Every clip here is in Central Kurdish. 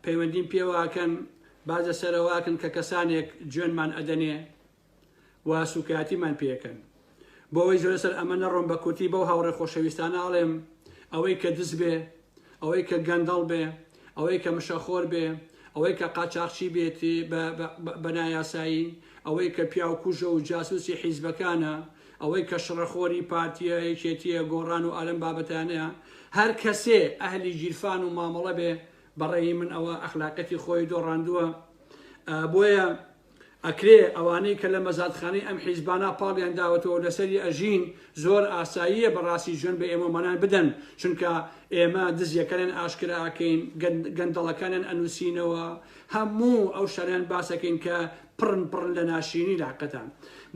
پەیوەندیم پێوەکەن باز لەسەرەوەکەن کە کەسانێک جوێنمان ئەدەنێ و سوکایەتیمان پێکەن. بۆ ئەوەی زۆر لەسەر ئەمە نەڕۆم بە کورتی بەو هاوڕێ خۆشەویستانە ئەڵێم ئەوەی کە دز بێ، ئەوەی کە گەندەڵ بێ، ئەوەی کە مشەخۆر بێ، ئەوەی کە قاچاخچی بێت بە نایاسایی، ئەوەی کە پیاوکوژە و جاسوسی حیزبەکانە، ئەوەی کە شڕەخۆری پارتیە، یەکێتیە، گۆڕان و ئالەم بابەتانەیە، هەر کەسێ ئەهلی گیرفان و مامەڵە بێ بە ڕەئی من ئەوە ئەخلاقیەتی خۆی دۆڕاندووە. بۆیە ئەکرێ ئەوانەی کە لە مەزادخانەی ئەم حیزبانە پاڵیان داوەتەوە و لەسەری ئەژین زۆر ئاساییە بەڕاستی جوێن بە ئێمەومانان بدەن چونکە ئێمە دزیەکانیان ئاشکرا ئەکەین گەندەڵەکانیان ئەنوسینەوە هەموو ئەو شتانەیان باس ئەکەین کە پڕن پڕن لە ناشرینی لە حەقیقەتا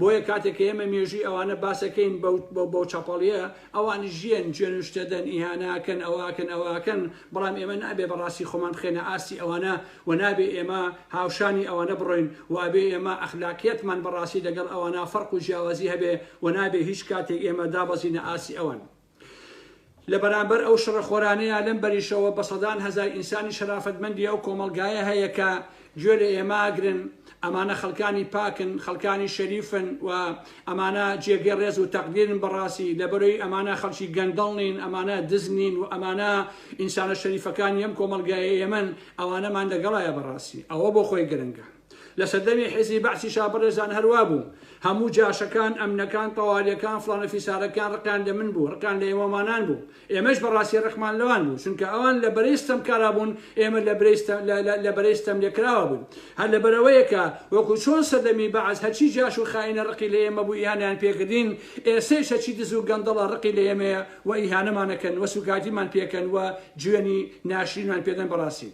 بۆیە کاتێک کە ئێمە مێژووی ئەوانە باس ئەکەین بەو چەپەڵیە ئەوانیش ژیەن جوێن و شتە دەن ئیهانە ئەکەن ئەوە ئەکەن ئەوە ئەکەن بەڵام ئێمە نابێ بەڕاستی خۆمان بخەینە ئاستی ئەوانە و نابێ ئێمە هاوشانی ئەوانە بڕۆین و ئەبێ ئێمە ئەخلاقیەتمان بەڕاستی لەگەڵ ئەوانە فەرق و جیاوازی هەبێ و نابێ هیچ کاتێک ئێمە دابەزینە ئاستی ئەوان. لە بەرامبەر ئەو شڕەخۆرانەیا لەم بەریشەوە بە سەدان هەزار ئینسانی شەرافەتمەندی ئەو کۆمەڵگایە هەیە کە گوێ لە ئێمە ئەگرن، ئەمانە خەڵکانی پاکن، خەڵکانی شەریفن و ئەمانە جێگەی ڕێز و تەقدیرن بەڕاستی، لەبەرئەوەی ئەمانە خەڵکی گەندەڵ نین، ئەمانە دز نین و ئەمانە ئینسانە شەریفەکانی ئەم کۆمەڵگایەی ئێمەن، ئەوانەمان لەگەڵایە بەڕاستی ئەوە بۆ خۆی گرنگە. لە سەردەمی حیزبی بەعسیشا بەڕێزان هەر وابوو، هەموو جاشەکان، ئەمنەکان، تەوالیەکان، فڵانە فیسارەکان ڕقیان لە من بوو، ڕقیان لە ئێمەمانان بوو. ئێمەش بەڕاستی ڕقمان لەوان بوو، چونکە ئەوان لە بەرەی ستەمکارا بوون، ئێمە لە برەی ستەم لە لە لە بەرەی ستەملێکراوە بووین. هەر لەبەرئەوەیە کە وەکو چۆن سەردەمی بەعس هەرچی جاش و خائینە ڕقی لە ئێمە بوو ئیهانەیان پێکردین، ئێستەیش هەرچی دز و گەندەڵە ڕقی لە ئێمەیە و ئیهانەمان ئەکەن و سوکایەتیمان پێکەن و جوێنی ناشرینمان پێدەن بەڕاستی.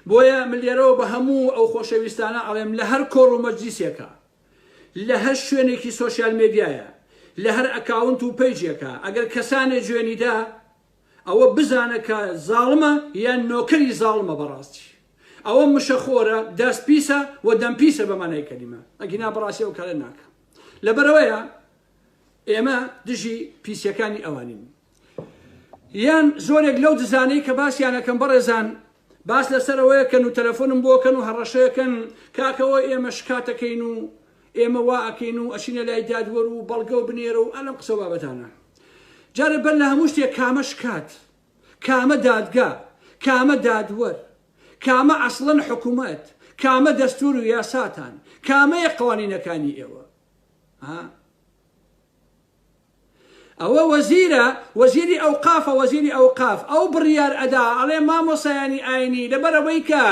بۆیە من لێرەوە بە هەموو ئەو خۆشەویستانە ئەڵێم لە هەر کۆڕ و مەجلیسێکا، لە هەر شوێنێکی سۆشیال مێدیایە، لە هەر account و page ێکا ئەگەر کەسانێ جوێنی دا ئەوە بزانە کە زاڵمە یان نۆکەری زاڵمە بەڕاستی ئەوە مشەخۆرە دەست پیسە و دەم پیسە بە مانای کەلیمە ئەگینا بەڕاستی ئەو کارە ناکا لەبەرئەوەیە ئێمە دژی پیسیەکانی ئەوانین. یان زۆرێک لەو دزانەی کە باسیان ئەکەم بەڕێزان باس لەسەر ئەوەیە کەن و تەلەفۆنم بۆ کەن و هەڕەشەیەکەن کاکەوە ئێمە شکاتەکەین و ئێمە وا ئەکەین و ئەچینە لای دادوەر و بەڵگە و بنێرە و ئەلەم قسە و بابەتانە جارێ بەر لە هەموو شتێک کامە شکات کامە دادگا کامە دادوەر کامە ئەسڵەن حکوومەت کامە دەستور و یاساتان کامەیە قوانینەکانی ئێوە ها ئەوە وەزیرە وەزیری ئەوقافە وەزیری ئەوقاف ئەو بڕیار ئەدا ئەڵێ مامۆسایانی ئاینی لەبەرئەوەی کە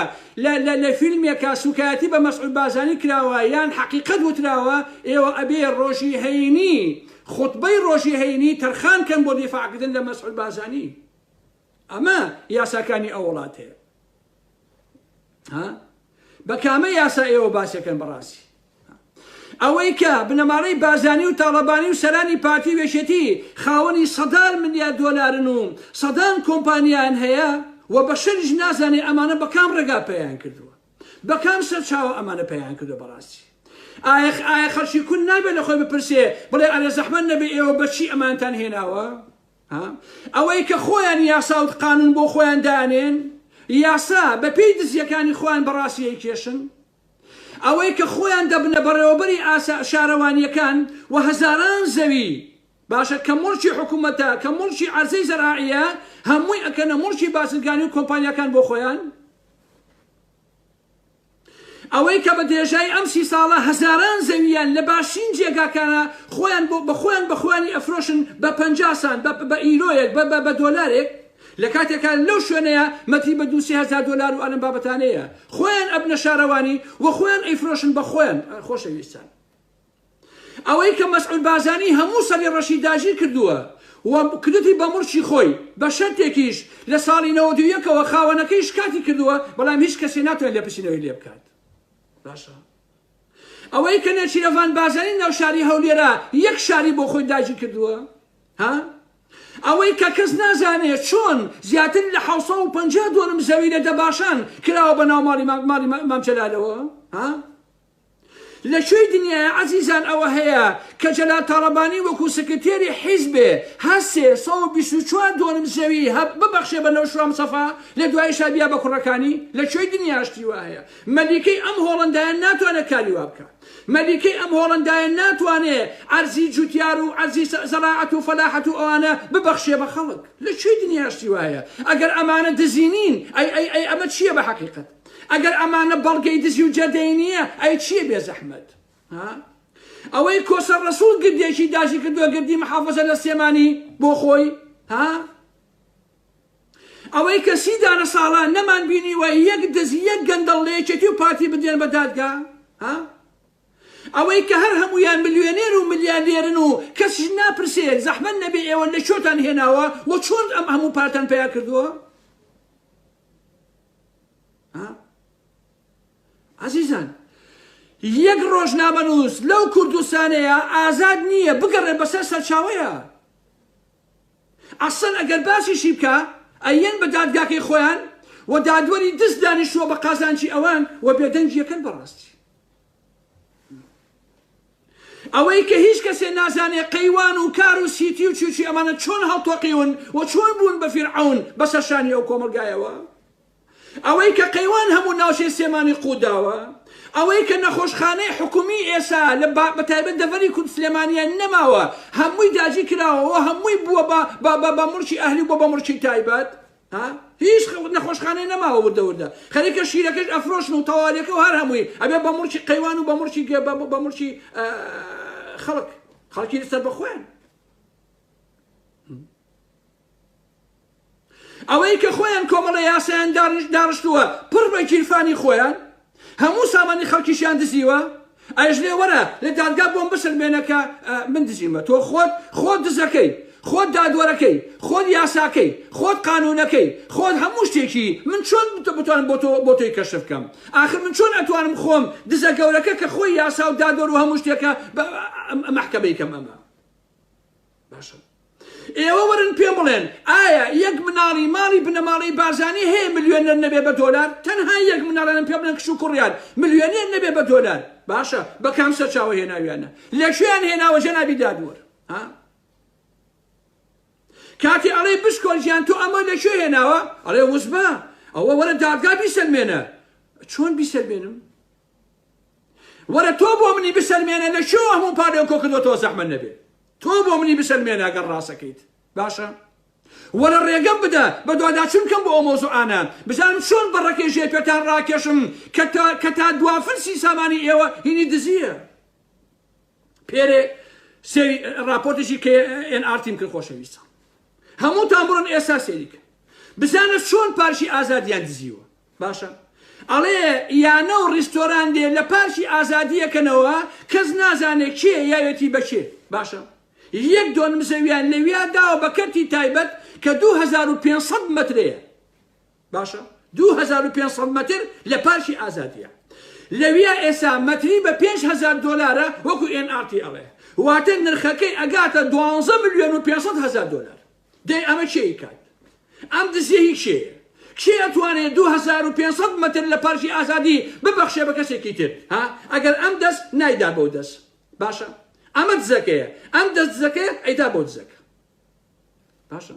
لە لە لە فیلمێکا سوکایەتی بە مەسعود بارزانی کراوە یان حەقیقەت وتراوە ئێوە ئەبێ ڕۆژی هەینی خوتبەی ڕۆژی هەینی تەرخان کەن بۆ دیفاع کردن لە مەسعود بارزانی ئەمە یاساکانی ئەو وڵاتەیە ها بە کامە یاسا ئێوە باسەکەن بەڕاستی ئەوەی کە بنەماڵەی بارزانی و تاڵەبانی و سەرانی پارتی و یەکێتی خاوەنی سەدان ملیار دۆلارن و سەدان کۆمپانیایان هەیە و بەشەریش نازانێ ئەمانە بە کام ڕێگا پەیایان کردووە بە کام سەرچاوە ئەمانە پەیایان کردووە بەڕاستی ئایا ئایا خەڵکی کون نابێت لە خۆی بپرسێ بڵێ ئەرێ زەحمەت نەبێ ئێوە بەچی ئەمانتان هێناوە ئەوەی کە خۆیان یاسا و قانون بۆ خۆیان دانێن یاسا بە پێی دزیەکانی خۆیان بەڕاستی ئەیکێشن ئەوەی کە خۆیان دەبنە بەڕێوەبەری ئاسا شارەوانیەکان و هەزاران زەوی باشە کە موڵکی حکومەتە کە موڵکی عەرزەی زەراعیە هەمووی ئەکەنە موڵکی بازرگانی و کۆمپانیاکان بۆ خۆیان ئەوەی کە بە درێژایی ئەم سی ساڵە هەزاران زەوییان لە باشترین جێگاکانا خۆیان بۆ بە خۆیان بە خۆیانی ئەفرۆشن بە 50 سان بە بە ئیرۆیەک بە بە بە دۆلارێک لە کاتێکا لەو شوێنەیە مەتری بە دوو سێ هەزار دۆلار و ئەلەم بابەتانەیە خۆیان ئەبنە شارەوانی و خۆیان ئەیفرۆشن بە خۆیان خۆشەویستان ئەوەی کە مەسعود بارزانی هەموو سەری ڕەشی داگیر کردووە و کردوتی بە موڵکی خۆی بە شەرتێکیش لە ساڵی 91 ەوە خاوەنەکەی شکاتی کردووە بەڵام هیچ کەسێ ناتوانێت لێپرسینەوەی لێ بکات باشە ئەوەی کە نێچیرەڤان بارزانی ناو شاری هەولێرە یەک شاری بۆ خۆی داگیر کردووە ها ئەوەی کە کەس نازانێ چۆن زیاتر لە 750 دۆنم زەوی لە دەباشان کراوە بە ناو ماڵی ماڵی مام جەلالەوە ها؟ لە کوێی دنیایە عەزیزان ئەوە هەیە کە جەلال تاڵەبانی وەکو سکرتێری حیزبێ هەستێ 124 دۆنم زەوی هە ببەخشێ بە نەوشیروان مستەفا لە دوایشا بیا بە کوڕەکانی؟ لە کوێی دنیا شتی وا هەیە؟ مەلیکەی ئەم هۆڵەندایە ناتوانێ کاری وا بکا. مەلیکەی ئەم هۆڵەندایە ناتوانێ عەرزی جوتیار و عەرزی زەراعەت و فەلاحەت و ئەوانە ببەخشێ بە خەڵک. لە کوێی دنیا شتی وا هەیە؟ ئەگەر ئەمانە دزی نین ئەی ئەی ئەی ئەمە چییە بە حەقیقەت؟ ئەگەر ئەمانە بەڵگەی دزی و جەردەی نییە ئەی چییە بێزەحمەت؟ ها؟ ئەوەی کۆسەر ڕەسوڵ گردێکی داژی کردووە گردی محافەزە لە سلێمانی بۆ خۆی ها؟ ئەوەی کە سی دانە ساڵە نەمان بینیوە یەک دز یەک گەندەڵ لە یەکێتی و پارتی بدرێن بە دادگا ها؟ ئەوەی کە هەر هەموویان ملیۆنێر و ملیاردێرن و کەسیش ناپرسێ زەحمەت نەبێ ئێوە لە کوێتان هێناوە و چۆن ئەم هەموو پارتان پەیا کردووە؟ عزیزان یەک ڕۆژنامەنووس لەو کوردستانەیە ئازاد نییە بگەڕێ بەسەر سەرچاوەیە ئەسڵەن ئەگەر باسیشی بکا ئەیەن بە دادگاکەی خۆیان و دادوەری دز دانیشتووە بە قازانجی ئەوان و بێدەنگیەکەن بەڕاستی ئەوەی کە هیچ کەسێ نازانێ قەیوان و کار و سیتی و چیچی ئەمانە چۆن هەڵتۆقیون و چۆن بوون بە فیرعەون بەسەر شانی ئەو کۆمەڵگایەوە ئەوەی کە قەیوان هەموو ناوچەی سلێمانی قوت داوە، ئەوەی کە نەخۆشخانەی حکومی ئێسا لە بە تایبەت دەڤەری کورد سلێمانیە نەماوە هەمووی داگیر کراوە و هەمووی بووە بە بە بە بە موڵکی ئەهلی و بووە بە موڵکی تایبەت ها هیچ نەخۆشخانەی نەماوە وردە وردە خەریکە شیرەکەش ئەفرۆشن و تەوالیەکە و هەر هەمووی ئەبێ بە موڵکی قەیوان و بە موڵکی بە موڵکی خەڵک خەڵکی سەر بەخۆیان. ئەوەی کە خۆیان کۆمەڵە یاسایان داڕشتووە پڕ بە گیرفانی خۆیان هەموو سامانی خەڵکیشیان دزیوە ئەیش لێ وەرە لە دادگا بۆم بسەلمێنە کە من دزیمە تۆ خۆت خۆت دزەکەی خۆت دادوەرەکەی خۆت یاساکەی خۆت قانونەکەی خۆت هەموو شتێکی من چۆن بتوانم بۆ تۆ بۆ تۆی کەشف بکەم ئاخر من چۆن ئەتوانم خۆم دزە گەورەکە کە خۆی یاسا و دادوەر و هەموو شتێکە مەحکەمەی کەم ئەمە باشە ئێوە وەرن پێم بڵێن ئایا یەک مناڵی ماڵی بنەماڵەی بارزانی هەیە ملیۆنەر نەبێ بە دۆلار تەنها یەک مناڵیانم پێ بڵێن کچ و کوڕیان ملیۆنێر نەبێ بە دۆلار باشە بە کام سەرچاوە هێناویانە لە کوێیان هێناوە جەنابی دادوەر ها کاتی ئەڵێ بشکۆل گیان تۆ ئەمە لە کوێ هێناوە ئەڵێ وزبە ئەوە وەرە دادگا بیسەلمێنە چۆن بیسەلمێنم وەرە تۆ بۆ منی بسەلمێنە لە کوێوە هەموو پارەیان کۆ کردۆتەوە زەحمەت نەبێ تۆ بۆ منی بسەلمێنە گەر ڕاستەکەیت باشە وەرە ڕێگەم بدە بە دواداچوون بکەم بۆ ئەو مەوزوعانە بزانم چۆن بەڕەکەی ژێر پێتان ڕاکێشم کە تا کە تا دوا فلسی سامانی ئێوە هینی دزییە پێرێ سێری ڕاپۆرتێکی کە ئێن ئارتیم کرد خۆشەویستان هەمووتان بڕۆن ئێستا سێری کەن بزانە چۆن پارکی ئازادیان دزیوە باشە ئەڵێ یانە و ڕیستۆران دێ لە پارکی ئازادیەکەنەوە کەس نازانێ کێ یاوێتی بە کێ باشە یەک دۆنم زەویان لەویا داوە بە کەرتی تایبەت کە 2500 مەترەیە باشە 2500 مەتر لە پارکی ئازادیە لەویا ئێسا مەتری بە 5000 دۆلارە وەکو NRT ئەڵێ واتە نرخەکەی ئەگاتە 12 ملیۆن و 500 هەزار دۆلار دەی ئەمە کێ ئەیکات؟ ئەم دزیە هی کێیە؟ کێ ئەتوانێ 2500 مەتر لە پارکی ئازادی ببەخشێ بە کەسێکی تر؟ ها؟ ئەگەر ئەم دەست نایدا بەو دەست. باشە ئەمە دزەکەیە، ئەم دەست دزەکەیە ئەیدا بەو دزەکە. باشە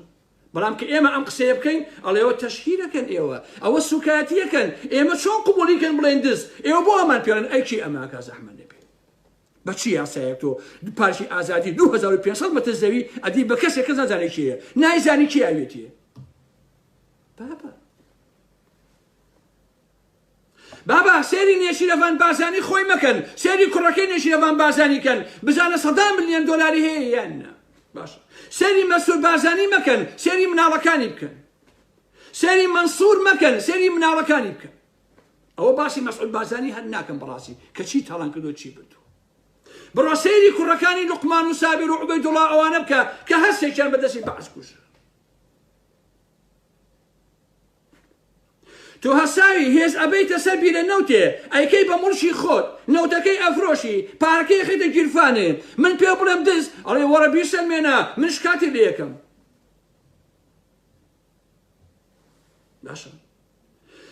بەڵام کە ئێمە ئەم قسەیە بکەین ئەڵێەوە تەشهیرەکەن ئێوە ئەوە سوکایەتیەکەن ئێمە چۆن قبوڵیکەن بڵێن دز ئێوە بۆ ئەمان پێڵێن ئەی کێ ئەماکە زەحمەت نەبێ بە چ یاسایەک تۆ پارکی ئازادی 2500 مەتر زەوی ئەدی بە کەسێک کەس نازانێ کێیە نایزانی کێ ئەوێتیە بابا بابا سێری نێچیرەڤان بارزانی خۆی مەکەن سێری کوڕەکەی نێچیرەڤان بارزانی کەن بزانە سەدان ملیۆن دۆلاری هەیە یان نا باشە سێری مەسرور بارزانی مەکەن سێری مناڵەکانی بکەن سێری مەنسوور مەکەن سێری مناڵەکانی بکەن ئەوە باسی مەسعود بارزانی هەر ناکەم بەڕاستی کە چی تاڵان کردو چی بردووە بڕۆ سەیری کوڕەکانی لوقمان و سابیر و عوبەیدوڵا ئەوانە بکە کە هەر سێکیان بە دەستی بەعس کوژرا تۆ هەساوی هێز ئەبەیتە سەر بیرە نەوتێ ئەیکەی بە موڵکی خۆت نەوتەکەی ئەفرۆشی پارەکەی ئەخەیتە گیرفانێ من پێ بڵێم دز ئەڵێ وەڕە بیسەلمێنە من شکاتی لێ یەکەم باشە.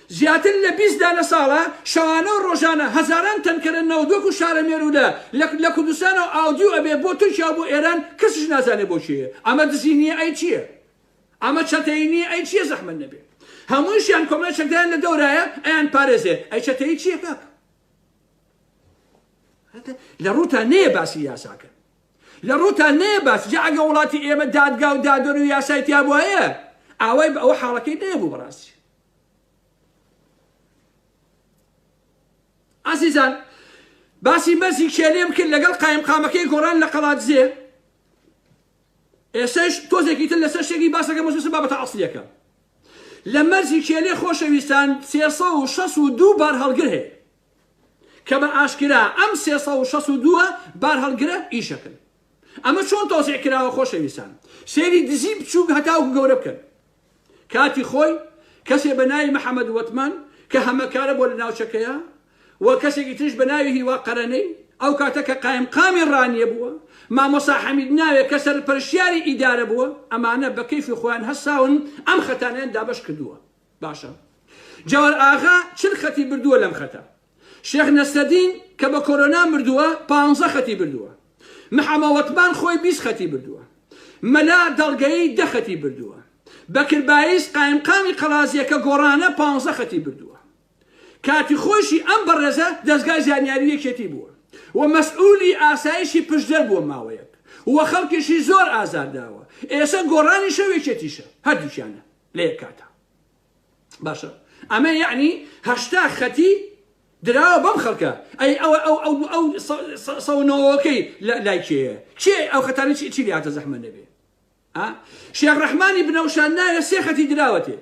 زیاتر لە 20 دانە ساڵە شەوانە و ڕۆژانە هەزاران تەنکەرە نەوت وەکو شارە مێروولە لە لە کوردستانەوە ئاودیو ئەبێ بۆ تورکیا و بۆ ئێران کەسیش نازانێ بۆ کێیە ئەمە دزی نییە ئەی چییە ئەمە چەتەیی نییە ئەی چییە زەحمەت نەبێ هەموویشیان کۆمەڵی چەکداریان لە دەورایە ئەیان پارێزێ ئەی چەتەیی چییە کاک لە ڕووتان نەیە باسی یاساکە لە ڕووتان نەیە باس جا ئەگە وڵاتی ئێمە دادگا و دادوەر و یاسای تیا بوایە ئاوای بە ئەوە حاڵەکەی نەیەبوو بەڕاستی ئازیزان باسی مەرزی کێلێم کرد لەگەڵ قایمقامەکەی گۆڕان لە قەڵادزێ ئێسش تۆزێکی تر لەسەر شتێکی باسەکە مەسوسە بابەتە ئەسڵیەکە لە مەرزی کێلێ خۆشەویستان 362 بار هەڵگر هەیە کە بە ئاشکرا ئەم 362 بار هەڵگرە ئیشەکەن ئەمە چۆن تۆزیع کراوە خۆشەویستان سێری دزی بچووک هەتاوکو گەورە بکەن کاتی خۆی کەسێ بە ناوی محەمەد وەتمان کە هەمەکارە بۆ لە ناوچەکەیە و کەسێکی تریش بە ناوی هیوا قەرەنەی ئەو کاتە کە قایمقامی ڕانیە بووە، مامۆستا حەمید ناوێ کە سەرپەرشتیاری ئیدارە بووە، ئەمانە بە کەیفی خۆیان هەستاون ئەم خەتانەیان دابەش کردووە. باشە جەوەر ئاغا 40 خەتی بردووە لەم خەتە. شێخ نەسرەدین کە بە کۆرۆنا مردووە پانزە خەتی بردووە. محەمە وەتمان خۆی 20 خەتی بردووە. مەلا دەڵگەیی دە خەتی بردووە. بەکر بایز قایمقامی قەڵازیە کە گۆڕانە پانزە خەتی بردووە. کاتی خۆیشی ئەم بەڕێزە دەزگای زانیاری یەکێتی بووە و مەسئولی ئاسایشی پشدەر بووە ماوەیەک و خەڵکیشی زۆر ئازار داوە ئێسە گۆڕانیشە و یەکێتیشە هەردووکیانە لە یەک کاتا باشە ئەمە یەعنی 80 خەتی دراوە بەم خەڵکە ئەی ئەوە ئەو ئەو ئەو سەونەوەکەی لای کێیە کێ ئەو خەتانە چی چی لاتە زەحمە نەبێ شێخ ڕەحمانی بنەوشان ناوێ سێ خەتی دراوەتێ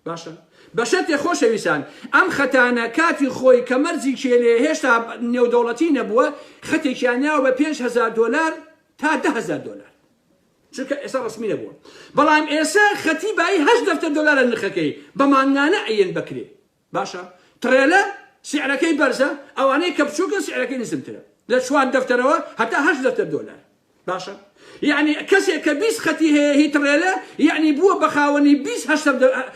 باشە بەشەرتێ خۆشەویستان ئەم خەتانە کاتی خۆی کە مەرجی کێلێ هێشتا نێودەوڵەتی نەبووە خەتێکیان ناوە بە 5000 دۆلار تا 10000 دۆلار چونکە ئێستا ڕسمی نەبووە بەڵام ئێستا خەتی بایی هەشت دەفتەر دۆلارە نرخەکەی بە مانگانە ئەیەن بەکرێ باشە تڕێلە سعرەکەی بەرزە ئەوانەی کە بچووکن سعرەکەی نزمترە لە چوار دەفتەرەوە هەتا هەشت دەفتەر دۆلار باشە یعنی کەسێک کە 20 خەتی هەیە هی تڕێلە یعنی بووە بە خاوەنی 20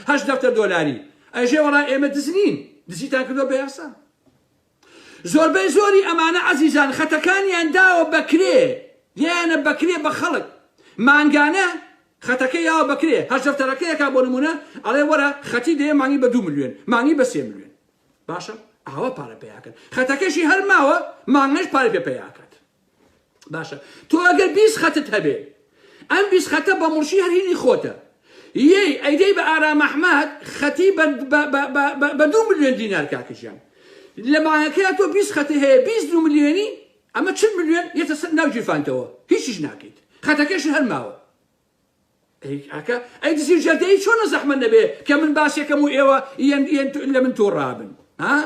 هەشت دەفتەر دۆلاری ئەژێ وەڵا ئێمە دز نین دزیتان کردووە بە یاسا زۆربەی زۆری ئەمانە عەزیزان خەتەکانیان داوە بە کرێ دیانە بە کرێ بە خەڵک مانگانە خەتەکەی یاوە بە کرێ هەر دەفتەرەکەیەکە بۆ نمونە ئەڵێ وەرە خەتی دەیە مانگی بە دوو ملیۆن مانگی بە سێ ملیۆن باشە ئاوا پارە پەیاکەن خەتەکەشی هەر ماوە مانگەش پارە پێ پەیاکات باشە تۆ ئەگەر 20 خەتت هەبێ ئەم 20 خەتە بە مڵشی هەر هینی خۆتە یەی ئەیدەی بە ئارام ئەحمەد خەتی بە دوو ملیۆن دینار کاکە گیان لە مانگەکەیا تۆ 20 خەتی هەیە 20 دوو ملیۆنی ئەمە 40 ملیۆن یەتە سەر ناو گیرفانتەوە هیچیش ناکەیت خەتەکەش هەر ماوە ئەی کاکە ئەی دزی و جەردەیی چۆنە زەحمەت نەبێ کە من باسێکەم و ئێوە یەن یەن لە من تووڕابن ها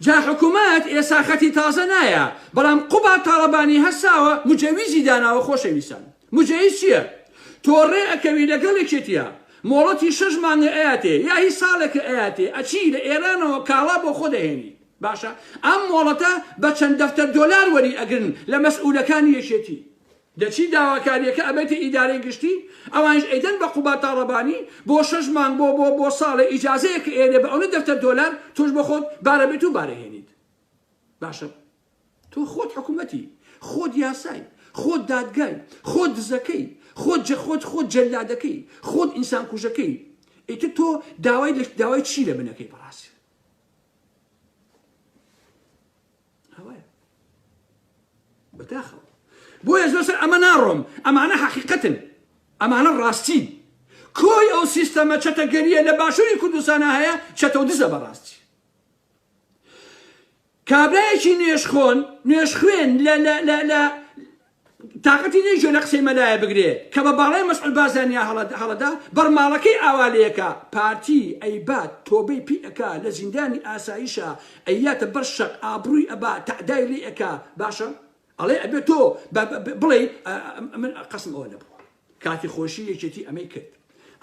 جا حکومەت ئێسا خەتی تازە نایە بەڵام قوباد تاڵەبانی هەستاوە مجەویزی داناوە خۆشەویستان مجەیز چیە تۆ ڕێ ئەکەوی لەگەڵ یەکێتیا مۆڵەتی شەش مانگە ئەیاتێ یا هی ساڵێکە ئەیاتێ ئەچی لە ئێرانەوە کاڵا بۆ خۆ دەهێنی باشە ئەم مۆڵەتە بە چەند دەفتەر دۆلار وەری ئەگرن لە مەسئولەکانی یەکێتی دەچی داواکاریەکە ئەبەیتە ئیدارەی گشتی ئەوانیش ئەیدەن بە قوباد تاڵەبانی بۆ شەش مانگ بۆ بۆ بۆ ساڵێ ئیجازەیەک ئێنێ بە ئەونە دەفتەر دۆلار تۆش بۆ خۆت بارە بێت و بارە هێنیت باشە تۆ خۆت حکوومەتی خۆت یاسای خۆت دادگای خۆت دزەکەی خۆت جە خۆت خۆت جەلادەکەی خۆت ئینسان کوژەکەی ئیتر تۆ داوای داوای چی لە منەکەی بەڕاستی ئەوەیە بەداخەوە بۆیە زۆر سەر ئەمە ناڕۆم ئەمانە حەقیقەتن ئەمانە ڕاستین کۆی ئەو سیستەمە چەتەگەریە لە باشووری کوردستانە هەیە چەتە و دزە بەڕاستی کابرایەکی نوێژخۆن نوێژخوێن لە لە لە لە تاقەتی نیە گوێ لە قسەی مەلایە بگرێ کە بە باڵای مەسعود بارزانیا هەڵەدا بەرماڵەکەی ئاوا لێکا پارتی ئەیبات تۆبەی پی ئەکا لە زیندانی ئاسایشا ئەیاتە بەر شەق ئابڕوی ئەبا تەعدای لێ ئەکا باشە ئەڵێ ئەبێ تۆ بڵێی من قەسم ئەوە نەبووە کاتی خۆشی یەکێتی ئەمەی کرد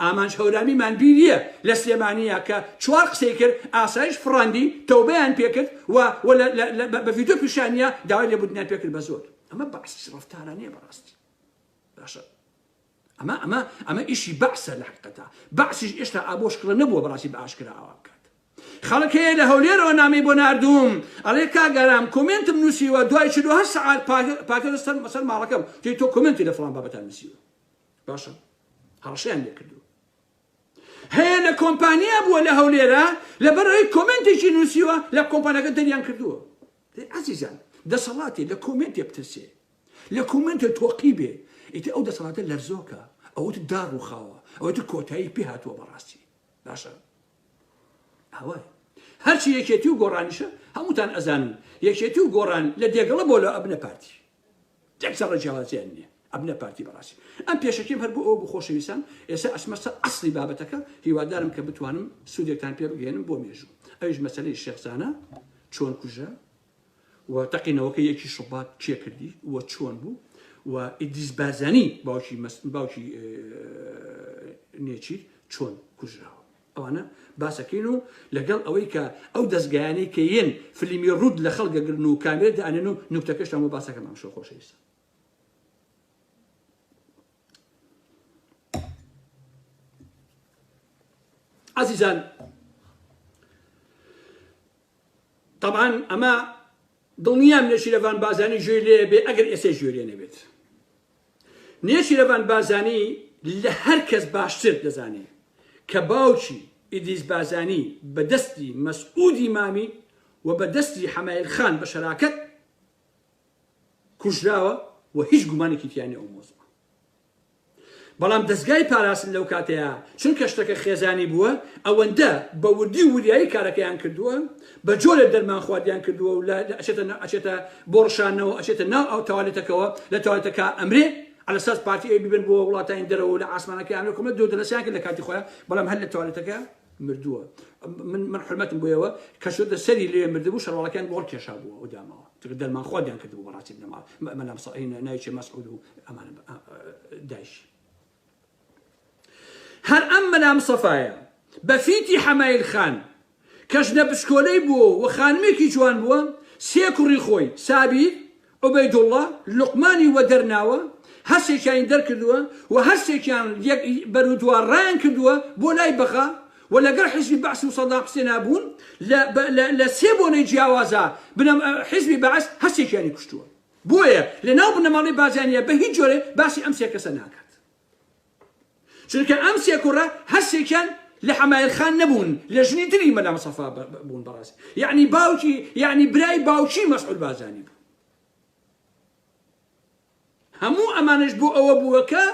ئامانج هەورامیمان بیریە لە سلێمانیە کە چوار قسەی کرد ئاسایش فڕاندی تەوبەیان پێکرد و و بە ڤیدیۆ پیشانیە داوای لێبوردنیان پێکرد بە زۆر ئەمە بەعسی ڕەفتارانەیە بەڕاستی باشە. ئەمە ئەمە ئەمە ئیشی بەعسە لە حقیقەتا بەعسیش ئێشتا ئابۆ شکڵە نەبووە بەڕاستی بە ئاشکرا ئاوا بکات. خەڵک هەیە لە هەولێرەوە نامەی بۆ ناردووم ئەڵێ کاک ئارام comment م نووسیوە دوای 48 سەعات پاکەتە سەر سەر ماڵەکەم تێ تۆ comment ی لە فڵان بابەتان نووسیوە باشە هەڕەشەیان لێ کردووە هەیە لە کۆمپانیا بووە لە هەولێرە لەبەر ئەوەی comment ێکی نووسیوە لە کۆمپانیاکە دەریان کردووە عەزیزان دەسەڵاتێ لە comment ێ بترسێ لە comment ێ تۆقی بێ ئیتر ئەو دەسەڵاتە لەرزۆکە ئەوەت داڕ و خاوە ئەوەت کۆتایی پێ هاتووە بەڕاستی باشە ئاوایە هەرچی یەکێتی و گۆڕانیشە هەمووتان ئەزانن یەکێتی و گۆڕان لە دێگەڵە بۆ لە ئەبنە پارتی یەک زەڕە جیاوازیان نییە ئەبنە پارتی بەڕاستی ئەم پێشەکیم هەر بۆ ئەوە بوو خۆشەویستان ئێستا ئەچمە سەر ئەسڵی بابەتەکە هیوادارم کە بتوانم سوودێکتان پێ بگەێنم بۆ مێژوو ئەویش مەسەلەی شێخزانە چۆن کوژە و تەقینەوەکە یەکی شوبات کێ کردی و چۆن بوو و ئیدریس بارزانی باوکی باوکی نێچیر چۆن کوژراوە ئەوانە باسەکەین و لەگەڵ ئەوەی کە ئەو دەستگایانەی کە یەن فلیمی ڕوود لە خەڵک گەگرن و کامێرە دانێن و نوکتەکەشتان بۆ باسەکەم ئەمشەو خۆشەویستە عزیزان تەبعەن ئەمە دڵنیام نێچیرەڤان بازانی گوێی لێ بێ ئەگەر ئێسێ گوێ لێ نەبێت. نێچیرەڤان بازانی لە هەر کەس باشتر دەزانێ کە باوکی ئیدریس بازانی بە دەستی مەسعودی مامی و بە دەستی حەمایل خان بە شەراکەت کوژراوە و هیچ گومانێکی تیا نیە ئەو مۆزوعە. بەڵام دەزگای پاراستن لەو کاتەیا چونکە شتەکە خێزانی بووە ئەوەندە بە وردی و وریایی کارەکەیان کردووە بە جۆرێ دەرمان خواردیان کردووە و لە ئەچێتە ئەچێتە بۆ ڕشانەوە ئەچێتە ناو ئەو تەوالێتەکەوە لە تەوالێتەکە ئەمرێ على اساس پارتی ئەی ببن بۆ وڵاتانی دەرەوە و لە ئاسمانەکە ئەمرێ کۆمە دوو دەلەسیان کرد لە کاتی خۆیان بەڵام هەر لە تەوالێتەکە مردووە من من حرمەتم بۆیەوە کە شۆدە سەری لێ مردبوو شەرواڵەکان گۆڵ کێشا بووە ئەو داماوە چونکە دەرمان خواردیان کردبوو بەڕاستی بنەما مەلام سەعین ناوی چێ مەسعود و ئەمانە دایشی هەر ئەم مەلام سەفایە بە فیتی حەمایل خان کە ژنە بچکۆلەی بووە و خانمێکی جوان بووە سێ کوڕی خۆی سابیر عوبەیدوڵڵا لوقمانی وەدەرناوە، هەرسێکیانی دەرکردووە و هەرسێکیان یەک بەرو دوا ڕایان کردووە بۆ لای بەغا و لەگەڵ حیزبی بەعس و سەدام حسێنا بوون لە لە لە سێ بۆنەی جیاوازا بنەم حیزبی بەعس هەرسێکیانی کوشتووە. بۆیە لە ناو بنەماڵەی بارزانییە بە هیچ جۆرێ باسی ئەم سێ کەسە ناکات. چونکە ئەم سێ کوڕە هەرسێکیان لە حەمایل خان نەبوون لە ژنی تری مەلا مستەفا بوون بەڕاستی یعنی باوکی یعنی برای باوکی مەسعود بارزانی بوو هەموو ئەمانش بۆ ئەوە بووە کە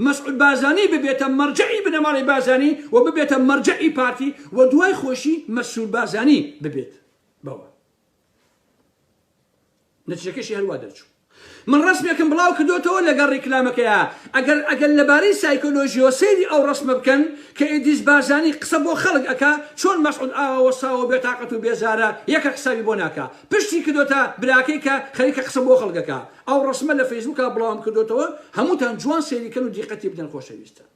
مەسعود بارزانی ببێتە مەرجعی بنەماڵەی بارزانی و ببێتە مەرجعی پارتی و دوای خۆشی مەسرور بارزانی ببێت بەوە نەتیجەکەشی هەروا دەرچوو. من ڕەسمێکم بڵاو کردۆتەوە لەگەڵ ڕیکلامەکەیا ئەگەر ئەگەر لەبارەی سایکۆلۆژیەوە سەیری ئەو ڕەسمە بکەن کە ئیدریس بارزانی قسە بۆ خەڵک ئەکا چۆن مەسعود ئاوا وەستاوە و بێتاقەت و بێزارە یەکە حسابی بۆ ناکا پشتی کردۆتە براکەی کە خەریکە قسە بۆ خەڵک ئەکا ئەو ڕەسمە لە فەیسبوکا بڵاوم کردۆتەوە هەمووتان جوان سەیری کەن و دیقەتی بدەن خۆشەویستان.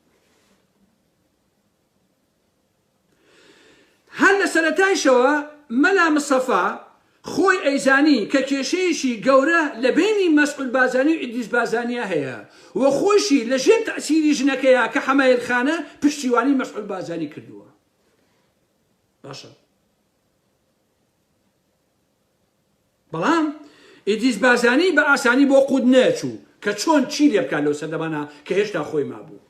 هەر لە سەرەتایشەوە مەلا مستەفا خۆی ئەیزانی کە کێشەیەکی گەورە لە بەینی مەسعود بارزانی و ئیدریس بارزانیا هەیە و خۆیشی لە ژێر تەئسیری ژنەکەیا کە حەمایل خانە پشتیوانی مەسعود بارزانی کردووە. باشە. بەڵام ئیدریس بارزانی بە ئاسانی بۆ قوت نەچوو کە چۆن چی لێ بکات لەو سەردەمانە کە هێشتا خۆی مابوو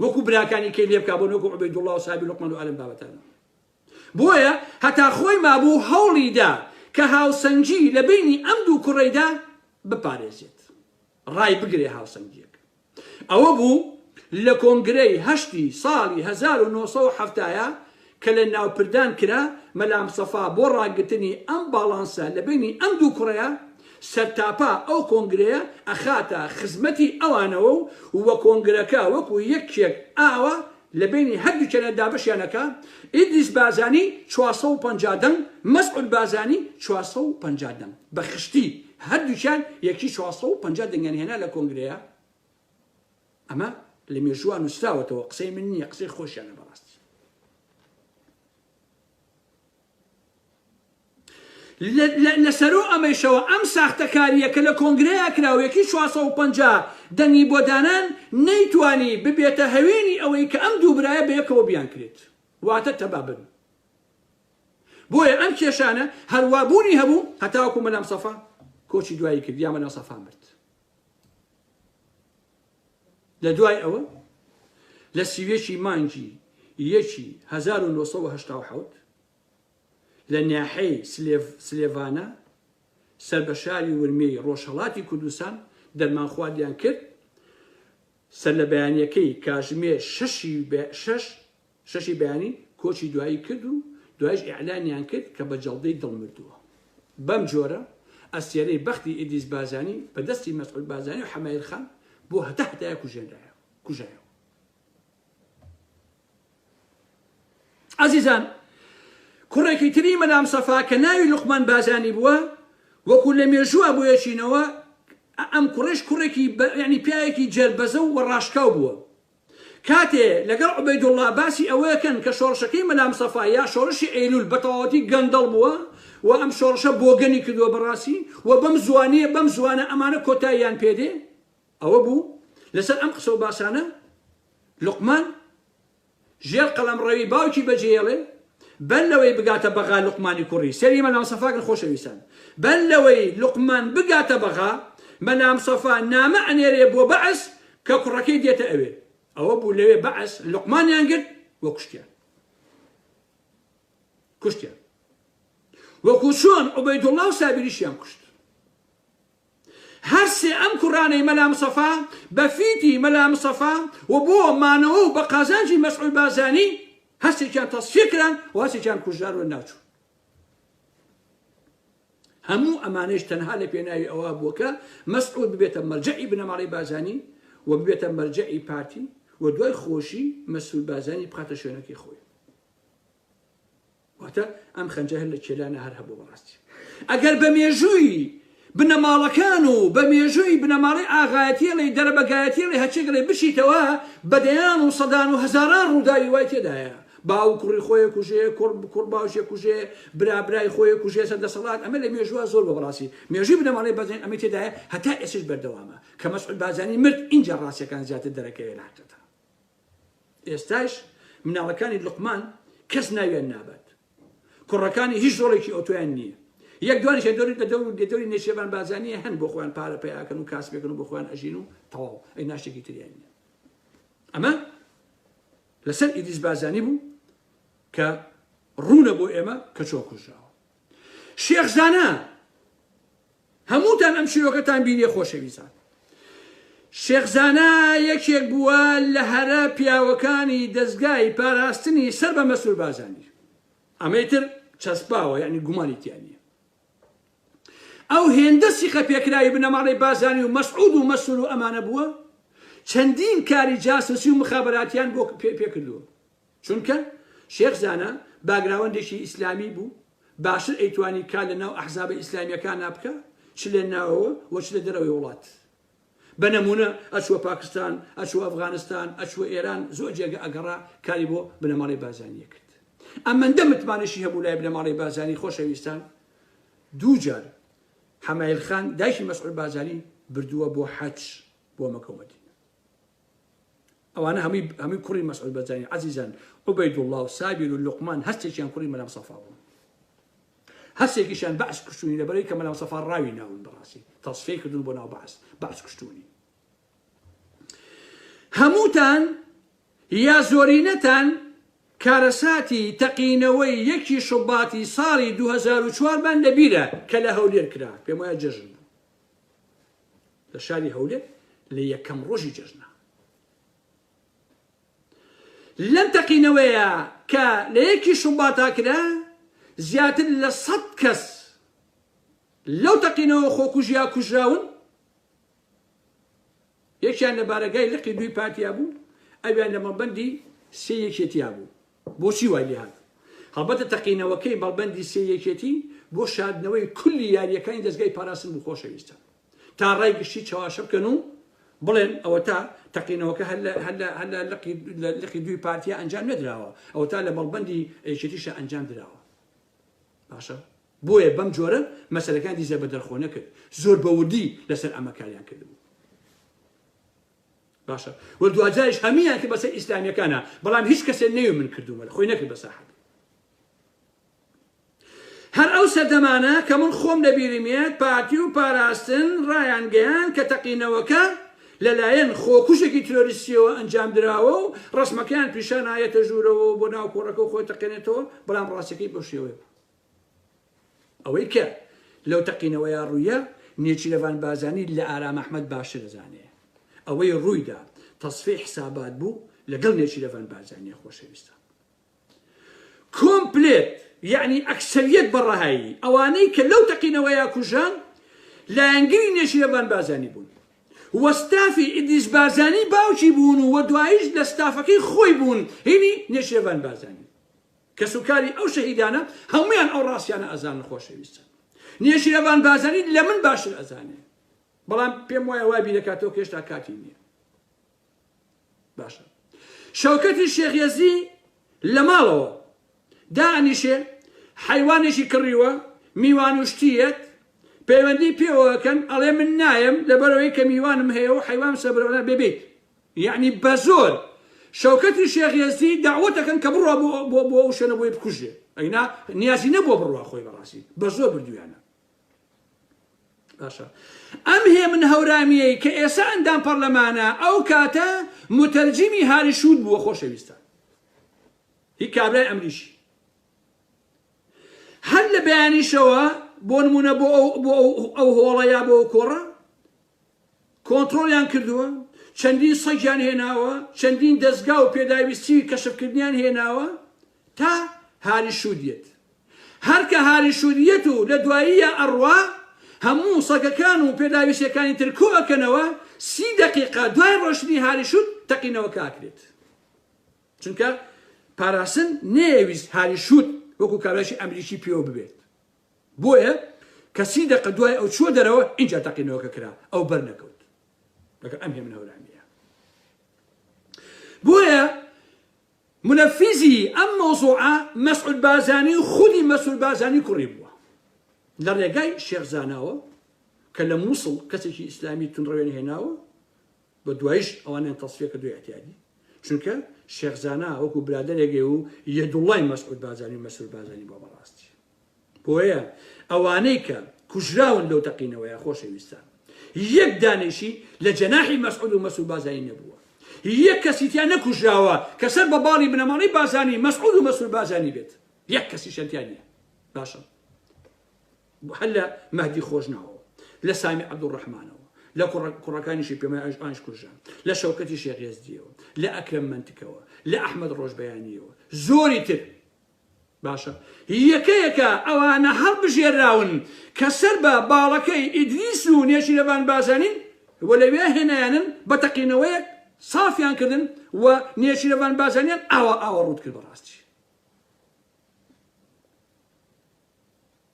وەکو براکانی کەی لێ بکا بۆ نۆکو عوبەیدوڵڵا و سابیر لوقمان و ئالم بابەتانە بۆیە هەتا خۆی مابوو هەوڵی دا کە هاوسەنگی لە بینی ئەم دوو کوڕەیدا بپارێزێت ڕای بگرێ هاوسەنگیەک ئەوە بوو لە کۆنگرەی هەشتی ساڵی 1970 کە لە ناوپردان کرا، مەلا مستەفا بۆ ڕاگرتنی ئەم باڵانسە لە بەینی ئەم دوو کوڕەیا، سەرتاپا ئەو کۆنگرەیە ئەخاتە خزمەتی ئەوانەوە و و کۆنگرەکە وەکو یەکێک ئاوا لە بەینی هەردووکیانا دابەشیان ئەکا، ئیدریس بارزانی 450 دەنگ، مەسعود بارزانی 450 دەنگ، بە خشتی هەردووکیان یەکی 450 دەنگیان هێنا لە کۆنگرەیا. ئەمە لە مێژووە نووسراوەتەوە قسەی من نییە قسەی خۆشیانە بەڕاستی. لە سەروو ئەمەیشەوە ئەم ساختەکارییە کە لە کۆنگرەیا کرا و یەکی 450 دەنگی بۆ دانان نەیتوانی ببێتە هەوێنی ئەوەی کە ئەم دوو برایە بەیەکەوە بیانکرێت واتە تەبا بن. بۆیە ئەم کێشانە هەروا بوونی هەبوو هەتاوەکو مەلا مستەفا کۆچی دوایی کرد یا مەلا مستەفا مرد. لە دوای ئەوە لە 31 مانگی یەکی 1970 لە ناحیەی سلێڤانە سەر بە شاری ورمێی ڕۆژهەڵاتی کوردستان دەرمانخواردیان کرد، سەرلەبەیانییەکەی کاژمێر شەشی شەش شەشی بەیانی کۆچی دوایی کرد و دوایش ئیعلانیان کرد کە بە جەڵدەی دڵ مردووە. بەم جۆرە ئەستێرەی بەختی ئیدریس بارزانی بە دەستی مەسعود بارزانی و حەمایل خان بۆ هەتا هەتایە کوژێنرایەوە کوژایەوە. ئازیزان کوڕێکی تری مەلام سەفا کە ناوی لوقمان بازانی بووە وەکو لە مێژووە بۆیەچینەوە ئەم کوڕێش کوڕێکی ینی پیاوێکی جەربەزە و ڕاشکاو بووە کاتێ لەگەڵ عوبەیدوڵڵا باسی ئەوەکەن کە شۆڕشەکەی مەلام سەفا یا شۆڕشی ئەیلول بە تەواوەتی گەندەڵ بووە و ئەم شۆڕشە بۆگەنی کردووە بەڕاستی و بەم زوانیە بەم زوانە ئەمانە کۆتاییان پێدێ ئەوە بوو لەسەر ئەم قسە و باسانە لوقمان ژێر قەڵەمڕەوی باوکی بەجێیەڵێ بەر لەوەی بگاتە بەغا لوقمانی کوڕی سەری مەلا مستەفا کرد خۆشەویستان بەر لەوەی لوقمان بگاتە بەغا مەلا مستەفا نامە ئەنێرێ بۆ بەعس کە کوڕەکەی دێتە ئەوێ ئەوە بوو لەوێ بەعس لوقمانیان گرت و کوشتیان کوشتیان وەکو چۆن عوبەیدوڵڵا و سابیریشیان کوشت هەر سێ ئەم کوڕانەی مەلا مستەفا بە فیتی مەلا مستەفا و بۆ مانەوە و بە قازانجی مەسعود بارزانی هەرسێکیان تەسفیە کران و هەرسێکیان کوژران و ناچوون. هەموو ئەمانەیش تەنها لە پێناوی ئەوە بووە کە مەسعود ببێتە مەرجەعی بنەماڵەی بارزانی و ببێتە مەرجەعی پارتی و دوای خۆشی مەسرور بارزانی بخاتە شوێنەکەی خۆی. واتە ئەم خەنجە هەر لە کێلانە هەر هەبوو بەڕاستی ئەگەر بە مێژووی بنەماڵەکان و بە مێژووی بنەماڵەی ئاغایەتیڵی دەرەبەگایەتیڵی هەرچێکڵێ بچیتەوە بە دەیان و سەدان و هەزاران ڕووداوی وای تێدایە باو کوڕی خۆی کوژێ کوڕ کوڕ باوکێ کوژێ برا برای خۆی کوژێ سەر دەسەڵات ئەمە لە مێژووە زۆر بە بەڕاستی مێژووی بنەماڵەی بەزین ئەمەی تێدایە هەتا ئێستش بەردەوامە کە مەسعود بارزانی مرد ئینجا ڕاستیەکان زیاتر دەرەکەوێ لە حەقیقەتە ئێستاش مناڵەکانی لوقمان کەس ناویان نابات کوڕەکانی هیچ ڕۆڵێکی ئەوتۆیان نییە یەک دوانیش دەوری لە دەور لە دەوری نێچیرڤان بارزانیە هەن بۆ خۆیان پارە پیاکەن و کاسبێکن و بۆ خۆیان ئەژین و تەواو ئەی ناشتێکی تریان نییە ئەمە لەسەر ئیدریس بارزانی بوو کە ڕوونە بۆ ئێمە کە چۆن کوژراوە شێخ زانا هەمووتان ئەم چیرۆکەتان بینیە خۆشەویستان. شێخ زانا یەکێک بووە لە هەرە پیاوەکانی دەزگای پاراستنی سەر بە مەسرور بارزانی. ئەمەی تر چەسپاوە یعنی گومانی تیا نییە. ئەو هێندە سیقە پێکراوی بنەماڵەی بارزانی و مەسعود و مەسرور و ئەمانە بووە چەندین کاری جاسوسی و مخابراتیان بۆ پێ کردووە. چونکە شێخ زانا باگراوەندێکی ئیسلامی بوو باشتر ئەیتوانی کار لە ناو ئەحزابە ئیسلامیەکانا بکا چ لە ناوەوە و چ لە دەرەوەی وڵات بە نمونە ئەچوە پاکستان ئەچوە ئەفغانستان ئەچوە ئێران زۆر جێگە ئەگەڕا کاری بۆ بنەماڵەی بارزانی ئەکرد ئەمەندە متمانەشی هەبوو لای بنەماڵەی بارزانی خۆشەویستان دوو جار حەمایل خان دایکی مەسعود بارزانی بردووە بۆ حەج بۆ مەکە و مەدینە ئەوانە هەمووی هەمووی کوڕی مەسعود بەرزانی عەزیزان عوبەیدوڵڵا و سابیر و لوقمان هەرسێکیان کوڕی مەلا مستەفا بوون هەرسێکیشیان بەعس کوشتونی لەبەرەی کە مەلا مستەفا ڕاوی ناون بەڕاستی تەسفیەی کردون بۆ ناو بەعس بەعس کوشتونی هەمووتان یا زۆرینەتان کارەساتی تەقینەوەی یەکی شوباتی ساڵی 2004 بان لەبیرە کە لە هەولێر کرا پێم وایە جەژن بوو لە شاری هەولێر لە یەکەم ڕۆژی جەژنە لەم تەقینەوەیە کە لە یەکی شوباتا کرا زیاتر لە سەد کەس لەو تەقینەوە خۆکوژیا کوژراون یەکیان لە بارەگای لقی دووی پارتیا بوو ئەویان لە مەڵبەندی سێ یەکێتیا بوو بۆچی وای لێهات؟ هەڵبەتە تەقینەوەکەی مەڵبەندی سێی یەکێتی بۆ شاردنەوەی کولی یارییەکانی دەزگای پاراستن بوو خۆشەویستان تا ڕای گشتی چەواشە بکەن و بڵێن ئەوەتا تەقینەوەکە هەر لە هەر لە هەر لە لقی لە لقی دووی پارتیا ئەنجام نەدراوە ئەوەتا لە مەڵبەندی یەکێتیشە ئەنجام دراوە باشە. بۆیە بەم جۆرە مەسەلەکان دیزە بە دەرخۆ نەکرد زۆر بە وردی لەسەر ئەمە کاریان کردبوو. باشە و دواجاریش هەموویان کرد بەسەر ئیسلامیەکانە بەڵام هیچ کەسێ نەوێ من کردومە خۆی نەکرد بە ساحەب. هەر ئەو سەردەمانە کە من خۆم لەبیرم یەت پارتی و پاراستن ڕایانگەیاند کە تەقینەوەکە لەلایەن خۆکوژێکی ترۆریستیەوە ئەنجامدراوە و ڕەسمەکەیان پیشان ئایەتە ژوورەوە و بۆ ناو کۆڕەکە و خۆی تەقێنێتەوە، بەڵام ڕاستیەکەی بەو شێوەیە بوو. ئەوەی کە لەو تەقینەوەیە ڕوویە نێچیرەڤان بارزانی لە ئارام ئەحمەد باشتر ئەزانێ. ئەوەی ڕوویدا تەسفیەی حسابات بوو لەگەڵ نێچیرەڤان بارزانیە خۆشەویستان. کۆمپلێت یەعنی ئەکسەریەت بە ڕەهایی ئەوانەی کە لەو تەقینەوەیا کوژران لایەنگری نێچیرەڤان بارزانی بوون و ستافی ئیدریس بارزانی باوکی بوون و دواییش لە ستافەکەی خۆی بوون هینی نێچیرەڤان بارزانی کەسوکاری ئەو شەهیدانە هەموویان ئەو ڕاستیانە ئەزانن خۆشەویستان نێچیرەڤان بارزانی لە من باشتر ئەزانێ بەڵام پێم وایە وا بیرەکاتەوە کە هێشتا کاتی نییە. باشە شەوکەتی شێخ یەزی لە ماڵەوە دائەنیشێ حەیوانێکی کڕیوە میوان و شتیەت پەیوەندی پێوەکەن ئەڵێ من نایەم لەبەرەوەی کە میوانم هەیە و حەیوان سەبرەوە بێ بیت یعنی بە زۆر شەوکەتی شێخ یەزی داوەتەکەن کە بڕوا بۆ بۆ بۆ ئەو شوێنە بۆی بکوژێ ئەینا نیازی نەبووە بڕوا خۆی بەڕاستی بە زۆر بردویانە باشە ئەم هێمن هەورامیەی کە ئێسا ئەندام پەرلەمانە ئەو کاتە متەرجیمی هاری شوود بووە خۆشەویستان هی کابرای ئەمریکی هەر لە بەیانیشەوە بۆ نمونە بۆ ئەو بۆ ئەو هۆڵە یا بۆ ئەو کۆڕە کۆنترۆڵیان کردووە چەندین سەگیان هێناوە چەندین دەستگا و پێداویستی کەشفکردنیان هێناوە تا هاری شوود یەت هەر کە هاری شوود یەت و لە دواییە ئەڕوا هەموو سەگەکان و پێداویستیەکانی تر کۆ ئەکەنەوە سی دەقیقە دوای ڕۆشتنی هاری شوود تەقینەوەکە ئەکرێت چونکە پاراستن نەیەویست هاری شوود وەکو کابرایکی ئەمریکی پێوە ببێت بۆیە کە سی دەقە دوای ئەو چووە دەرەوە ئینجا تەقینەوەکە کرا ئەو بەر نەکەوت لەگەڵ ئەم هێمن هەورامیە بۆیە مونەفیزی ئەم مەوزوعە مەسعود بارزانی و خودی مەسرور بارزانی کوڕی بووە لە ڕێگای شێخ زاناوە کە لە مووسڵ کەسێکی ئیسلامی توندڕەوێن هێناوە بە دوایش ئەوانیان تەسفیە کردو ئیعتیادی چونکە شێخ زانا وەکو برادەرێک و یەدوڵای مەسعود بارزانی و مەسرور بارزانی بووە بەڕاستی بۆیە ئەوانەی کە کوژراون لەو تەقینەوەیە خۆشەویستان یەک دانەیشی لە جەناحی مەسعود و مەسرور بارزانی نەبووە. یەک کەسی تیا نەکوژراوە کە سەر بە باڵی بنەماڵەی بارزانی مەسعود و مەسرور بارزانی بێت. یەک کەسیشیان تیا نییە. باشە هەر لە مەهدی خۆشناوەوە، لە سامی عەبدولڕەحمانەوە، لە کوڕەکانیشی پێم وایە ئەوانیش کوژران، لە شەوکەتی شێخ یەزدییەوە، لە ئەکرەم مەنتکەوە، لە ئەحمەد ڕۆژبەیانییەوە، زۆری تر. باشە یەکە یەکە ئەوانە هەڵبژێراون کە سەر بە باڵەکەی ئیدریس و نێچیرەڤان بارزانین و لەوێ هێنایانن بە تەقینەوەیەک سافیان کردن و نێچیرەڤان بارزانیان ئاوا ئاوا ڕووت کرد بەڕاستی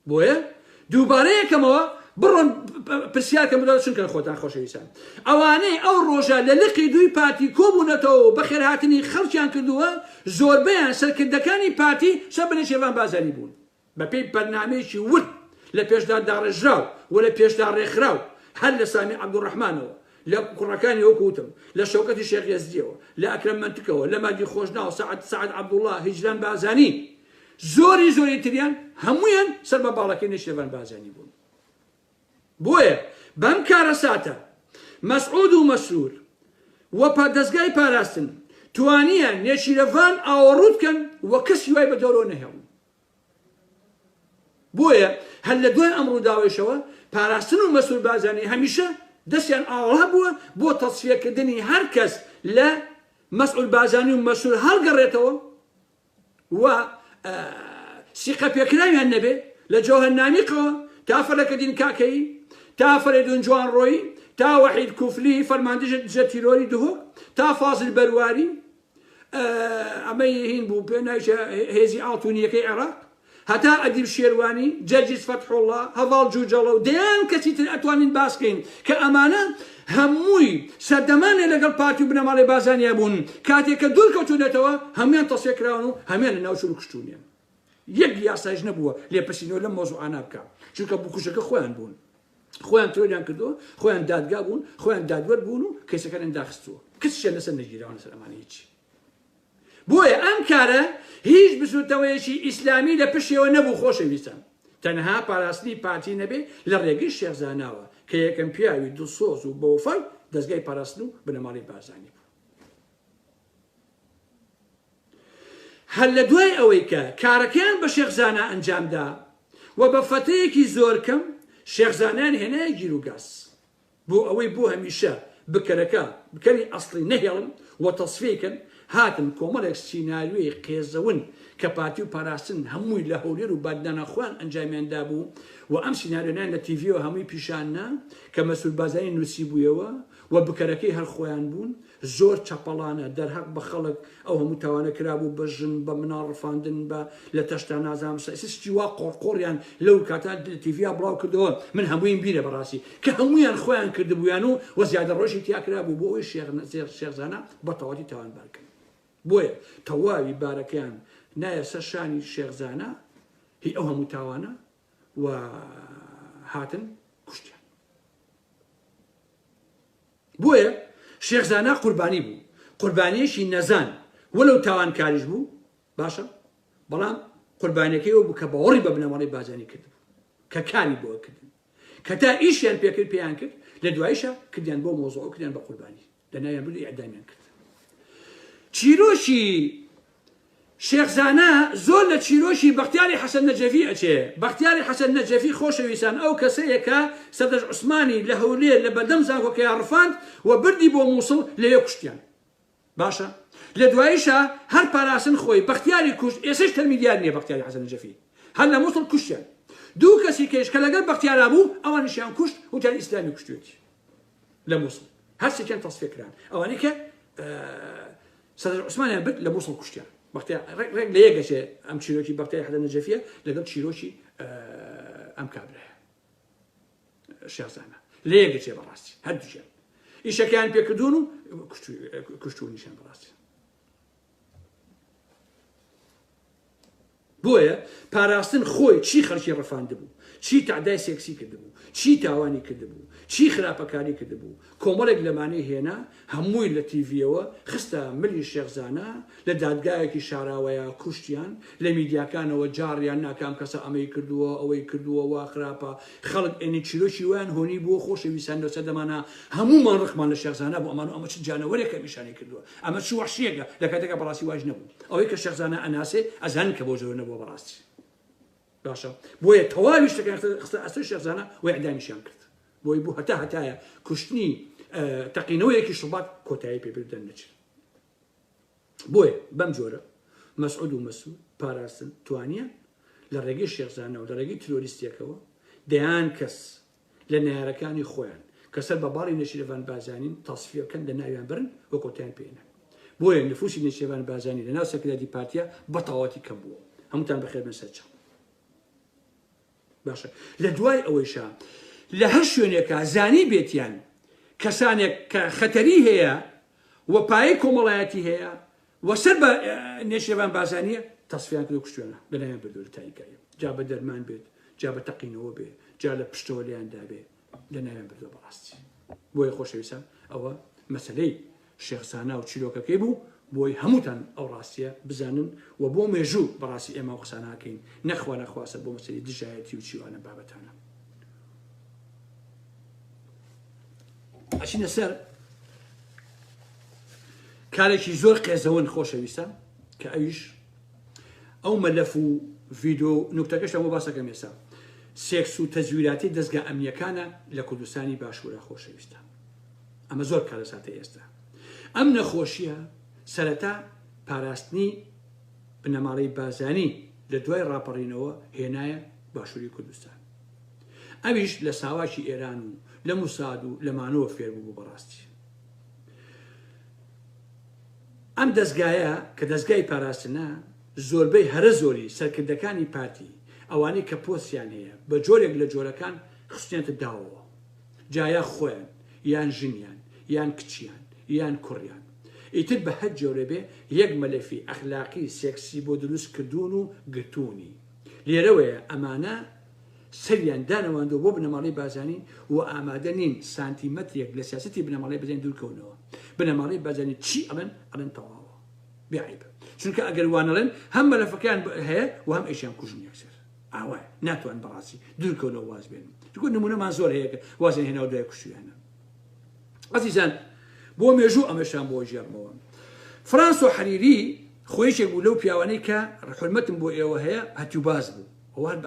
بۆیە دووبارە یەکەمەوە بڕۆن پرسیار کەن بدەن چونکە خۆتان خۆشەویستان ئەوانەی ئەو ڕۆژە لە لقی دووی پارتی کۆبوونەتەوە و بەخێرهاتنی خەڵکیان کردووە زۆربەیان سەرکردەکانی پارتی سەر بە نێچیرڤان بارزانی بوون بەپێی بەرنامەیەکی ورد لە پێشدا داڕێژراو و لە پێشدا ڕێکخراو هەر لە سامی عەبدولڕەحمانەوە لە کوڕەکانی وەکو وتم لە شەوکەتی شێخ یەزدیەوە لە ئەکرەم مەنتکەوە لە مادی خۆشناو سەعد سەعد عەبدوڵڵا هیجران بارزانی زۆری زۆری تریان هەموویان سەر بە باڵەکەی نێچیرڤان بارزانی بوون. بۆیە بەم کارەساتە مەسعود و مەسرور و دەزگای پاراستن توانیان نێچیرەڤان ئاوەڕوو بکەن و کەسی وای بە دەورەوە نەهێڵن. بۆیە هەر لە دوای ئەم ڕووداوەیشەوە پاراستن و مەسرور بارزانی هەمیشە دەستیان ئاوەڵا بووە بۆ تەسفیەکردنی هەر کەس لە مەسعود بارزانی و مەسرور هەڵگەڕێتەوە و سیقە پێکراویان نەبێ لە جەوهەر نامیقەوە تا فەلەکەدین کاکەیی تا فەرەیدون جوانڕۆیی تا وەحید کوفلی فەرماندەی دژە تیرۆری دهۆک تا فازل بەرواری ئەمەی هین بوو پێ نایشە هێزی ئاڵتونیەکەی عێراق هەتا ئەدیب شێروانی، جەرجیس فەتحوڵا، هەڤاڵ جوجەڵە و دەیان کەسی تر ئەتوانین باس کەین کە ئەمانە هەمووی سەردەمانێ لەگەڵ پارتی و بنەماڵەی بارزانیا بوون، کاتێ کە دوور کەوتوونەتەوە هەموویان تەسفیە کراون و هەموویان لەناو چوون و کوشتوونیان. یەک یاسایش نەبووە لێپرسینەوە لەم مەوزوعانە بکا چونکە بکوژەکە خۆیان بوون خۆیان ترۆریان کردووە خۆیان دادگا بوون خۆیان دادوەر بوون و کەیسەکانیان داخستووە کەسیان لەسەر نەگیراوە لەسەر ئەمانە هیچی بۆیە ئەم کارە هیچ بزوتنەوەیەکی ئیسلامی لە پشتیەوە نەبوو خۆشەویستان تەنها پاراستنی پارتی نەبێ لە ڕێگەی شێخ زاناوە کە یەکەم پیاوی دڵسۆز و بەوەفای دەزگای پاراستن و بنەماڵەی بارزانی بوو. هەر لە دوای ئەوەی کە کارەکەیان بە شێخ زانا ئەنجامدا و بە فەتەیەکی زۆر کەم شێخ زانایان هێنایە گیروگاز بۆ ئەوەی بۆ هەمیشە بکەرەکە بکەری ئەسڵی نەهێڵن و تەسفیەی کەن، هاتن کۆمەڵێک سیناریۆی قێزەون کە پارتی و پاراستن هەمووی لە هەولێر و بادینانا خۆیان ئەنجامیان دابوو و ئەم سیناریۆنەیان لە تیڤیەوە هەمووی پیشان نا کە مەسرور بارزانی نووسیبوویەوە و بکەرەکەی هەر خۆیان بوون. زۆر چەپەڵانە دەرهەق بە خەڵک ئەو هەموو تاوانە کرابوو بە ژن بە مناڵ ڕفاندن بە لە تەشتا نازانم سە شتی وا قۆڕقۆڕیان لەو کاتە لە تیڤیا بڵاو کردەوە من هەموویم بیرە بەڕاستی کە هەموویان خۆیان کردبوویان و وە زیادە ڕۆژی تیا کرابوو بۆ ئەوەی شێخ شێخ زانا بە تەواوەتی تاوانبار کەن بۆیە تەواوی بارەکەیان نایە سەر شانی شێخ زانا هی ئەو هەموو تاوانە و هاتن کوشتیان. بۆیە شێخ زانا قوربانی بوو، قوربانیەکی نەزان وەلەو تاوانکاریش بوو، باشە بەڵام قوربانیەکەی ئەو بوو کە باوەڕی بە بنەماڵەی بارزانی کردبوو، کە کاری بۆ کردن، کە تا ئیشیان پێکرد پێیان کرد، لە دواییشا کردیان بۆ مۆزوع و کردیان بە قوربانی، لە ناویان برد و ئیعدامیان کرد. چیرۆکی شێخ زانا زۆر لە چیرۆکی بەختیاری حەسەن نەجەفی ئەچێ، بەختیاری حەسەن نەجەفی خۆشەویستان ئەو کەسەیە کە سەردەشت عوسمانی لە هەولێر لە بەردەم زانکۆکەیا ڕفاند و بردی بۆ موسڵ لەوێ کوشتیان باشە لە دواییشا هەر پاراستن خۆی بەختیاری کوشت ئێسەش تەرمی دیار نیە بەختیاری حەسەن نەجەفی هەر لە موسڵ کوشتیان دوو کەسی کەیش کە لەگەڵ بەختیارا بوو ئەوانیشیان کوشت وتیان ئیسلامی کوشتوێتی لە موسڵ هەرسێکیان تەسفیە کران ئەوانەی کە سەدر عوسمانیان برد لە موسڵ کوشتیان بەختیار ڕێک ڕێک لە یەک ئەچێ ئەم چیرۆکی بەختیاری حەدە نەجەفیە لەگەڵ چیرۆکی ئەم کابرایە شێخزانە لە یەک ئەچێ بەڕاستی هەردووکیان ئیشەکەیان پێکردوون و کوشتونیشان بەڕاستی بۆیە پاراستن خۆی چی خەڵکی ڕفاندبوو، چی تەعدای سێکسی کردبوو، چی تاوانی کردبوو، چی خراپەکاری کردبوو، کۆمەڵێک لەمانەی هێنا هەمووی لە تیڤیەوە خستە ملی شێخ زانا، لە دادگایەکی شاراوەیا کوشتیان، لە میدیاکانەوە جاڕیان نا کە ئەم کەسە ئەمەی کردووە، ئەوەی کردووە، وا خراپە، خەڵک ئێنی چیرۆکی وایان هۆنی بووە، خۆشەویستان لەو سەردەمانە هەموومان ڕقمان لە شێخ زانا بوو، ئەمانو ئەمە چ جانەوەرێکە ئەم ئیشانەی کردووە، ئەمە چ وەحشیەکە، لە کاتێکا بەڕاستی وایش نەبوو. ئەوەی کە شێخ زانا ئەناسێ ئەزانن کە بەو جۆرە نەبووە بەڕاستی باشە بۆیە تەواوی شتەکان خستە ئەستۆی شێخ زانا و ئیعدامیشیان کرد بۆی بۆ هەتا هەتایە کوشتنی تەقینەوەیەکی شوبات کۆتایی پێ بێت دەرنەچێت بۆیە بەم جۆرە مەسعود و مەسعود پاراستن توانیان لە ڕێگەی شێخ زانا و لە ڕێگەی ترۆریستیەکەوە دەیان کەس لە نەیارەکانی خۆیان کە سەر بە باڵی نێچیرڤان بارزانین تەسفیە بکەن لە ناویان برن و کۆتایان پێ نەن. بۆیە نفوسی نێچیرڤان بارزانی لە ناو سەرکردایەتی پارتیا بە تەواوەتی کەم بووە. هەمووتان بەخێر بێن سەر چاو. باشە لە دوای ئەوەیشا لە هەر شوێنێکا زانی بێتیان کەسانێک کە خەتەری هەیە و پایەی کۆمەڵایەتی هەیە و سەر بە نێچیرڤان بارزانیە تەسفیان کرد و کوشتویانە لەناویان بردووە لە تاریکایی جا بە دەرمان بێت جا بە تەقینەوە بێ جا لە پشتەوە لێیان دابێ لەناویان بردووە بەڕاستی بۆیە خۆشەویستان ئەوە مەسەلەی شێخ زانا و چیرۆکەکەی بوو بۆی هەمووتان ئەو ڕاستیە بزانن و بۆ مێژوو بەڕاستی ئێمە ئەو قسانە ئەکەین نەخوا نەخواسە بۆ مەسەلەی دژایەتی و چیوانە بابەتانە ئەچینە سەر کارێکی زۆر قێزەون خۆشەویستان کە ئەویش ئەو مەلەف و ڤیدۆ و نوکتەکەشتان بۆ باسەکەم ئێستا سێکس و تەزویراتی دەزگا ئەمنیەکانە لە کوردستانی باشوورە خۆشەویستان ئەمە زۆر کارەساتە ئێستا ئەم نەخۆشیە سەرەتا پاراستنی بنەماڵەی بازانی لە دوای ڕاپەڕینەوە هێنایە باشووری کوردستان ئەویش لە ساواکی ئێران و لە موساد و لەمانەوە فێر بوو بەڕاستی ئەم دەزگایە کە دەزگای پاراستنە زۆربەی هەرە زۆری سەرکردەکانی پارتی ئەوانەی کە پۆستیان هەیە بە جۆرێک لە جۆرەکان خستویانتە داوەوە جا یا خۆیان یان ژنیان یان کچیان یان کوڕیان. ئیتر بە هەر جۆرێ بێ یەک مەلەفی ئەخلاقی سێکسی بۆ دروست کردوون و گرتوونی. لێرەوەیە ئەمانە سەریان دانەواندووە بۆ بنەماڵەی بارزانی و ئامادە نین سانتیمەترێک لە سیاسەتی بنەماڵەی بارزانی دوورکەونەوە. بنەماڵەی بارزانی چی ئەڵێن ئەڵێن تەواوە. بێ عەیبە. چونکە ئەگەر وا نەڵێن هەم مەلەفەکەیان هەیە و هەم ئەیشیان کوژن یەکسەر. ئاوایە. ناتوانن بەڕاستی دوورکەونەوە واز بێنن. چونکە نموونەمان زۆر هەیە کە وازیان هێناوە دوای کوشتویانە. ئەزیزان بۆ مێژوو ئەمەشتان بۆ گێڕمەوە. فرانسۆ حەریری خۆ یەکێک بوو لەو پیاوانەی کە حورمەتم بۆ ئێوە هەیە هەتیوباز بوو. ئەوە هەر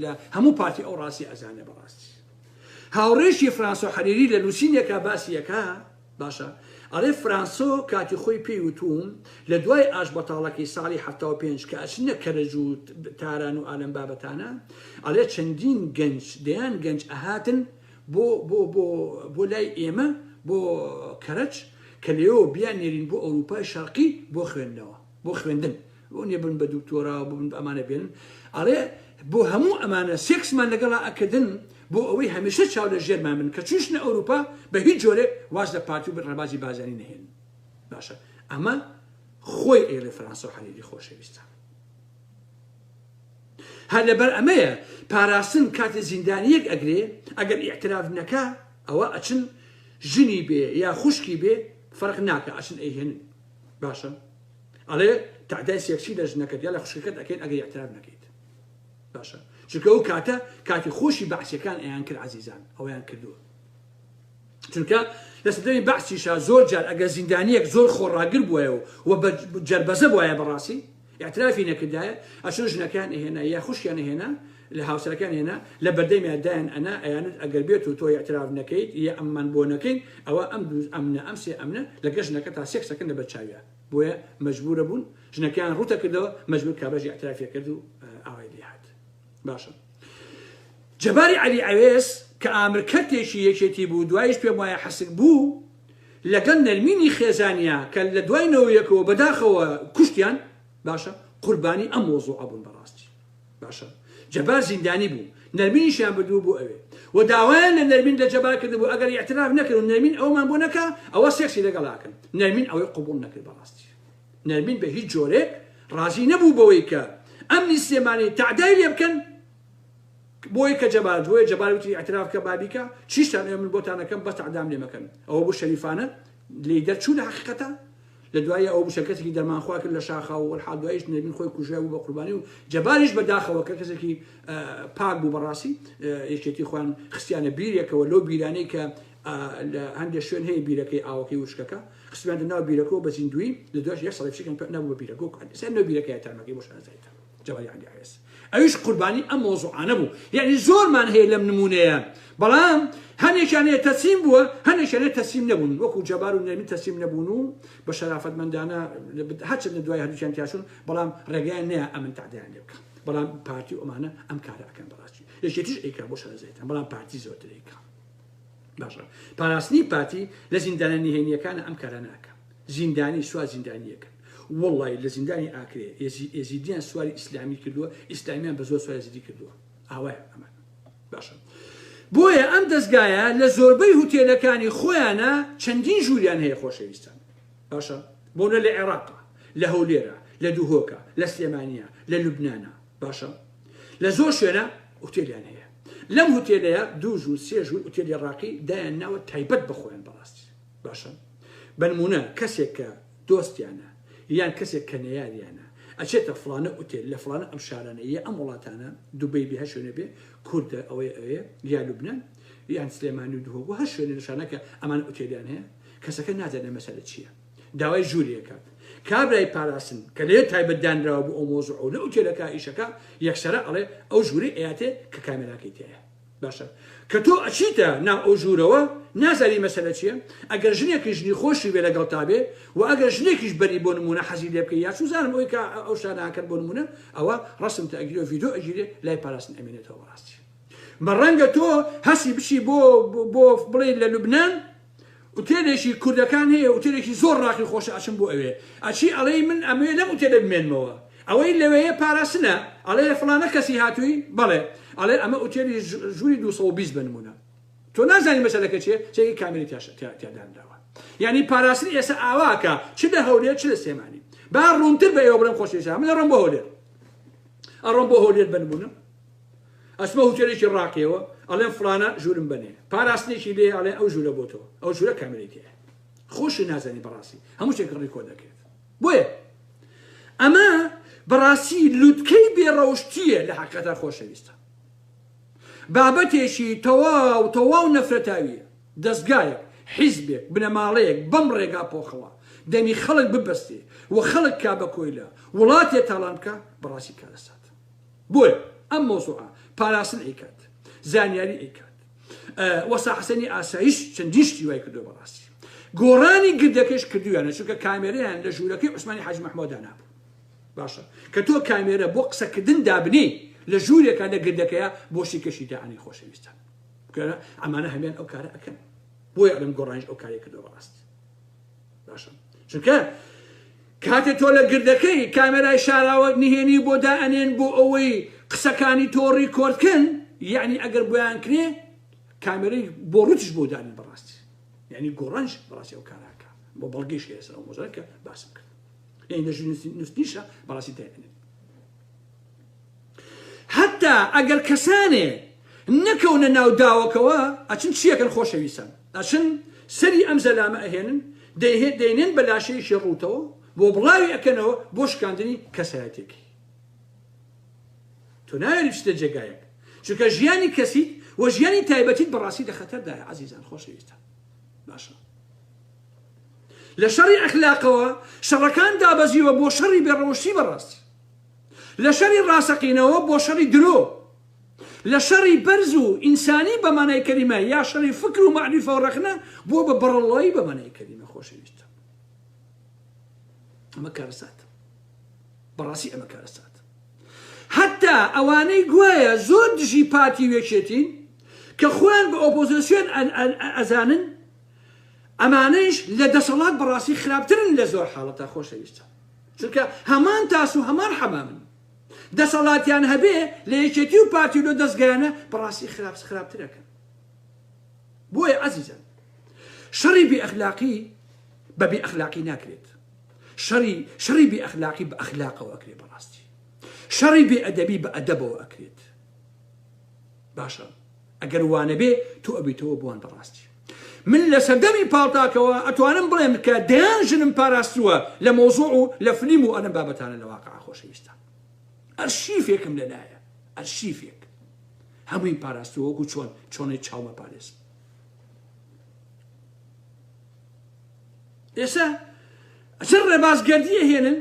لە هەموو پارتی ئەو ڕاستی ئەزانێ بەڕاستی. هاوڕێشی فرانسۆ حەریری لە نووسینێکا باسی ئەکا باشە ئەڵێ فرانسۆ کاتی خۆی پێی وتووم لە دوای ئاش بەتاڵەکەی ساڵی 75 کە ئەچنە کەرەج و تاران و ئالەم بابەتانە ئەڵێ چەندین گەنج دەیان گەنج ئەهاتن بۆ بۆ بۆ بۆ لای ئێمە بۆ کەرەج کە لێەوە بیان نێرین بۆ ئەوروپای شەرقی بۆ خوێندنەوە بۆ خوێندن بۆ نیە بن بە دکتۆرا و ببن بە ئەمانە بێنن ئەڵێ بۆ هەموو ئەمانە سێکسمان لەگەڵا ئەکردن بۆ ئەوەی هەمیشە چاو لە ژێرمان بن کە چوشنە ئەوروپا بە هیچ جۆرێک واز لە پارتی و ڕێبازی بازانی نەهێنن باشە ئەمە خۆی ئەیڵێ فرانسۆ حەریری خۆشەویستە هەر لەبەر ئەمەیە پاراستن کاتێ زیندانیەک ئەگرێ ئەگەر ئیعتراف نەکا ئەوە ئەچن ژنی بێ یا خوشکی بێ فەرق ناکا ئەچن ئەیهێنن باشە ئەڵێ تەعدای سێکسی لە ژنەکەت یا لە خوشکەکەت ئەکەین ئەگەر ئیعتراف نەکەیت باشە چونکە ئەو کاتە کاتی خۆشی بەعسیەکان ئەیان کرد عەزیزان ئەویان کردووە چونکە لە سەردەمی بەعسیشا زۆر جار ئەگەر زیندانیەک زۆر خۆڕاگر بووایە و بە جەربەزە بوایە بەڕاستی ئیعترافی نەکردایە ئەچون ژنەکەیان ئەهێنا یا خوشکیان ئەهێنا لە هاوسەرەکەیان ئەهێنا لە بەردەمیان دایان ئەنا ئەیانوت ئەگەر بێت و تۆ ئیعتراف نەکەیت یا ئەممان بۆ نەکەین ئەوە ئەم دوو ئەمنە ئەم سێ ئەمنە لەگەڵ ژنەکەتا سێکس ئەکەن لەبەر چاویا بۆیە مەجبورە بوون ژنەکەیان ڕووتە کردەوە مەجبور کابراش ئیعترافی کرد و ئاوای لێ هات باشە جەباری عەلی عەوێز کە ئامر کەرتێکی یەکێتی بوو دوایش پێم وایە حسک بوو لەگەڵ نەرمینی خێزانیا کە لە دوای نەوەیەکەوە بەداخەوە کوشتیان باشە قوربانی ئەم مۆزوعە بوون بەڕاستی باشە جەبار زیندانی بوو نەرمینیشیان بردوو بۆ ئەوێ و داوایان لە نەرمین لە جەبار کردبوو ئەگەر ئیعتراف نەکرد و نەرمین ئەومان بۆ نەکا ئەوە سێکسی لەگەڵاکەن نەرمین ئەوەی قبوڵ نەکرد بەڕاستی نەرمین بە هیچ جۆرێک ڕازی نەبوو بەوەی کە ئەمنی سلێمانی تەعدای لێ بکەن بۆیە کە جەبار بۆیە جەبار وتی ئیعتراف کە با بیکا چیشتان ئەوێ من بۆتان ئەکەم بەس تەعدام لێ مەکەن ئەوە بوو شەریفانە لێی دەرچوو لە حەقیقەتا لە دوایی ئەوە بوو کەسێکی دەرمانخوا کرد لە شاخا و وەلحاڵ دواییش نەرمین خۆی کوژرا بوو بە قوربانی و جەباریش بە داخەوە کە کەسێکی پاک بوو بەڕاستی یەکێتی خۆیان خستیانە بیرێکەوە لەو بیرانەی کە لە هەندێک شوێن هەیە بیرەکەی ئاوەکەی وشکەکە خستیانە ناو بیرەکەوە بە زیندووی لە دوایش یەک ساڵی فشکیان پێ نەبوو بە بیرەکە و سەر نەو بیرەکەی تەرمەکەی بۆ شارەزایتان جەباری عەلی عەوێز ئەویش قوربانی ئەم مۆزوعانە بوو یعنی زۆرمان هەیە لەم نمونەیە بەڵام هەنێکیان هەیە تەسلیم بووە هەنێکیان هەیە تەسلیم نەبوون وەکو جەبار و نەرمی تەسلیم نەبوون و بە شەرافەتمەندانە هەرچەندە دوای هەردووکیان تیاچوون بەڵام ڕێگەیان نەیە ئەمن تەعدایان لێ بکە بەڵام پارتی و ئەمانە ئەم کارە ئەکەن بەڕاستی یەکێتیش ئەیکا بۆ شارەزایتان بەڵام پارتی زۆرتر ئەیکا باشە پاراستنی پارتی لە زیندانە نهێنیەکانە ئەم کارانە ئەکا زیندانی سوار زیندانیەکەن وەڵی لە زیندانی ئاکرێ ئێزیدیان سواری ئیسلامی کردووە ئیسلامیان بە زۆر سواری ئێزیدی کردووە ئاوایە ئەمان باشە بۆیە ئەم دەستگایە لە زۆربەی هوتێلەکانی خۆیانە چەندین ژووریان هەیە خۆشەویستان باشە بۆنە لە عێراقا لە هەولێرە لە دوهۆکە لە سلێمانە لە لوبنانە باشە لە زۆر شوێنە هوتێلیان هەیە لەم هوتێلەیە دوو ژوور سێ ژوور ئوتێلی ڕاقی دایان ناوە تایبەت بە خۆیان بەڕاستی باشە بەنمونە کەسێک کە دۆستیانە یان کەسێک کە نەیاریانە ئەچێتە فڵانە ئوتێل لە فڵانە ئەم شارانە یا ئەم وڵاتانە دوبەی بێ هەر شوێنێ بێ کوردە ئەوەی ئەوێ یا لوبنان یان سلێمانی و دهۆک و هەر شوێنێ لە شارانە کە ئەمان ئوتێلیان هەیە کەسەکە نازانێ مەسەلە چییە داوای ژووری ئەکات کابرای پاراستن کە لەوێ تایبەت دانراوە بۆ ئەو مۆزوعە و لە ئوتێلەکە ئیشەکە یەکسەرە ئەڵێ ئەو ژوورەی ئەیاتێ کە کامێراکەی تیایە باشە کە تۆ ئەچیتە ناو ئەو ژوورەوە نازانی مەسەلە چییە ئەگەر ژنێکی ژنی خۆشی بێ لەگەڵ تا بێ و ئەگەر ژنێکیش بەری بۆ نمونە حەزی لێ بکەی یا چوزانم ئەوی کە ئەو شتانە ئەکەن بۆ نمونە ئەوە ڕەسم تە ئەگیرێ و ڤیدیۆ ئەگیرێ لای پاراستن ئەمێنێتەوە بەڕاستی بە ڕەنگە تۆ هەسی بچی بۆ بۆ بڵێ لە لوبنان ئوتێلێکی کوردەکان هەیە ئوتێلێکی زۆر ڕاقی خۆشە ئەچم بۆ ئەوێ ئەچی ئەڵێی من ئەمەوێ لەم ئوتێلە بمێنمەوە ئەوەی لەوێیە پاراستنە ئەڵێ فڵانە کەسی هاتووی بەڵێ ئەڵێ ئەمە ئوتێلی ژووری 220 بە نمونە تۆ نازانی مەسەلەکە چیە چێکی کامێری تیا دانراوە. یعنی پاراستن ئێستا ئاواکە چ لە هەولێر چ لە سلێمانی. با ڕوونتر بە ئێوە بڵێم خۆشەویستان، من ئەڕۆم بۆ هەولێر، ئەڕۆم بۆ هەولێر بەنمونە ئەچمە هوتێلێکی ڕاقیەوە، ئەڵێم فڵانە ژوورم بەنێ، پاراستنێکی لێ ئەڵێ ئەو ژوورە بۆتەوە، ئەو ژوورە کامێرەی تێیە. خۆشی نازانی بەڕاستی هەموو شتێک ڕیکۆرد دەکرێت. بۆیە ئەمە بەڕاستی لوتکەی بێڕەوشتییە لە حەقیقەتا خۆشەویستە. بابەتێکی تەواو تەواو نەفرەتاوییە. دەزگایەک، حیزبێک، بنەماڵەیەک بەم ڕێگا پۆخڵە دەمی خەڵک ببەستێ و خەڵک کا بە کۆیلە، وڵاتێ تاڵان بکا، بەڕاستی کارەساتە. بۆیە ئەم مەوزوعە پاراستن ئەیکات، زانیاری ئەیکات. وەستا حەسەنی ئاسایش چەندین شتی وای کردووە بەڕاستی. گۆڕانی گردەکەش کردوویانە، چونکە کامێرەیان لە ژوورەکەی عوسمانی حاجی مەحموود دانابوو. باشە کە تۆ کامێرە بۆ قسەکردن دابنێی لە ژوورێکا لە گردەکەیا بۆشی کەشی دائەنێی خۆشەویستان. بکەنە ئەمانە هەمیان ئەو کارە ئەکەن بۆیە ئەڵێم گۆڕانیش ئەو کاری کردووە بەڕاست باشە چونکە کاتێ تۆ لە گردەکەی کامێرای شاراوە نهێنی بۆ دائەنێن بۆ ئەوەی قسەکانی تۆ ڕیکۆردکەن یعنی ئەگەر بۆیان کرێ کامێرەی بۆ ڕوتش بۆ دانێن بەڕاستی یعنی گۆڕانش بەڕاستی ئەو کاراکە بۆ بەڵگەیش هەیە سەر ئەو مۆزەرە کە باسم کرد یعنی لە نووسنیشە بەڕاستی دایئەنێن هەتا ئەگەر کەسانێ نەکەونە ناو داوەکەوە ئەچن چیەکەن خۆشەویستان ئەچن سەری ئەم زەلامە ئەهێنن دەیهێ دەینێن بە لاشەیەکی ڕووتەوە بۆ بڵاوی ئەکەنەوە بۆ شکاندنی کەسایەتێکی تۆ ناوێری بچیتە جێگایەک چونکە ژیانی کەسیت و ژیانی تایبەتیت بەڕاستی لە خەتەردایە عەزیزان خۆشەویستان باشە لە شەڕی ئەخلاقەوە شەڕەکان دابەزیوە بۆ شەڕی بێڕەوشتی بەڕاستی لە شەری ڕاستەقینەوە بۆ شەڕی درۆ، لە شەڕی بەرز و ئینسانی بە مانای کەلیمە یا شەڕی فکر و مەعریفە و ڕەخنە بووە بە بەڕەڵڵایی بە مانای کەلیمە. خۆشەویستم ئەمە کارەساتە، بەڕاستی ئەمە کارەساتە. حتا ئەوانەی گوایە زۆر دژی پارتی و یەکێتین کە خۆیان بە ئۆپۆزیسیۆن ئەزانن ئەمانەیش لە دەسەڵات بەڕاستی خراپترن لە زۆر حاڵەتا خۆشەویستان چونکە هەمان تاس و هەمان حەمامن دەسەڵاتیان هەبێ لە یەکێتی و پارتی و لۆ دەستگایانە بەڕاستی خراپ خراپترەکەن بۆیە عەزیزان شەڕی بێ ئەخلاقی بە بێ ئەخلاقی ناکرێت شەڕی شەڕی بێ ئەخلاقی بە ئەخلاقەوە ئەکرێت بەڕاستی شەڕی بێ ئەدەبی بە ئەدەبەوە ئەکرێت باشە ئەگەر وانەبێ تۆ ئەبیتەوە بۆوان بەڕاستی من لە سەردەمی پاڵتاکەوە ئەتوانم بڵێم کە دەیان ژنم پاراستووە لە مەوزوع و لە فلیم و ئەم بابەتانە لە واقع خۆشەویستان ئەرشیفێکم لەلایە ئەرشیفێک هەموویم پاراستووە وەکو چۆن چۆنی چاومە پارێزم ئێستا چ ڕێباز گەردی ئەهێنن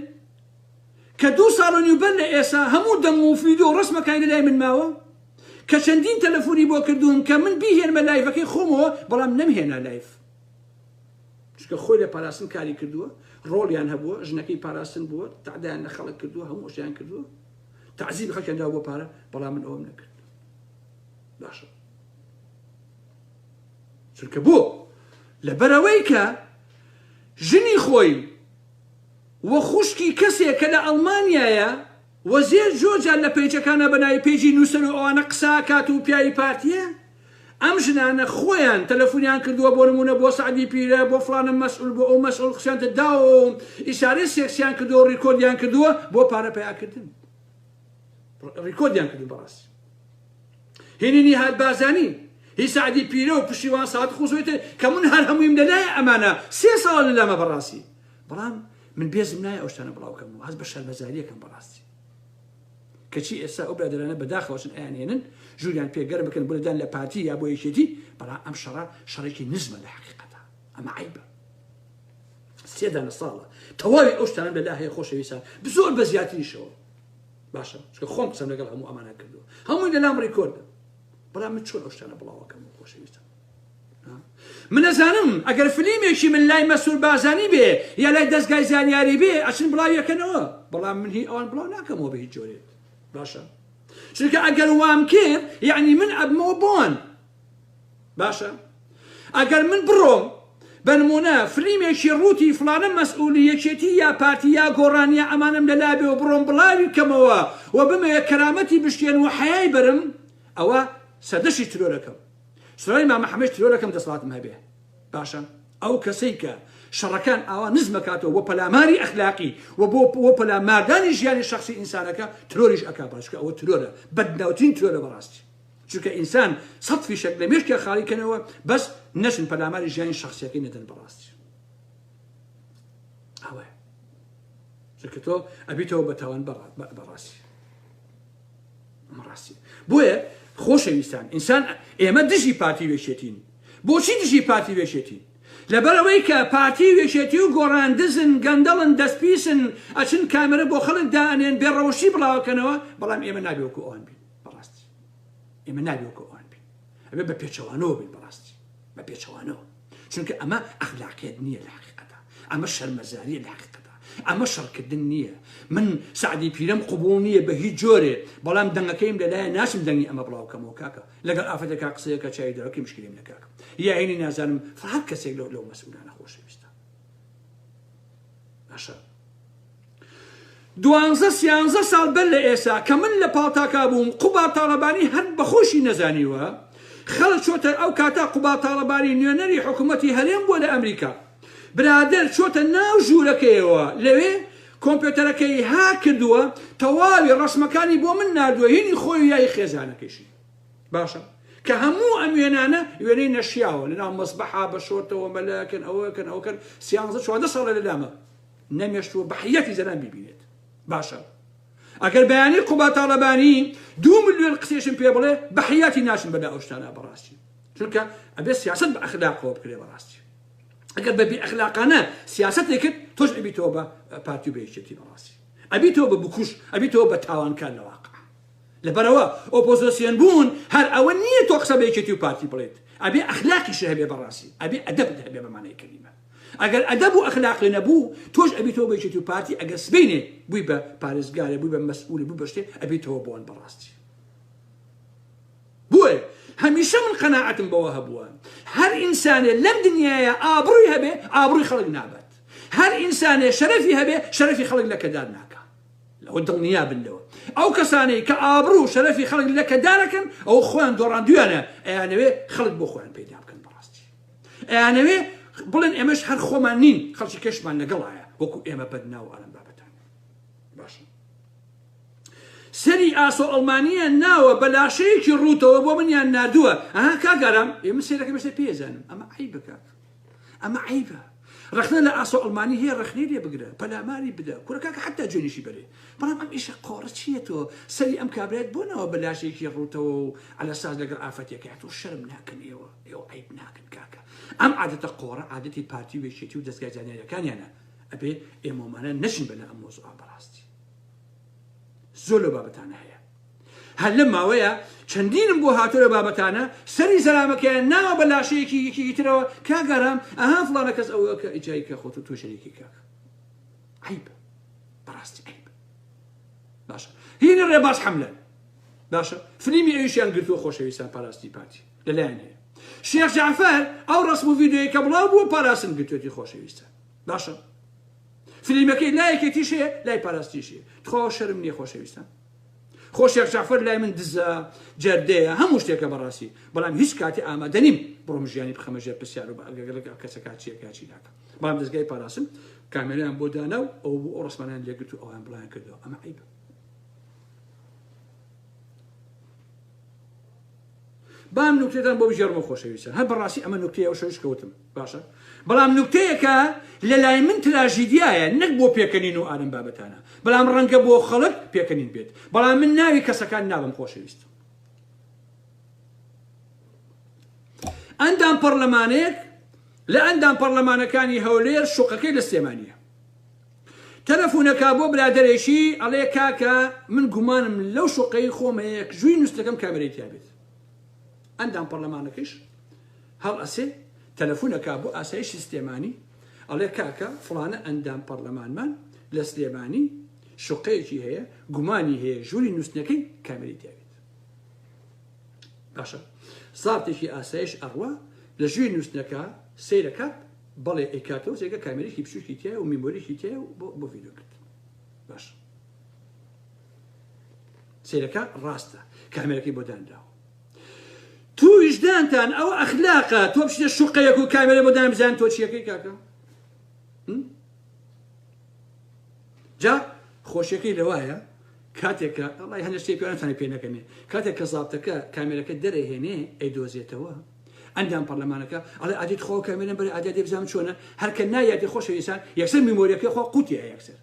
کە دوو ساڵ و نیو بەر لە ئێسا هەموو دەنگ و فیدۆ و ڕەسمەکانی لە لای من ماوە کە چەندین تەلەفونی بۆ کردووم کە من بیهێنمە لایڤەکەی خۆمەوە بەڵام نەمهێنا لایڤ چونکە خۆی لە پاراستن کاری کردووە ڕۆڵیان هەبووە ژنەکەی پاراستن بووە تەعدایان لە خەڵک کردووە هەموو شتیان کردووە تەعزیبی خەڵکیان داوە بۆ پارە بەڵام من ئەوەم نەکرد باشە چونکە بۆ لەبەرەوەی کە ژنی خۆی و خوشکی کەسێک کە لە ئەڵمانیایە و زێر زۆر جار لە پەیجەکانا بە ناوی پەیجی نوسەر و ئەوانە قسە ئەکات و پیاوی پارتیە ئەم ژنانە خۆیان تەلەفونیان کردووە بۆ نمونە بۆ سەعدی پیرە بۆ فڵانە مەسئول بۆ ئەو مەسئول قسەیان تە داوە و ئیشارەی سێکسیان کردووە و ڕیکۆردیان کردووە بۆ پارە پەیاکردن ڕیکۆردیان کردن بەڕاستی هینی نیهاد بارزانی هی سەعدی پیرە و پشتیوان سادق و زۆری تر کە من هەر هەموویم لەلایە ئەمانە سێ ساڵە لەلامە بەڕاستی بەڵام من بێزم نایە ئەو شتانە بڵاو کەمەوە هەست بە شەرمەزاریەکەم بەڕاستی کەچی ئێستا ئەو برادەرانە بەداخەوە چون ئەیان هێنن ژووریان پێ گەرم بکەن بۆ دان لە پارتی یا بۆ یەکێتی بەڵام ئەم شەڕە شەڕێکی نزمە لە حەقیقەتە ئەمە عیبە سێ دانە ساڵە تەواوی ئەو شتانە لەلا هەیە خۆشەویستان زۆر بە زیاتریشەوە باشە چونکە خۆم قسەم لەگەڵ هەموو ئەمانە کردووە هەمووی لەلام ڕیکۆردە بەڵام من چۆن ئەو شتانە بڵاوەکەم خۆشەویستان من ئەزانم ئەگەر فلیمێکی من لای مەسرور بارزانی بێ یا لای دەزگای زانیاری بێ ئەچن بڵاویەکەنەوە بەڵام من هی ئەوان بڵاو ناکەمەوە بە هیچ جۆرێک باشە چونکە ئەگەر وام کرد یعنی من ئەبمەوە بۆن باشە ئەگەر من بڕۆم بە نمونە فلیمێکی ڕووتی فلانە مەسئولی یەکێتی یا پارتی یا گۆڕان یا ئەمانەم لەلا بێ و بڕۆم بڵاوی بکەمەوە و بمەوێ کەرامەتی بشکێنم و حەیای بەرم ئەوە سەردەشی ترۆرەکەم سڵاوی مامە حەمەش ترۆرەکەم دەسەڵاتم هەبێ باشە. ئەو کەسەی کە شەڕەکان ئاوا نزمەکاتەوە بۆ پەلاماری ئەخلاقی و بۆ بۆ پەلاماردانی ژیانی شخصی ئینسانەکە ترۆریش ئەکا باشکە ئەوە ترۆرە بەدناوترین ترۆرە بەڕاستی چونکە ئینسان سەد فیشەک لە مێشکیا خاڵی کەنەوە بەس نەچن پەلاماری ژیانی شخصیەکەی نەدەن بەڕاستی ئەوەیە چونکە تۆ ئەبیتەوە بە تاوان بەڕاستی ئەمە ڕاستی بۆیە خۆشەویستان ئینسان ئێمە دژی پارتی وێشێتین بۆچی دژی پارتی وێشێتین لەبەرئەوەی کە پارتی و یەکێتی و گۆڕان دزن گەندەڵن دەستپیسن ئەچن کامێرە بۆ خەڵک دائەنێن بێ ڕەوشی بڵاوەکەنەوە بەڵام ئێمە نابێ وەکو ئەوان بین بەڕاستی ئێمە نابێ وەکو ئەوان بین ئەبێ بە پێچەوانەوە بین بەڕاستی بە پێچەوانەوە چونکە ئەمە ئەخلاقیت نییە لە حقیقەتە ئەمە شەرمەزاریە لە حقیقەتە ئەمە شەڕکردن نییە من سعدی پیرەم قبوڵ نییە بە هیچ جۆرێ بەڵام دەنگەکەیم لەلایە ناچم دەنگی ئەمە بڵاوکەمەوە کاکە لەگەڵ ئافرەتێکا قسەیەکە چاوی دەرەوە مشکلەی منە کاکە یا هینی نازانم هەر کەسێک لەو لەو مەسئولانە خۆشەویستە باشە دوانزە سیانزە ساڵ بەر لە ئێسا کە من لە پاڵتاکا بووم قوبا تاڵەبانی هەر بەخۆشی نەزانیوە خەڵک چۆتە ئەو کاتە قوبا تاڵەبانی نوێنەری حکوومەتی هەرێم بووە لە ئەمریکا برادەر چۆتە ناو ژوورەکەیەوە لەوێ کۆمپیوتەرەکەی هاک کردووە تەواوی ڕەسمەکانی بۆ من ناردووە هینی خۆی و یای خێزانەکەیشی باشە کە هەموو ئەم وێنانە وێنەی نەشیاوە لەناو مەسبەحا بە شۆرتەوە مەلەکەن ئەوەکەن ئەوکەن سیانزە چواردە ساڵە لە لامە نەمێشتووە بە حیەتی زەلام بیبینێت باشە ئەگەر بەیانی قوبا تاڵەبانی دو ملیۆن قسێشم پێ بڵێ بە حیاتی ناچم بەلا ئەو شتانە بەڕاستی چونکە ئەبێ سیاست بە ئەخلاقەوە بکرێ بەڕاستی ئەگەر بە بێ ئەخلاقانە سیاسەتێک کرد تۆش ئەبیتەوە بە پارتی و بە یەکێتی بەڕاستی ئەبیتەوە بە بکوش ئەبیتەوە بە تاوانکار لە واقع لەبەرئەوە ئۆپۆزۆسیۆن بوون هەر ئەوە نییە تۆ قسە بە یەکێتی و پارتی بڵێیت، ئەبێ ئەخلاقیشت هەبێ بەڕاستی، ئەبێ ئەدەبت هەبێ بە مانای کەلیمە. ئەگەر ئەدەب و ئەخلاقی نەبوو تۆش ئەبیتەوە بە یەکێتی و پارتی، ئەگەر سبەینێ بووی بە پارێزگارێ، بووی بە مەسئولێ، بووی بە شتێ، ئەبیتەوە بۆن بەڕاستی. بۆیە هەمیشە من قەناعەتم بەوە هەبووە هەر ئینسانێ لەم دنیایە ئابڕووی هەبێ ئابڕووی خەڵک نابات، هەر ئینسانێ شەرەفی هەبێ شەرەفی خەڵک لەکەدار ناکا. لەوە دڵنیا بن لەوە ئەو کەسانەی کە ئابڕوو و شەرەفی خەڵک لەکەدارەکەن ئەوە خۆیان دۆڕاندویانە ئەیانەوێ خەڵک بۆ خۆیان پەیدا بکەن بەڕاستی ئەیانەوێ بڵێن ئێمەش هەر خۆمان نین خەڵکی کەشمان لەگەڵایە وەکو ئێمە بەدناو ئالەم بابەتان باشە سەری ئاسۆ ئەڵمانیان ناوە بە لاشەیەکی ڕووتەوە بۆ منیان ناردووە ئەها کاک ئارام ئێمە سێرەکە بەسەر پێزانم ئەمە عیبە کاک ئەمە عەیبە ڕەخنە لە ئاسۆ ئەڵمانی هەیە ڕەخنەی لێ بگرە پەلاماری بدە کورە کاکە حەتا جوێنیشی بەرێ بەڵام ئەم ئیشە قۆڕە چییە تۆ سەری ئەم کابرایەت بۆ ناوە بە لاشێکی ڕووتەوە و عەلە ساز لەگەڵ ئافرەتێکە تۆ شەرم ناکەن ئێوە ئێوە عەیب ناکەن کاکە ئەم عادەتە قۆڕە عادەتی پارتی و یەکێتی و دەزگای زانیاریەکانیانە ئەبێ ئێمەمانە نەچین بەلا ئەم مۆزوعە بەڕاستی زۆر لەو بابەتانە هەیە هەر لەم ماوەیە چەندینم بۆ هاتۆ لە بابەتانە سەری زەلامەکەیان ناوە بە لاشەیەکی یەکێکی ترەوە کاک ئارام ئەها فڵانە کەس ئەوە کە ئیجای کە خۆت و تۆ شەریکی کاک عیب بەڕاستی عیب باشە هینی ڕێباز حەملە باشە فلیمی ئەویشیان گرتووە خۆشەویستان پاراستنی پارتی لەلایەن هەیە شێخ جعفەر ئەو ڕسم و ڤیدیۆیە کە بڵاو بووە پاراستن گرتوێتی خۆشەویستان باشە فلیمەکەی لای یەکێتیش هەیە لای پاراستیش هەیە تخوا شەرم نییە خۆشەویستان خۆ شێخ جەعفەر لای من دزە جەردەیە هەموو شتێکە بەڕاستی بەڵام هیچ کاتی ئامادە نیم بڕۆم ژیانی بخەمە ژێر پرسیار و بەگەگەلەکە کەسەکە چیەکە چی ناکە بەڵام دەزگای پاراستن کامێرایان بۆ دانا و ئەو بوو ئەو ڕسمانیان لێگرت و ئەوان بڵیان کردەوە ئەمە عیبە بام نوکتەتان بۆ بگێڕمەوە خۆشەویستان هەر بەڕاستی ئەمە نوکتەیە ئەو شەویش کەوتم باشە بەڵام نوکتەیەکە لە لای من تراژیدیایە نەک بۆ پێکەنین و ئالەم بابەتانە بەڵام ڕەنگە بۆ خەڵک پێکەنین بێت بەڵام من ناوی کەسەکان نابم خۆشەویست ئەندام پەرلەمانێک لە ئەندام پەرلەمانەکانی هەولێر شوقەکەی لە سلێمانیە تەلەفونەکا بۆ برادەرێکی ئەڵێ کاکە من گومانم لەو شوقەی خۆم هەیە ژووی نوستەکەم کامێرەی تیا بێت ئەندام پەرلەمانەکەیش هەڵئەسێ تەلەفونەکا بۆ ئاسایشی سلێمانی ئەڵێ کاکە فڵانە ئەندام پەرلەمانمان لە سلێمانی شوقەیەکی هەیە گومانی هەیە ژووری نووسنەکەی کامێرەی تیا بێت باشە زابتێکی ئاسایش ئەڕوا لە ژووری نووسنەکە سەیرەکات بەڵێ ئەیکاتەوە جێگە کامێرێکی بچوکی تایە و میمۆریکی تایە و بۆ بۆ ڤیدیۆ کردن باش سەیرەکە ڕاستە کامێرەکەی بۆ دانراوە تویش. ویژدانتان ئەوە ئەخلاقە تۆ بچیتە شوقەیەک و کامێرە بۆ دانێن بزانن تۆ چیەکەی کاکە؟ جا خۆشیەکەی لەوایە کاتێک کە ئەڵای هەندێک شتێک پێ ناتوانێت پێ نەکەنێ کاتێک کە زابتەکە کامێرەکە دەرەهێنێ ئەیدۆزێتەوە ئەندام پەرلەمانەکە ئەڵێ ئادیت خۆ کامێرەم بەرێ ئادی دێ بزانم چۆنە هەر کە نایەتی خۆشەویستان یەکسەر میمۆریەکەی خۆ قوتیە یەکسەر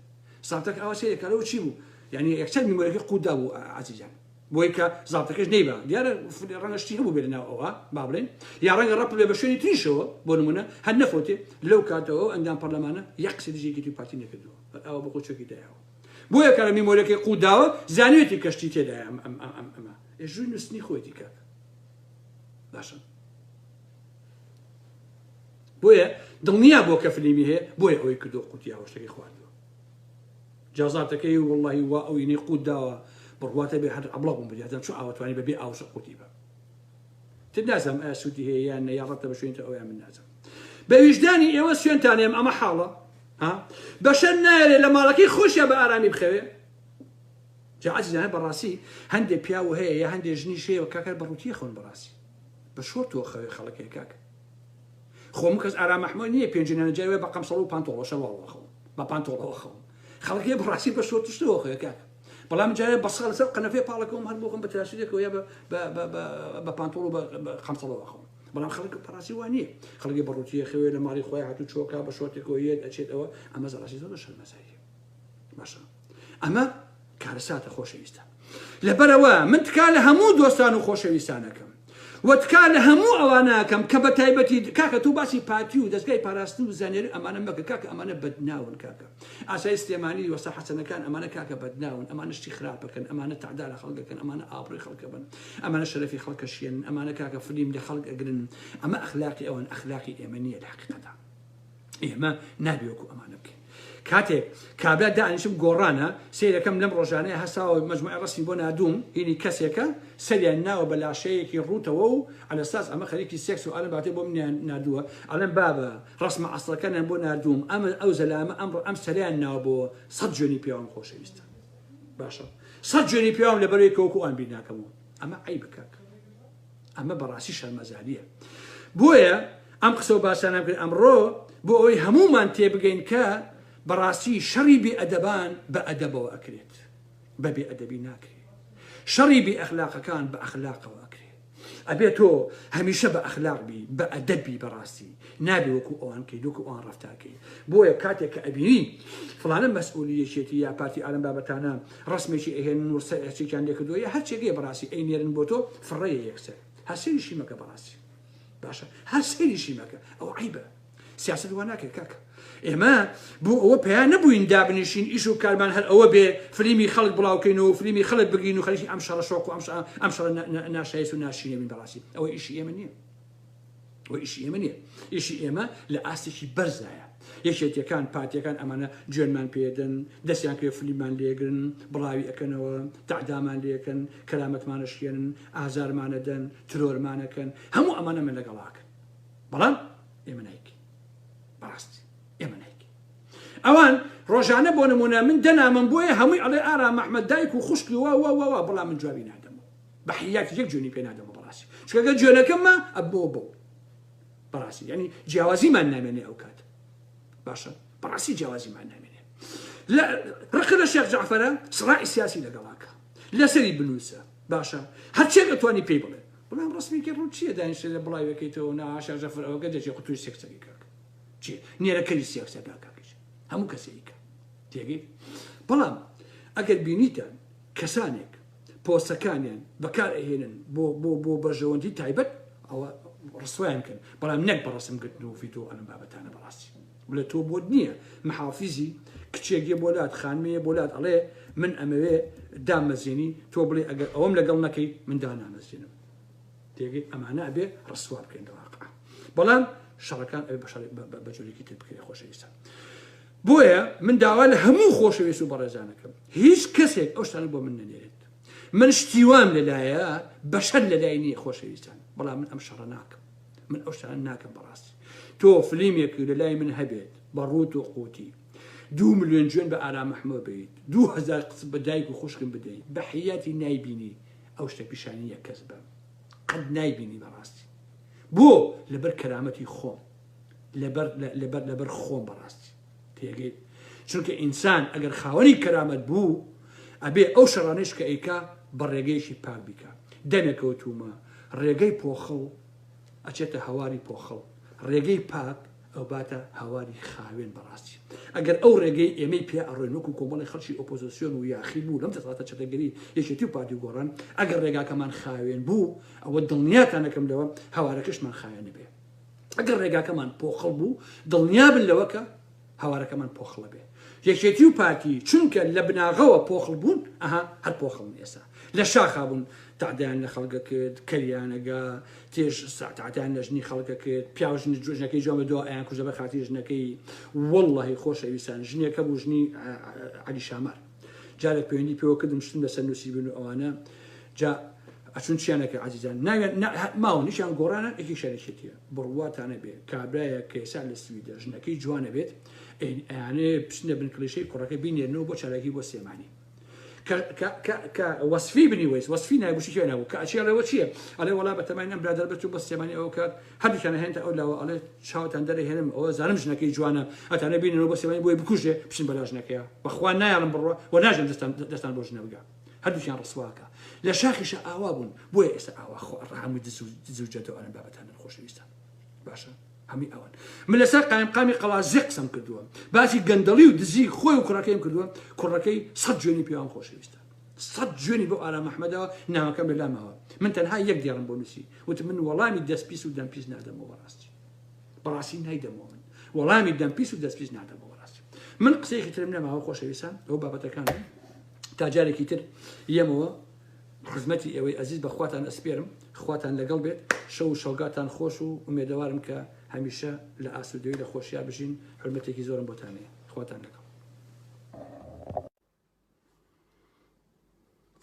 زابتەکە ئەوە سەیرێک ئەڵێ چی بوو یعنی یەکسەر میمۆریەکەی قوت دابوو عزیزان بۆی کە زابتەکەش نەیبا دیارە ڕەنگە شتی هەبوو بێ لەناو ئەوە با بڵێن یا ڕەنگە ڕەپ بێ بە شوێنی تریشەوە بۆ نمونە هەر نەفۆتێ لەو کاتەوە ئەو ئەندام پەرلەمانە یەک قسەی دژی یەکێتی و پارتی نەکردووە هەر ئاوا بۆ خۆی چۆکی دایەوە بۆیە کە لە میمۆریەکەی قووت داوە زانیوێتی کە شتی تێدایە ئەم ئەم ئەم ئەم ئەمە ئێ ژووی نووستنی خۆیەتی کاکە باشە بۆیە دڵنیا بۆ کە فلیمی هەیە بۆیە ئەوەی کردو قوتی یاوە شتەکەی خواردووە جازاتەکەی وەڵاهی وا ئەو ینەی قوت داوە بڕواتە بێ هەر ئەبڵە بووم بریادەم چۆن ئاوە توانی بەبێ ئاوشە قوتی بە تر نازانم ئایا سوودی هەیە یان نە یا ڕەتە بە شوێنتە ئەویان من نازانم بە ویژدانی ئێوە سوێنتانێم ئەمە حاڵە ها بەشەر نایەرێ لە ماڵەکەی خۆشیا بە ئارامی بخەوێ جا عەزیزانە بەڕاستی هەندێک پیاو هەیە یا هەندێک ژنیش هەیە کاکە بە ڕووتیە خەون بەڕاستی بە شۆرتەوە خەوێ خەڵک هەیە کاکە خۆ من کەس ئارام ئەحمەد نییە پێنجینانە جای وای بە قەمسەڵ و پانتۆڵەوە شەرواڵەوە خەوم بە پانتۆڵەوە خەوم خەڵک هەیە بەڕاستی بە شۆرت و شتەوە خەوێ کاکە بەڵام جارێ بە ساڵ لەسەر قەنەفەی پاڵەکەوم هەر بۆ خۆم بە تراسیلێکەوە یا بە پانتۆڵ و بە قەمسەڵەوە خەوم بەڵام خەڵک بەڕاستی وا نییە خەڵکی بە ڕووتیە خەوێ لە ماڵی خۆی هاتوو چۆکا بە شۆرتێکەوە یەت ئەچێتەوە ئەمە زەڕاستی زۆر شەرمەزاریە باشە ئەمە کارەساتە خۆشەویستان. لەبەرئەوە من تکا لە هەموو دۆستان و خۆشەویستانەکەم و تکا لە هەموو ئەوانە ئەکەم کە بە تایبەتی کاکە تۆ باسی پارتی و دەزگای پاراستن و زانیاری ئەمانە مەکە کاکە ئەمانە بەدناون کاکە ئاسایی سلێمانی وەستا حەسەنەکان ئەمانە کاکە بەدناون ئەمانە شتی خراپەکەن ئەمانە تەعدا لە خەڵکەکەن ئەمانە ئابڕووی خەڵکە بن ئەمانە شەرەفی خەڵکە شیێنن ئەمانە کاکە فلیم لە خەڵک ئەگرن ئەمە ئەخلاقی ئەوان ئەخلاقی ئێمە نییە لە حەقیقەتا ئێمە نابێ وەکو ئەمانە بکەین کاتێک کابرا دانیشم گۆڕانە سەیرەکەم لەم ڕۆژانەیە هەساوە مەجموعی ڕەسمی بۆ نادوم هینی کەسێکە سەریان ناوە بە لاشەیەکی ڕووتەوە و عەلەساس ئەمە خەریکی سێکس و ئەلم باتێ بۆ منیان ناردووە ئەڵێم بابە ڕەسمە ئەسڵەکانیان بۆ ناردووم ئەمە ئەو زەلامە ئەم ئەم سەریان ناوە بۆ سەد جوێنی پێوام خۆشەویستە باشە سەد جوێنی پێوام لەبەرەوەی کە وەکو ئەوان بیر ناکەمەوە ئەمە عەیبە کاکە ئەمە بەڕاستی شەرمەزاریە بۆیە ئەم قسە و باسانەم کرد ئەمڕۆ بۆ ئەوەی هەموومان تێبگەین کە بەڕاستی شەڕی بێ ئەدەبان بە ئەدەبەوە ئەکرێت بە بێ ئەدەبی ناکرێت شەڕی بێ ئەخلاقەکان بە ئەخلاقەوە ئەکرێت ئەبێ تۆ هەمیشە بە ئەخلاق بی بە ئەدەب بی بەڕاستی نابێ وەکو ئەوان کەی وەکو ئەوان ڕەفتارکەی بۆیە کاتێک کە ئەبینی فڵانە مەسئولی یەکێتی یا پارتی ئالەم بابەتانە ڕەسمێکی ئەهێنن و سەرچێکیان لێکردووە یا هەرچێکەیە بەڕاستی ئەینێرن بۆ تۆ فڕەیە یەکسەر هەر سەیریشی مەکە بەڕاستی باشە هەر سەیریشی مەکە ئەو عیبە سیاست وا ناکرێت کاکە ئێمە بۆ ئەوە پیا نەبووین دابنیشین ئیش و کارمان هەر ئەوە بێ فلیمی خەڵک بڵاوکەین و فلیمی خەڵک بگرین و خەریکی ئەم شەڕە شۆک و ئەم شەڕە ناشایست و ناشرینە بین بەڕاستی ئەوە ئیشی ئێمە نییە ئەوە ئیشی ئێمە نییە ئیشی ئێمە لە ئاستێکی بەرزایە یەکێتیەکان پارتیەکان ئەمانە جوێنمان پێدەن دەستیان کرێ فلیمان لێگرن بڵاوی ئەکەنەوە تەعدامان لێکەن کەرامەتمانە شکێنن ئازارمانەدەن ترۆرمانەکەن هەموو ئەمانە من لەگەڵاکەن بەڵام ئێمە نایکەین بەڕاستی ئێمە نایکەین ئەوان ڕۆژانە بۆ نمونە من دەنامم بۆیە هەمووی ئەڵێ ئارام ئەحمەد دایک و خوشکی وا وا وا وا بەڵام من جوابی نادەمەوە بە حیاتی یەک جوێنی پێ نادەمەوە بەڕاستی چونکە گەر جوێنەکەم ما ئەبمەوە بەو بەڕاستی یعنی جیاوازیمان نامێنێ ئەو کات باشە بەڕاستی جیاوازیمان نامێنێ لە ڕقە لە شێخ جەعفەرە سڕاعی سیاسی لەگەڵاکە لەسەری بنووسە باشە هەرچێک ئەتوانی پێی بڵێ بەڵام ڕسمێکی ڕوو چییە دانیشتە لە بڵاویەکەیتەوە نا شێخ جەعفەر ئەوەکە دەچێ قوتوی سێکسەکەی کاک چیە نێرەکەری سێکسەکە کاکیش هەموو کەسێکە تێگەی بەڵام ئەگەر بینیتان کەسانێک پۆستەکانیان بەکار ئەهێنن بۆ بۆ بۆ بەرژەوەندی تایبەت ئەوە ڕسوایان کەن بەڵام نەک بە ڕسم گرتن و فیتۆ ئەم بابەتانە بەڕاستی بڵێ تۆ بۆت نییە محافیزی کچێک یە بۆ لات خانمەیە بۆ لات ئەڵێ من ئەمەوێ دامەزێنی تۆ بڵێ ئەگەر ئەوەم لەگەڵ نەکەی من دانامەزێنم تێگەی ئەمانە ئەبێ ڕسوا بکەین لە واقع بەڵام شەڕەکان ئەبێ بە جۆرێکی تر بکرێ خۆشەویستان بۆیە من داوا لە هەموو خۆشەویست و بەڕێزانەکەم هیچ کەسێک ئەو شتانە بۆ من نەنێرێت من شتیوام لەلایە بەشەر لەلای نییە خۆشەویستان بەڵام من ئەم شەڕە ناکەم من ئەو شتانە ناکەم بەڕاستی تۆ فلیمێک لەلای من هەبێت بە ڕووت و قوتی دوو ملیۆن جوێن بە ئارام ئەحمە بیت 2000 قسە بە دایک و خوشکم بدەیت بە حیاتی نایبینی ئەو شتە پیشانی یەک کەس بەم قەت نایبینی بەڕاستی. بۆ؟ لەبەر کەرامەتی خۆم، لەبەر لەبەر لەبەر خۆم بەڕاستی تێگەیت. چونکە ئینسان ئەگەر خاوەنی کەرامەت بوو ئەبێ ئەو شەڕانەیش کە ئەیکا بە ڕێگەیەکی پاک بیکا. دەمێکە وتوومە ڕێگەی پۆخڵ ئەچێتە هەواری پۆخڵ، ڕێگەی پاک ئەوباتە هاواری خاوێن. بەڕاستی ئەگەر ئەو ڕێگەی ئێمەی پیا ئەڕۆین وەکو کۆمەڵی خەڵکی ئۆپۆزسیۆن و یاخی بوو لەم دەسەڵاتە چەتەگەری یەکێتی و پارتی و گۆڕان، ئەگەر ڕێگاکەمان خاوێن بوو ئەوە دڵنیاتان ئەکەم لەوە هەوارەکەشمان خاوێن ئەبێ. ئەگەر ڕێگاکەمان پۆخڵ بوو دڵنیابن لەوە کە هەوارەکەمان پۆخڵە بێ. یەکێتی و پارتی چونکە لە بناغەوە پۆخڵ بوون ئەها هەر پۆخڵن ئێستا لە شاخا بوون تەعدایان لە خەڵک ئەکرد کەریان ئەگا تێژ تەعدایان لە ژنی خەڵک ئەکرد پیاو ژنی ژنەکەی جوان بە دوا ئەیان کوژە بە خاتری ژنەکەی واللهی خۆشەویستان ژنێک هەبوو ژنی عەلی شامار جارێک پەیوەندی پێوە کردم شتم لەسەر نووسی بوون و ئەوانە جا ئەچون چیان ئەکرد عەزیزان ناویان ماون یەکیان گۆڕانە یەکێکیان یەکێتیە بڕواتانە بێ کابرایە کە ئێستا لە سویدە ژنەکەی جوانە بێت ئەیانێ بچنە بن کلیشەی کوڕەکە بینێرنەوە بۆ چالاکی بۆ سلێمانی کە وەسفی بنی وەیس وەسفی نایبوشی کوێ نابوو کە ئەچێ ئەڵێ چییە ئەڵێ وەڵا بەتەماین ئەم برادەر بچوو بۆ سلێمانی ئەو کات هەردووکیان هێنتە ئەو لاوە ئەڵێ چاوتان دەرەهێنم ئەوە زانم ژنەکەی جوانە ئەتانە بینەوە بۆ سلێمانی بۆی بکوژێ بچن بەلا ژنەکەیە بەخوا نایەڵم بڕوا و ناژێم دەستان دەستان بۆ ژنە بگا هەردووکیان ڕسواکە لە شاخیشە ئاوا بوون بۆیە ئێستا ئاوا خۆ هەمووی دز و دز و جەدە ئەم بابەتانە خۆشەویستان باشە هەمووی ئەوەن من لەسەر قایمقامی قەڵازێ قسەم کردووە باسی گەندەڵی و دزی خۆی و کوڕەکەیم کردووە کوڕەکەی سەد جوێنی پێوان خۆشەویستە سەد جوێنی بۆ ئارام ئەحمەدەوە ناوەکەم لە لاماوە من تەنها یەک دێڕم بۆ نووسی وتم من وەڵامی دەستپیس و دەمپیس نادەمەوە بەڕاستی بەڕاستی نایدەمەوە من وەڵامی دەمپیس و دەستپیس نادەمەوە بەڕاستی من قسەیەکی ترم نەماوە خۆشەویستان ئەو بابەتەکان تا جارێکی تر یەمەوە خزمەتی ئێوەی ئەزیز بە خواتان ئەسپێرم خواتان لەگەڵ بێت شەو و شەوگاتان خۆش و ئومێدەوارم کە هەمیشە لە ئاسوودەوی لە خۆشیا بژین حورمەتێکی زۆرم بۆتان هەیە خواتان لەگەڵ.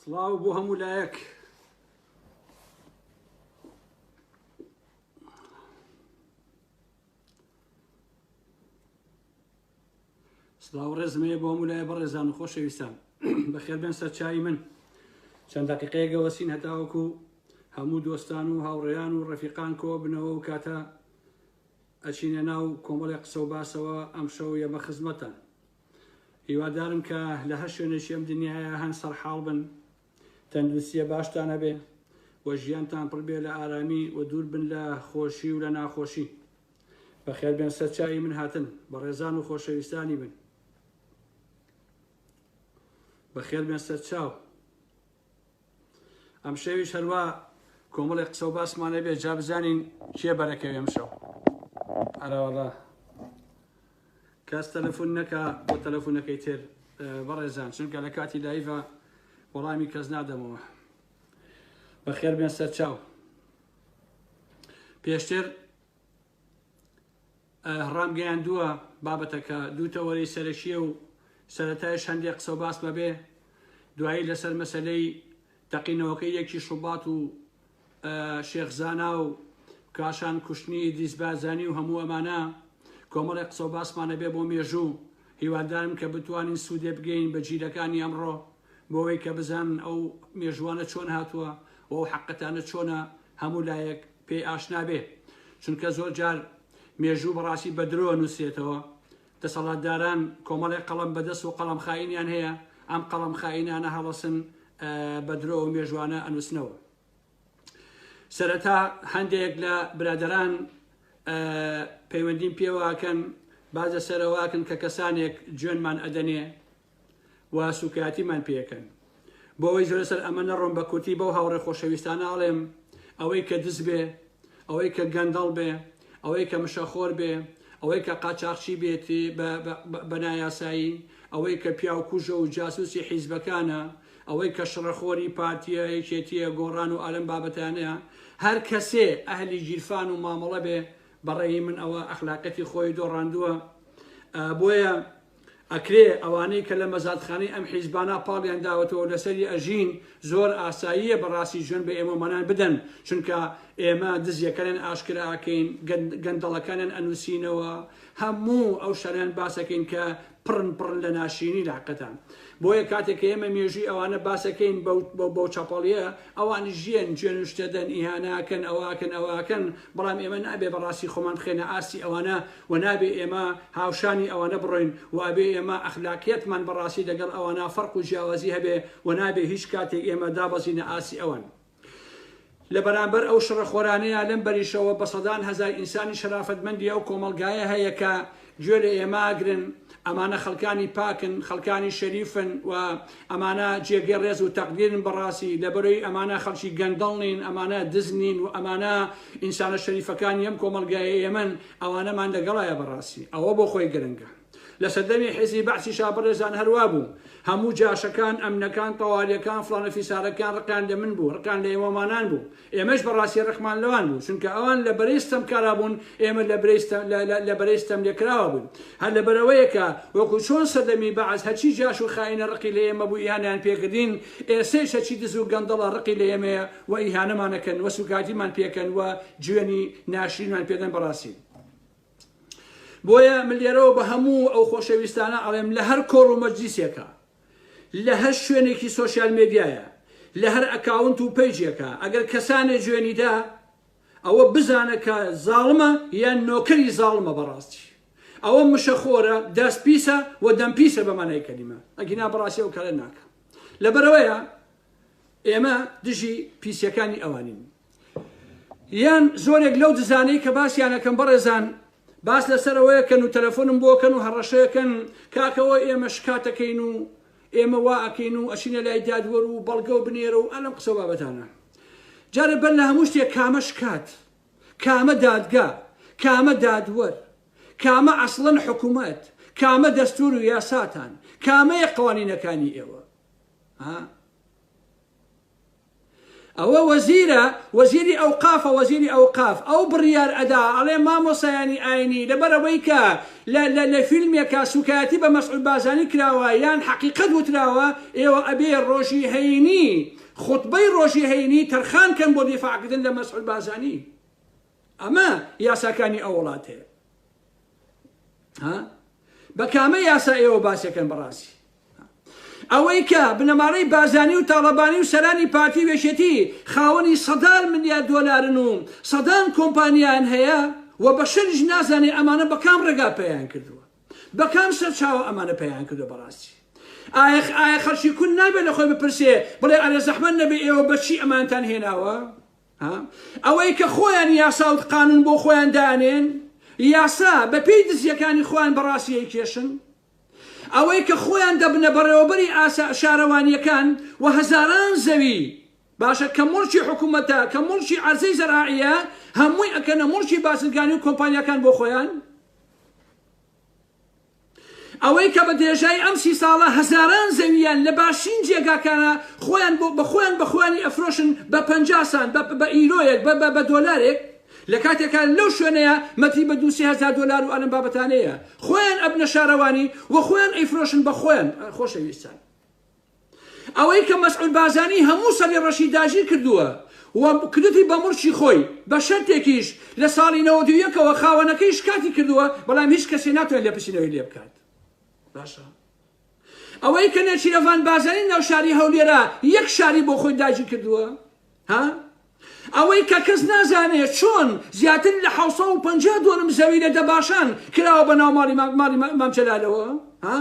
سڵاو بۆ هەموو لایەک. سڵاو ڕێزم هەیە بۆ هەموو لایە بەڕێزان و خۆشەویستان بەخێربێن سەرچاوی من چەند دقیقەیەک ئەوەسین هەتاوەکو هەموو دۆستان و هاوڕێیان و ڕەفیقان کۆ بنەوە و کاتە ئەچینە ناو کۆمەڵی قسە و باسەوە ئەمشەو یەمە خزمەتان هیوادارم کە لە هەر شوێنێکی ئەم دنیاە هەن سەرحاڵ بن تەندروستیە باشتان هەبێ و ژیانتان پڕ بێ لە ئارامی و دوور بن لە خۆشی و لە ناخۆشی بەخێر بێن سەر چاوی من هاتن بەڕێزان و خۆشەویستانی من بەخێر بێن سەر چاو ئەم شەویش هەروا کۆمەڵێک قسە و باسمانە بێ جا بزانین کێ بەرەکەوێ ئەم شەو ئەرەوەڵا کەس تەلەفۆن نەکا بۆ تەلەفۆنەکەی تر بەڕێزان چونکە لە کاتی لایڤە وەڵامی کەس نادەمەوە بەخێر بێن سەر چاو پێشتر ڕامگەیاندووە بابەتەکە دوو تەوەرەی سەرەکییە و سەرەتایش هەندێک قسە و باس مەبێ دوایی لەسەر مەسەلەی تەقینەوەکەی یەکی شوبات و شێخ زانا و کاشان کوشتنی ئیدریس بارزانی و هەموو ئەمانە کۆمەڵێک قسە و باسمانە بێ بۆ مێژوو هیوادارم کە بتوانین سوودێ بگەین بە جیلەکانی ئەمڕۆ بۆ ئەوەی کە بزانن ئەو مێژووانە چۆن هاتووە و ئەو حەقەتانە چۆنە هەموو لایەک پێی ئاشنا بێ چونکە زۆر جار مێژوو بەڕاستی بە درۆ نووسرێتەوە دەسەڵاتداران کۆمەڵێک قەڵەم بەدەست و قەڵەم خائینیان هەیە ئەم قەڵەم خائینانە هەڵەسن بە درۆ و مێژوانە ئەنووسنەوە سەرەتا هەندێک لە برادەران پەیوەندیم پێوەکەن باز لەسەرەوەکەن کە کەسانێک جوێنمان ئەدەنێ و سوکایەتیمان پێکەن. بۆ ئەوەی زۆر لەسەر ئەمە نەڕۆم بە کورتی بەو هاوڕێ خۆشەویستانە ئەڵێم ئەوەی کە دز بێ، ئەوەی کە گەندەڵ بێ، ئەوەی کە مشەخۆر بێ، ئەوەی کە قاچاخچی بێت بە نایاسایی، ئەوەی کە پیاوکوژە و جاسوسی حیزبەکانە، ئەوەی کە شڕەخۆری پارتیە، یەکێتیە، گۆڕان و ئالەم بابەتانەیە، هەر کەسێ ئەهلی گیرفان و مامەڵە بێ بە ڕەئی من ئەوە ئەخلاقیەتی خۆی دۆڕاندووە. بۆیە ئەکرێ ئەوانەی کە لە مەزادخانەی ئەم حیزبانە پاڵیان داوەتەوە و لەسەری ئەژین زۆر ئاساییە بەڕاستی جوێن بە ئێمەومانان بدەن چونکە ئێمە دزیەکانیان ئاشکرا ئەکەین گەندەڵەکانیان ئەنوسینەوە هەموو ئەو شتانەیان باس ئەکەین کە پڕن پڕن لە ناشرینی لە حەقتان بۆیە کاتێک کە ئێمە مێژووی ئەوانە باسەکەین بەو چەپەڵیە ئەوانیش ژیەن جوێن و شتەدەن ئیهاناکەن ئەوەکەن ئەوەکەن بەڵام ئێمە نابێ بەڕاستی خۆمان بخێنە ئاستی ئەوانە و نابێ ئێمە هاوشانی ئەوانە بڕۆین و ئەبێ ئێمە ئەخلاقیەتمان بەڕاستی لەگەڵ ئەوانە فەرق و جیاوازی هەبێ و نابێ هیچ کاتێک ئێمە دابەزینە ئاستی ئەوان. لە بەرامبەر ئەو شڕەخۆرانەیا لەم بەریشەوە بە سەدان هەزار ئینسانی شەرافەتمەندی ئەو کۆمەڵگایە هەیە کە گوێ لە ئێمە ئەگرن، ئەمانە خەڵکانی پاکن، خەڵکانی شەریفن و ئەمانە جێگەی ڕێز و تەقدیرن بەڕاستی، لەبەرئەوەی ئەمانە خەڵکی گەندەڵ نین، ئەمانە دز نین و ئەمانە ئینسانە شەریفەکانی ئەم کۆمەڵگایەی ئێمەن، ئەوانەمان لەگەڵایە بەڕاستی ئەوە بۆ خۆی گرنگە. لە سەردەمی حیزبی بەعسیشا بەڕێزان هەر وابوو، هەموو جاشەکان، ئەمنەکان، تەوالیەکان، فڵانە فیسارەکان ڕقیان لە من بوو، ڕقیان لە ئێمەمانان بوو، ئێمەش بەڕاستی ڕقمان لەوان بوو، چونکە ئەوان لە بەرەی ستەمکارا بوون، ئێمە لە برەی ستەم لە لە لە بەرەی ستەملێکراوە بووین. هەر لەبەرئەوەیە کە وەکو چۆن سەردەمی بەعس هەرچی جاش و خائینە ڕقی لە ئێمە بوو ئیهانەیان پێکردین، ئێستەیش هەرچی دز و گەندەڵە ڕقی لە ئێمەیە و ئیهانەمان ئەکەن و سوکایەتیمان پێکەن و جوێنی ناشرینمان پێدەن بەڕاستی. بۆیە من لێرەوە بە هەموو ئەو خۆشەویستانە ئەڵێم لە هەر کۆڕ و مەجلیسێکا لە هەر شوێنێکی سۆشیال مێدیایە لە هەر account و page ێکا ئەگەر کەسانێ جوێنی دا ئەوە بزانە کە زاڵمە یان نۆکەری زاڵمە بەڕاستی ئەوە مشەخۆرە دەست پیسە و دەم پیسە بە مانای کەلیمە ئەگینا بەڕاستی ئەو کارە ناکە لەبەرەوەیە ئێمە دژی پیسیەکانی ئەوانین یان زۆرێک لەو دزانەی کە باسیان ئەکەم بەڕێزان باس لەسەر ئەوەیە کەن و تەلەفۆنم بۆ کەن و هەڕەشەیەکەن کاکەوە ئێمە شکاتەکەین و ئێمە وا ئەکەین و ئەچینە لای دادوەر و بەڵگە و بنێرە و ئەلم قسە و بابەتانە جارێ بەر لە هەموو شتێک کامە شکات کامە دادگا کامە دادوەر کامە ئەسڵەن حکوومەت کامە دەستور و یاساتان کامەیە قوانینەکانی ئێوە ها ئەوە وەزیرە وەزیری ئەوقافە وەزیری ئەوقاف ئەو بڕیار ئەدا ئەڵێ مامۆسایانی ئاینی لەبەرئەوەی کە لە لە لە فیلمێکا سوکایەتی بە مەسعود بارزانی کراوە یان حەقیقەت وتراوە ئێوە ئەبێ ڕۆژی هەینی خوتبەی ڕۆژی هەینی تەرخان کەن بۆ دیفاع کردن لە مەسعود بارزانی ئەمە یاساکانی ئەو وڵاتەیە ها بە کامە یاسا ئێوە باسەکەن بەڕاستی ئەوەی کە بنەماڵەی بارزانی و تاڵەبانی و سەرانی پارتی و یەکێتی خاوەنی سەدان ملیار دۆلارن و سەدان کۆمپانیایان هەیە و بەشەریش نازانێ ئەمانە بە کام ڕێگا پەیایان کردووە بە کام سەرچاوە ئەمانە پەیایان کردووە بەڕاستی ئایا ئایا خەڵکی کون نابێت لە خۆی بپرسێ بڵێ ئەرێ زەحمەت نەبێ ئێوە بە چی ئەمانتان هێناوە ها ئەوەی کە خۆیان یاسا و قانون بۆ خۆیان دانێن یاسا بە پێی دزیەکانی خۆیان بەڕاستی ئەیکێشن ئەوەی کە خۆیان دەبنە بەڕێوەبەری ئاسا شارەوانییەکان و هەزاران زەوی باشە کە موڵکی حکومەتە کە موڵکی عەرزەی زەراعیە هەمووی ئەکەنە موڵکی بازرگانی و کۆمپانیاکان بۆ خۆیان ئەوەی کە بە درێژای ئەم سی ساڵە هەزاران زەویان لە باشترین جێگاکانە خۆیان بۆ بە خۆیان بە خۆیانی ئەفرۆشن بە 50 سان بە بە ئیرۆیەک بە بە دۆلارێک لە کاتێکا لەو شوێنەیا مەتری بە دوو سێ هەزار دۆلار و ئەلەم بابەتانەیە خۆیان ئەبنە شارەوانی و خۆیان ئەیفرۆشن بە خۆیان خۆشەویستان ئەوەی کە مەسعود بارزانی هەموو سەری ڕەشی داگیر کردووە و کردتی بە موڵکی خۆی بە شەرتێکیش لە ساڵی 91ەوە خاوەنەکەی شکاتی کردووە بەڵام هیچ کەسێ ناتوانێت لێپرسینەوەی لێ بکات باشە ئەوەی کە نێچیرەڤان بارزانی ناو شاری هەولێرە یەک شاری بۆ خۆی داگیر کردووە ها ئەوەی کە کەس نازانێ چۆن زیاتر لە 750 دۆنم زەوی لە دەباشان کراوە بە ناو ماڵی ماڵی مام جەلالەوە ها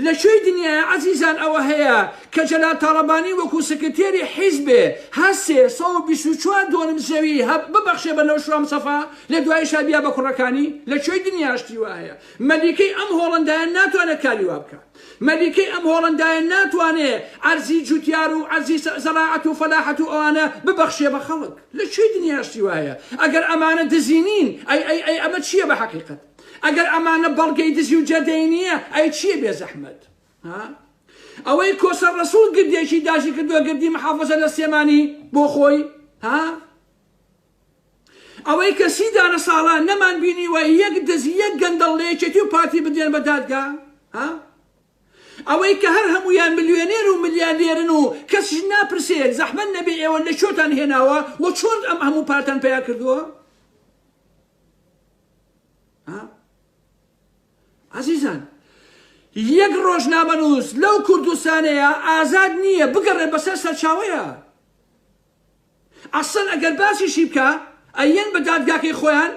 لە کوێی دنیایە عەزیزان ئەوە هەیە کە جەلال تاڵەبانی وەکو سکرتێری حیزبێ هەر 324 دۆنم زەوی هە ببەخشێ بە نەوشیروان مستەفا لە دوایشا بیا بە کوڕەکانی لە کوێی دنیا شتی وا هەیە مەلیکەی ئەم هۆڵەندایە ناتوانێت کاری وا بکا مەلیکەی ئەم هۆڵەندایە ناتوانێ عەرزی جوتیار و عەرزی زەراعەت و فەلاحەت و ئەوانە ببەخشێ بە خەڵک لە کوێی دنیا شتی وا هەیە ئەگەر ئەمانە دزی نین ئەی ئەی ئەی ئەمە چییە بە حەقیقەت ئەگەر ئەمانە بەڵگەی دزی و جەردەی نییە ئەی چییە بێزەحمەت ها ئەوەی کۆسەر ڕەسوڵ گردێکی داژی کردووە گردی محافظە لە سلێمانی بۆ خۆی ها ئەوەی کە سی دانە ساڵە نەمان بینیوە یەک دز یەک گەندەڵ لە یەکێتی و پارتی بدرێن بە دادگا ها ئەوەی کە هەر هەمویان ملیۆنێر و ملیاردێرن و کەسیش ناپرسێ زەحمەت نەبێ ئێوە لە کوێتان هێناوە و چۆن ئەم هەموو پارتان پیا کردووە ها عزیزان. یەک ڕۆژنامەنووس لەو کوردستانەیە ئازاد نییە بگەڕێ بەسەر سەرچاوەیە. ئەسڵەن ئەگەر باسیشی بکا ئەیەن بە دادگاکەی خۆیان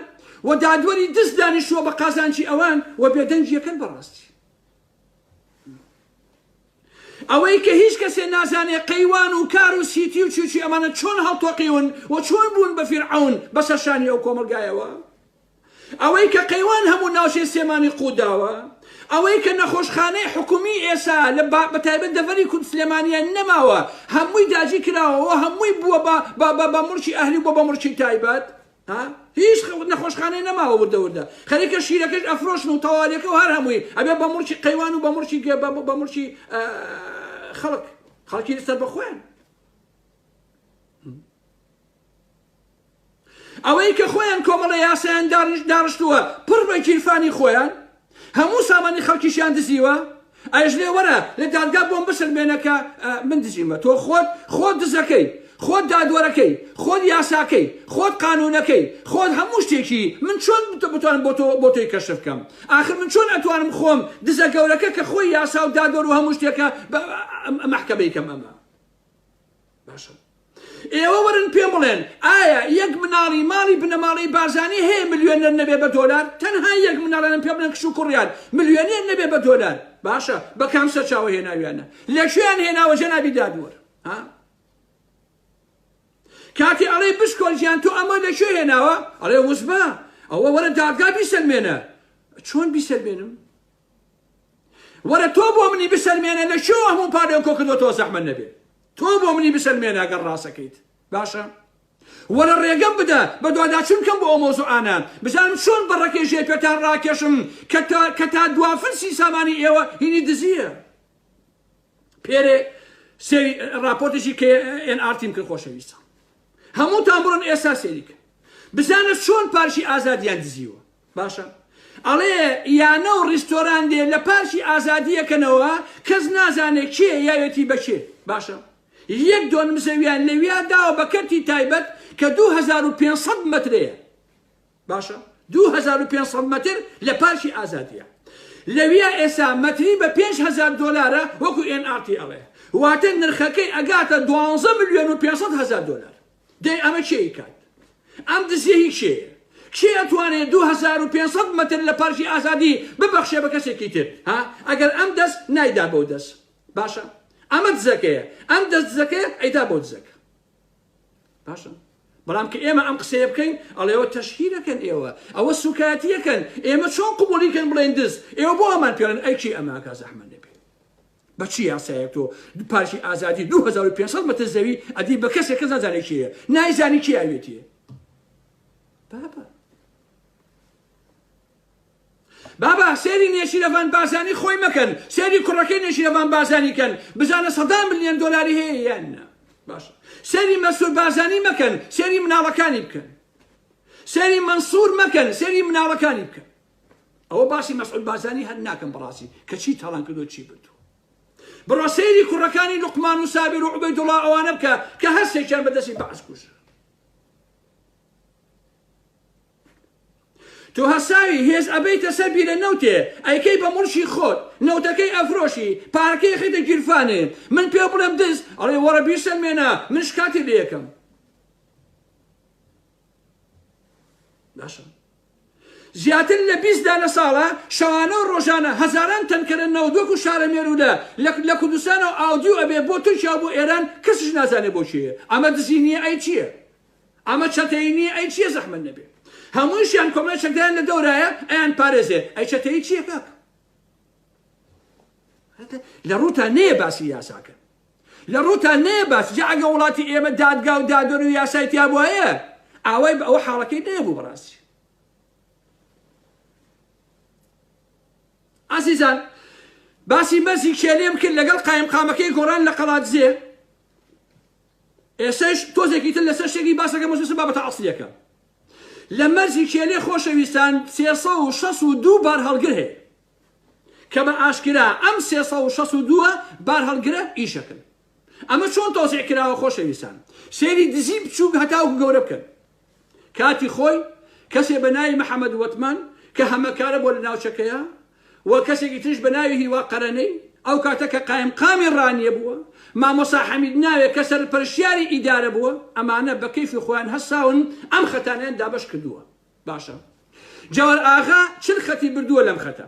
و دادوەری دز دانیشتووە بە قازانجی ئەوان و بێدەنگیەکەن بەڕاستی. ئەوەی کە هیچ کەسێ نازانێ قەیوان و کار و سیتی و چی چی ئەمانە چۆن هەڵتۆقیون و چۆن بوون بە فیرعەون بەسەر شانی ئەو کۆمەڵگایەوە. ئەوەی کە قەیوان هەموو ناوچەی سلێمانی قوت داوە، ئەوەی کە نەخۆشخانەی حکومی ئێسا لە بە تایبەت دەڤەری کورد سلێمانیە نەماوە هەمووی داگیر کراوە و هەمووی بووە بە بە بە بە موڵکی ئەهلی و بووە بە موڵکی تایبەت ها هیچ نەخۆشخانەی نەماوە وردە وردە خەریکە شیرەکەش ئەفرۆشن و تەوالیەکە و هەر هەمووی ئەبێ بە موڵکی قەیوان و بە موڵکی بە موڵکی خەڵک خەڵکی سەر بەخۆیان. ئەوەی کە خۆیان کۆمەڵە یاسایان داڕشتووە پڕ بە گیرفانی خۆیان، هەموو سامانی خەڵکیشیان دزیوە، ئەیش لێ وەرە لە دادگا بۆم بسەلمێنە کە من دزیمە، تۆ خۆت خۆت دزەکەی، خۆت دادوەرەکەی، خۆت یاساکەی، خۆت قانوونەکەی، خۆت هەموو شتێکی، من چۆن بتوانم بۆ تۆ بۆ تۆی کەشف کەم؟ ئاخر من چۆن ئەتوانم خۆم دزە گەورەکە کە خۆی یاسا و دادوەر و هەموو شتێکە مەحکەمەی کەم ئەمە؟ باشە ئێوە وەرن پێم بڵێن ئایا یەک مناڵی ماڵی بنەماڵەی بارزانی هەیە ملیۆنەر نەبێ بە دۆلار؟ تەنها یەک مناڵیانم پێ بڵێن کچ و کوڕیان ملیۆنێر نەبێ بە دۆلار. باشە بە کام سەرچاوە هێناویانە؟ لە کوێیان هێناوە جەنابی دادوەر؟ ها؟ کاتێ ئەڵێ بشکۆل گیان تۆ ئەمە لە کوێ هێناوە؟ ئەڵێ وزبە ئەوە وەرە دادگا بیسەلمێنە. چۆن بیسەلمێنم؟ وەرە تۆ بۆ منی بسەلمێنە لە کوێوە هەموو پارەیان کۆ کردوەتەوە زەحمەت نەبێ تۆ بۆ منی بسەلمێنە گەر ڕاستەکەیت باشە وەرە ڕێگەم بدە بە دواداچوون بکەم بۆ ئەو مەوزوعانە بزانم چۆن بەڕەکەی ژێر پێتان ڕاکێشم کە تا کە تا دوا فلسی سامانی ئێوە هینی دزییە پێرێ سێری ڕاپۆرتێکی کە ئێن ئارتیم کرد خۆشەویستان هەمووتان بڕۆن ئێستا سێری کەن بزانە چۆن پارکی ئازادیان دزیوە باشە ئەڵێ یانە و ڕیستۆران دێ لە پارکی ئازادیەکەنەوە کەس نازانێ کێ یاوێتی بە کێ باشە یەک دۆنم زەویان لەویا داوە بە کەرتی تایبەت کە 2500 مەترەیە باشە 2500 مەتر لە پارکی ئازادیە لەویا ئێسا مەتری بە 5000 دۆلارە وەکو ئێن ئاڕ تی ئەڵێ واتە نرخەکەی ئەگاتە 12 ملیۆن و 500 هەزار دۆلار دەی ئەمە کێ ئەیکات؟ ئەم دزیە هی کێیە؟ کێ ئەتوانێ 2500 مەتر لە پارکی ئازادی ببەخشێ بە کەسێکی تر؟ ها؟ ئەگەر ئەم دەست نایدا بەو دەست. باشە ئەمە دزەکەیە، ئەم دەست دزەکەیە ئەیدا بەو دزەکە. باشە بەڵام کە ئێمە ئەم قسەیە بکەین ئەڵێ ئەوە تەشهیرەکەن ئێوە ئەوە سوکایەتیەکەن ئێمە چۆن قبوڵیکەن بڵێن دز ئێوە بۆ ئەمان پێڵێن ئەی کێ ئەماکە زەحمەت نەبێ بە چ یاسایەک تۆ پارکی ئازادی 2500 مەتر زەوی ئەدی بە کەسێک کەس نازانێ کێیە نایزانی کێ ئەوێتیە بابا بابا سێری نێچیرەڤان بارزانی خۆی مەکەن سێری کوڕەکەی نێچیرەڤان بارزانی کەن بزانە سەدان ملیۆن دۆلاری هەیە یان نا باشە سێری مەسرور بارزانی مەکەن سێری مناڵەکانی بکەن سێری مەنسوور مەکەن سێری مناڵەکانی بکەن ئەوە باسی مەسعود بارزانی هەر ناکەم بەڕاستی کە چی تاڵان کردو چی بردووە بڕۆ سەیری کوڕەکانی لوقمان و سابیر و عوبەیدوڵا ئەوانە بکە کە هەر سێکیان بە دەستی بەعس کوژرا تۆ هەساوی هێز ئەبەیتە سەر بیرە نەوتێ ئەیکەی بە موڵکی خۆت نەوتەکەی ئەفرۆشی پارەکەی ئەخەیتە گیرفانێ من پێ بڵێم دز ئەڵێ وەڕە بیسەلمێنە من شکاتی لێ یەکەم باشە زیاتر لە 20 دانە ساڵە شەوانە و ڕۆژانە هەزاران تەنکەرە نەوت وەکو شارە مێروولە لە کوردستانەوە ئاودیو ئەبێ بۆ تورکیا و بۆ ئێران کەسیش نازانێ بۆ کێیە ئەمە دزی نییە ئەی چییە ئەمە چەتەیی نییە ئەی چییە زەحمەت نەبێ هەمووشیان کۆمەڵی چەکداریان لە دەورایە ئەیان پارێزێ ئەی چەتەیی چییە کاک لە ڕووتان نەیە باسی یاساکە لە ڕووتان نەیە باس جا ئەگە وڵاتی ئێمە دادگا و دادوەر و یاسای تیا بوایە ئاوای بە ئەوە حاڵەکەی نەبوو بەڕاستی ئازیزان باسی مەرزی کێلێم کرد لەگەڵ قایمقامەکەی گۆڕان لە قەڵادزێ ئێسش تۆزێکی تر لەسەر شتێکی باسەکە مەسوسە بابەتە ئەسڵیەکە لە مەرزی کێلێ خۆشەویستان 362 بار هەڵگر هەیە کە بە ئاشکرا ئەم 362 بار هەڵگرە ئیشەکەن ئەمە چۆن تۆزیع کراوە خۆشەویستان سێری دزی بچووک هەتاوکو گەورە بکەن کاتی خۆی کەسێ بە ناوی محەممەد وەتمان کە هەمەکارە بۆ لە ناوچەکەیە. و کەسێکی تریش بە ناوی هیوا قەرەنەی ئەو کاتە کە قایمقامی ڕانیە بووە، مامۆستا حەمید ناوێ کە سەرپەرشتیاری ئیدارە بووە، ئەمانە بە کەیفی خۆیان هەستاون ئەم خەتانەیان دابەش کردووە. باشە جەوەر ئاغا 40 خەتی بردووە لەم خەتە.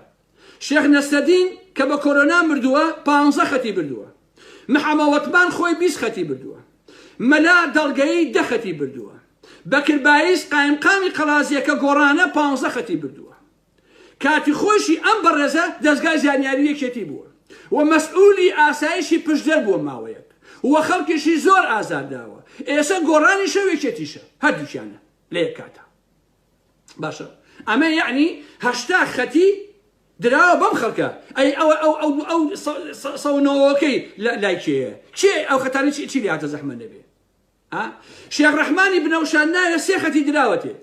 شێخ نەسرەدین کە بە کۆرۆنا مردووە پانزە خەتی بردووە. محەمە وەتمان خۆی 20 خەتی بردووە. مەلا دەڵگەیی دە خەتی بردووە. بەکر بایز قایمقامی قەڵازیە کە گۆڕانە پانزە خەتی بردووە. کاتی خۆیشی ئەم بەڕێزە دەزگای زانیاری یەکێتی بووە و مەسئولی ئاسایشی پشدەر بووە ماوەیەک و خەڵکیشی زۆر ئازار داوە ئێسە گۆڕانیشە و یەکێتیشە هەردووکیانە لە یەک کاتا باشە ئەمە یەعنی 80 خەتی دراوە بەم خەڵکە ئەی ئەوە ئەو ئەو ئەو سەونەوەکەی لای کێیە کێ ئەو خەتانە چی لێ هاتە زەحمە نەبێ شێخ ڕەحمانی بنەوشان ناوێ سێ خەتی دراوەتێ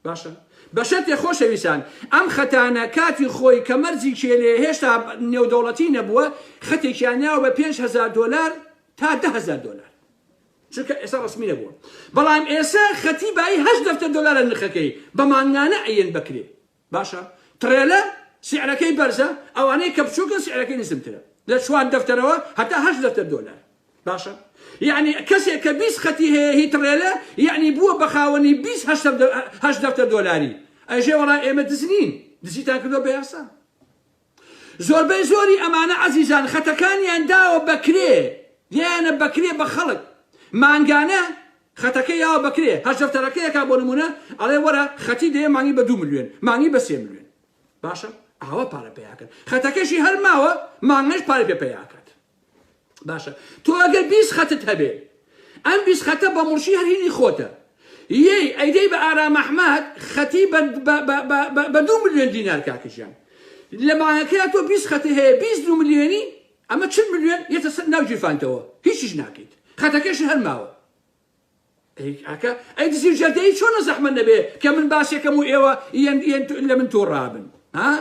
باشە بەشەرتێ خۆشەویستان ئەم خەتانە کاتی خۆی کە مەرجی کێلێ هێشتا نێودەوڵەتی نەبووە خەتێکیان ناوە بە 5000 دۆلار تا 10000 دۆلار چونکە ئێستا ڕسمی نەبووە بەڵام ئێستا خەتی بایی هەشت دەفتەر دۆلارە نرخەکەی بە مانگانە ئەیەن بەکرێ باشە تڕێلە سعرەکەی بەرزە ئەوانەی کە بچووکن سعرەکەی نزمترە لە چوار دەفتەرەوە هەتا هەشت دەفتەر دۆلار باشە یعنی کەسێک کە 20 خەتی هەیە هی تڕێلە یعنی بووە بە خاوەنی 20 هەشت دەفتەر دۆلاری ئەژێ وەڵا ئێمە دز نین دزیتان کردووە بە یاسا زۆربەی زۆری ئەمانە عەزیزان خەتەکانیان داوە بە کرێ دیانە بە کرێ بە خەڵک مانگانە خەتەکە یاوە بە کرێ هەر دەفتەرەکەیەکا بۆ نمونە ئەڵێ وەرە خەتی دەیە مانگی بە دوو ملیۆن مانگی بە سێ ملیۆن باشە ئاوا پارە پەیاکەن خەتەکەشی هەر ماوە مانگەش پارە پێ پەیاکات باشە تۆ ئەگەر 20 خەتت هەبێ ئەم 20 خەتە بە مڵکی هەر هینی خۆتە یەی ئەیدەی بە ئارام ئەحمەد خەتی بە دوو ملیۆن دینار کاکە گیان لە مانگەکەیا تۆ 20 خەتی هەیە 20 دوو ملیۆنی ئەمە 40 ملیۆن یەتە سەر ناو گیرفانتەوە هیچیش ناکەیت خەتەکەش هەر ماوە ئەکە ئەی دزی و جەردەیی چۆنە زەحمەت نەبێ کە من باسێکەم و ئێوە یەن یەن لە من تۆڕابن ها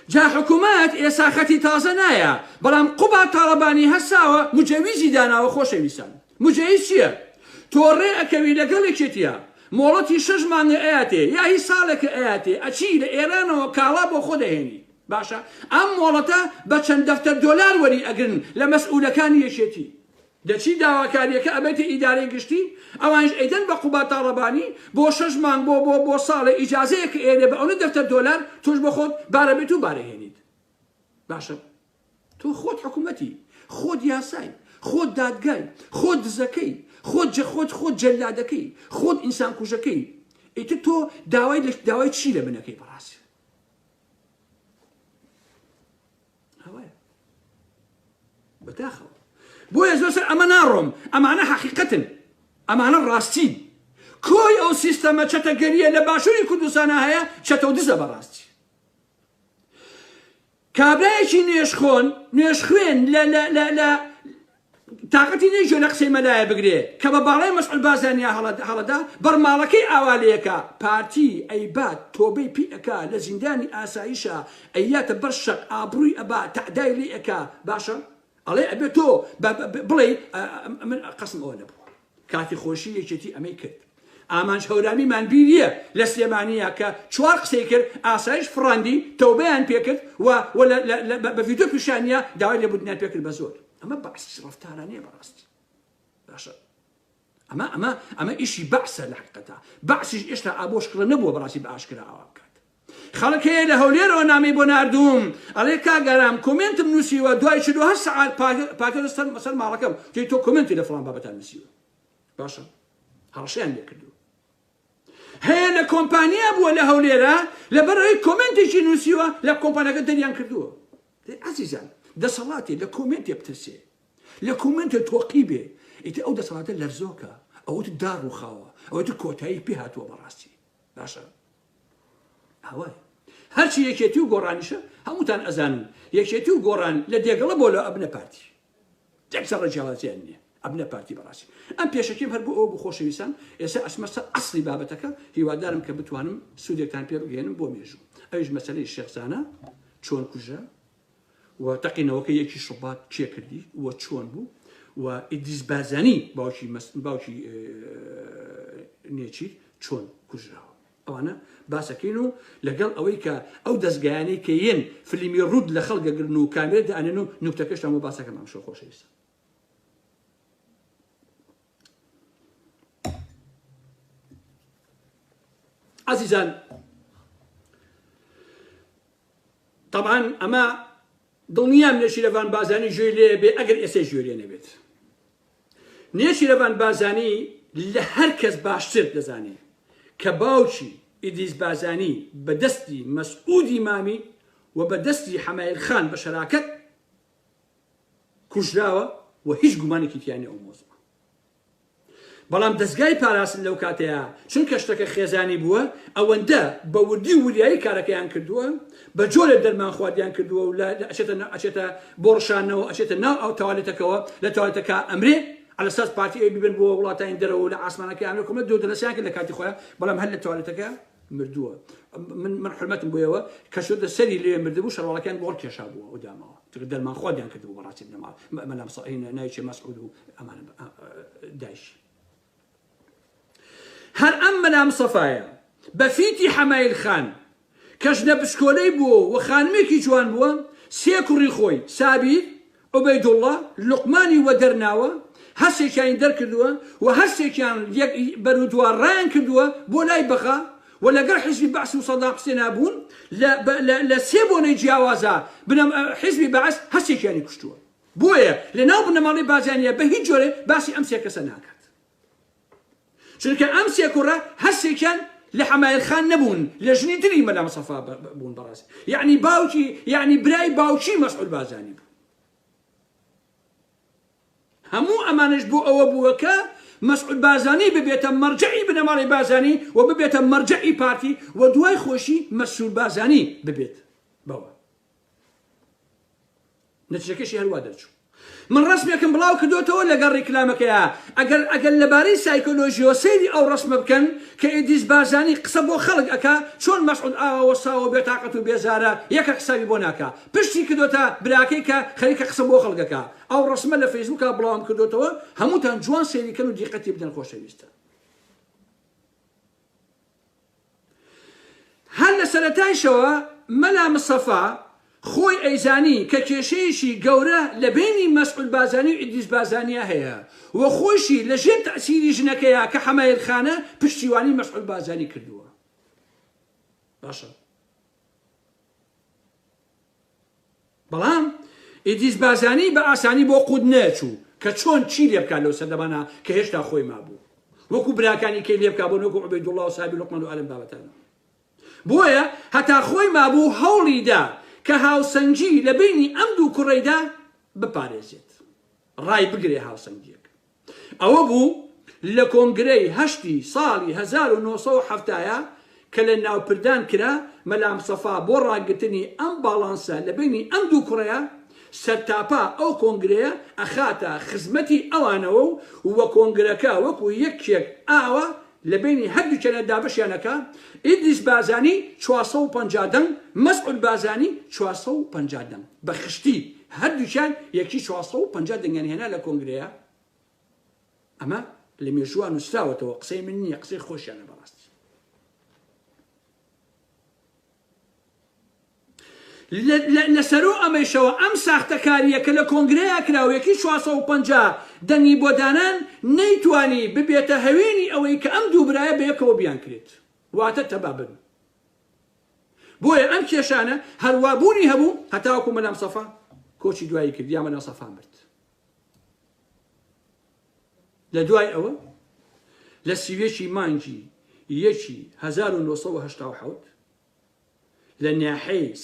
جا حکومەت ئێسا خەتی تازە نایە بەڵام قوباد تاڵەبانی هەستاوە مجەویزی داناوە خۆشەویستان مجەیز چیە تۆ ڕێ ئەکەوی لەگەڵ یەکێتیا مۆڵەتی شەش مانگە ئەیاتێ یا هی ساڵێکە ئەیاتێ ئەچی لە ئێرانەوە کاڵا بۆ خۆ دەهێنی باشە ئەم مۆڵەتە بە چەند دەفتەر دۆلار وەری ئەگرن لە مەسئولەکانی یەکێتی دەچی داواکاریەکە ئەبەیتە ئیدارەی گشتی ئەوانیش ئەیدەن بە قوباد تاڵەبانی بۆ شەش مانگ بۆ بۆ بۆ ساڵێ ئیجازەیەک ئێنێ بە ئەونە دەفتەر دۆلار تۆش بۆ خۆت بارە بێت و بارە هێنیت باشە تۆ خۆت حکوومەتی خۆت یاسای خۆت دادگای خۆت دزەکەی خۆت جە خۆت خۆت جەلادەکەی خۆت ئینسان کوژەکەی ئیتر تۆ داوای داوای چی لە منەکەی بەڕاستی ئەوەیە بەداخەوە بۆیە زۆر سەر ئەمە ناڕۆم ئەمانە حەقیقەتن ئەمانە ڕاستین کۆی ئەو سیستەمە چەتەگەریە لە باشووری کوردستانە هەیە چەتە و دزە بەڕاستی کابرایەکی نوێژخۆن نوێژخوێن لە لە لە لە تاقەتی نیە گوێ لە قسەی مەلایە بگرێ کە بە باڵای مەسعود بارزانیا هەڵەدا بەر ماڵەکەی ئاوا لێکا پارتی ئەیبات تۆبەی پی ئەکا لە زیندانی ئاسایشا ئەیاتە بەر شەق ئابڕوی ئەبا تەعدای لێ ئەکا باشە ئەڵێ ئەبێ تۆ بڵێی من قەسم ئەوە نەبووە کاتی خۆشی یەکێتی ئەمەی کرد ئامانج هەورامیمان بیریە لە سلێمانیە کە چوار قسەی کرد ئاسایش فڕاندی تەوبەیان پێکرد و و بە ڤیدیۆ پیشانیە داوای لێبوردنیان پێکرد بە زۆر ئەمە بەعسی ڕەفتارانەیە بەڕاستی باشە ئەمە ئەمە ئەمە ئیشی بەعسە لە حقیقەتا بەعسیش ئێشتا ئابۆشکڵە نەبووە بەڕاستی بە ئاشکرا ئاوا بکات خەڵک هەیە لە هەولێرەوە نامەی بۆ ناردووم ئەڵێ کاک ئارام کۆمێنتم نووسیوە دوای 48 سەعات پاکەتە سەر سەر ماڵەکەم تۆی تۆ کۆمێنتی لە فڵان بابەتان نووسیوە باشە هەڕەشەیان لێکردووە هەیە لە کۆمپانیا بووە لە هەولێرە لەبەر ئەوەی کۆمێنتێکی نووسیوە لە کۆمپانیاکە دەریان کردووە عەزیزان دەسەڵاتێ لە کۆمێنتێ بترسێ لە کۆمێنتێ تۆقی بێ ئیتر ئەو دەسەڵاتە لەرزۆکە ئەوەت دار ڕووخاوە ئەوەت کۆتایی پێ هاتووە بەڕاستی باشە ئاوایە هەرچی یەکێتی و گۆڕانیشە هەمووتان ئەزانن یەکێتی و گۆڕان لە دێگەڵە بۆ لە ئەبنە پارتی یەک زەڕە جیاوازیان نییە ئەبنە پارتی بەڕاستی ئەم پێشەکیم هەر بۆ ئەوە بوو خۆشەویستان ئێستا ئەچمە سەر ئەسڵی بابەتەکە هیوادارم کە بتوانم سوودێکتان پێ بگەێنم بۆ مێژوو ئەویش مەسەلەی شێخزانە چۆن کوژە و تەقینەوەکە یەکی شوبات کێ کردی و چۆن بوو و ئیدریس بارزانی باوکی باوکی نێچیر چۆن کوژراوە. ئەوانە باسەکەین و لەگەڵ ئەوەی کە ئەو دەزگایانەی کە یەن فلیمی ڕووت لە خەڵک دەگرن و کامێرە دائەنێن و نوکتەکەشتان بۆ باسەکەم ئەمشەو خۆشەویستە. ئازیزان طبعا ئەمە دڵنیام نێچیرەڤان بازانی گوێی لێ بێ ئەگەر ئێسێ گوێ لێ نەبێت نێچیرەڤان بازانی لە هەر کەس باشتر دەزانێ کە باوکی ئیدریس بازانی بە دەستی مەسعودی مامی و بە دەستی حەمایل خان بە شەراکەت کوژراوە و هیچ گومانێکی تیا نیە ئەو مۆزوعە. بەڵام دەزگای پاراستن لەو کاتەیا چونکە شتەکە خێزانی بووە ئەوەندە بە وردی و وریایی کارەکەیان کردووە بە جۆرێ دەرمان خواردیان کردووە و لە ئەچێتە ئەچێتە بۆ ڕشانەوە ئەچێتە ناو ئەو تەوالێتەکەوە لە تەوالێتەکە ئەمرێ على اساس پارتی ئەوی ببن بۆ وڵاتانی دەرەوە و لە ئاسمانەکە ئەمرێ کۆمە دوو دەلەسیان کرد لە کاتی خۆیان بەڵام هەر لە تەوالێتەکە مردووە من من حرمەتم بۆیەوە کە شۆدە سەری لێ مردبوو شەرواڵەکەیان گۆڕ کێشا بووە ئەو داماوە چونکە دەرمان خواردیان کردبوو بەڕاستی بنەماڵ مەلام سەعین ناوی چێ مەسعود و ئەمانە دایشی هەر ئەم مەلام سەفایە بە فیتی حەمایل خان کە ژنە بچکۆلەی بووە و خانمێکی جوان بووە سێ کوڕی خۆی سابیر عوبەیدوڵڵا لوقمانی وەدەرناوە، هەرسێکیانی دەرکردووە و هەرسێکیان یەک بەرو دوا ڕایان کردووە بۆ لای بەغا و لەگەڵ حیزبی بەعس و سەدام حسێنا بوون لە لە لە سێ بۆنەی جیاوازا بنەم حیزبی بەعس هەرسێکیانی کوشتووە بۆیە لە ناو بنەماڵەی بارزانیە بە هیچ جۆرێ باسی ئەم سێ کەسە ناکات. چونکە ئەم سێ کوڕە هەرسێکیان لە حەمایل خان نەبوون لە ژنی تری مەلا مستەفا بوون بەڕاستی یعنی باوکی یعنی برای باوکی مەسعود بارزانی بوو هەموو ئەمانش بۆ ئەوە بووە کە مەسعود بارزانی ببێتە مەرجعی بنەماڵەی بارزانی و ببێتە مەرجعی پارتی و دوای خۆشی مەسرور بارزانی ببێت بەوە نەتیجەکەشی هەروا دەرچوو. من ڕەسمێکم بڵاو کردۆتەوە لەگەڵ ڕیکلامەکەیا ئەگەر ئەگەر لەبارەی سایکۆلۆژیەوە سەیری ئەو ڕەسمە بکەن کە ئیدریس بارزانی قسە بۆ خەڵک ئەکا چۆن مەسعود ئاوا وەستاوە بێتاقەت و بێزارە یەکە حسابی بۆ ناکا پشتی کردۆتە براکەی کە خەریکە قسە بۆ خەڵک ئەکا ئەو ڕەسمە لە فەیسبوکا بڵاوم کردۆتەوە هەمووتان جوان سەیری کەن و دیقەتی بدەن خۆشەویستان. هەر لە سەرەتایشەوە مەلا مستەفا خۆی ئەیزانی کە کێشەیەکی گەورە لە بەینی مەسعود بارزانی و ئیدریس بارزانیا هەیە و خۆیشی لە ژێر تەئسیری ژنەکەیا کە حەمایل خانە پشتیوانی مەسعود بارزانی کردووە. باشە. بەڵام ئیدریس بارزانی بە ئاسانی بۆ قوت نەچوو کە چۆن چی لێ بکات لەو سەردەمانە کە هێشتا خۆی مابوو وەکو براکانی کەی لێ بکا بۆ وەکو عوبەیدوڵڵا و سابیر لوقمان و ئالم بابەتانە بۆیە هەتا خۆی مابوو هەوڵی دا کە هاوسەنگی لە بینی ئەم دوو کوڕەیدا بپارێزێت ڕای بگرێ هاوسەنگیەک ئەوە بوو لە کۆنگرەی هەشتی ساڵی 1970 کە لە ناوپردان کرا، مەلا مستەفا بۆ ڕاگرتنی ئەم باڵانسە لە بەینی ئەم دوو کوڕەیا، سەرتاپا ئەو کۆنگرەیە ئەخاتە خزمەتی ئەوانەوە و و کۆنگرەکە وەکو یەکێک ئاوا لە بەینی هەردووکیانا دابەشیان ئەکا، ئیدریس بارزانی 450 دەنگ، مەسعود بارزانی 450 دەنگ. بە خشتی هەردووکیان یەکی 450 دەنگیان هێنا لە کۆنگرەیا. ئەمە لە مێژووە نووسراوەتەوە قسەی من نییە قسەی خۆشیانە بەڕاستی. لە سەرو ئەمەیشەوە ئەم ساختەکارییە کە لە کۆنگرەیا کرا و یەکی 450 دەنگی بۆ دانان نەیتوانی ببێتە هەوێنی ئەوەی کە ئەم دوو برایە بەیەکەوە بیانکرێت واتە تەبا بن. بۆیە ئەم کێشانە هەروا بوونی هەبوو هەتاوەکو مەلا مستەفا کۆچی دوایی کرد یا مەلا مستەفا مرد. لە دوای ئەوە لە 31 مانگی یەکی 1987 لە ناحیەی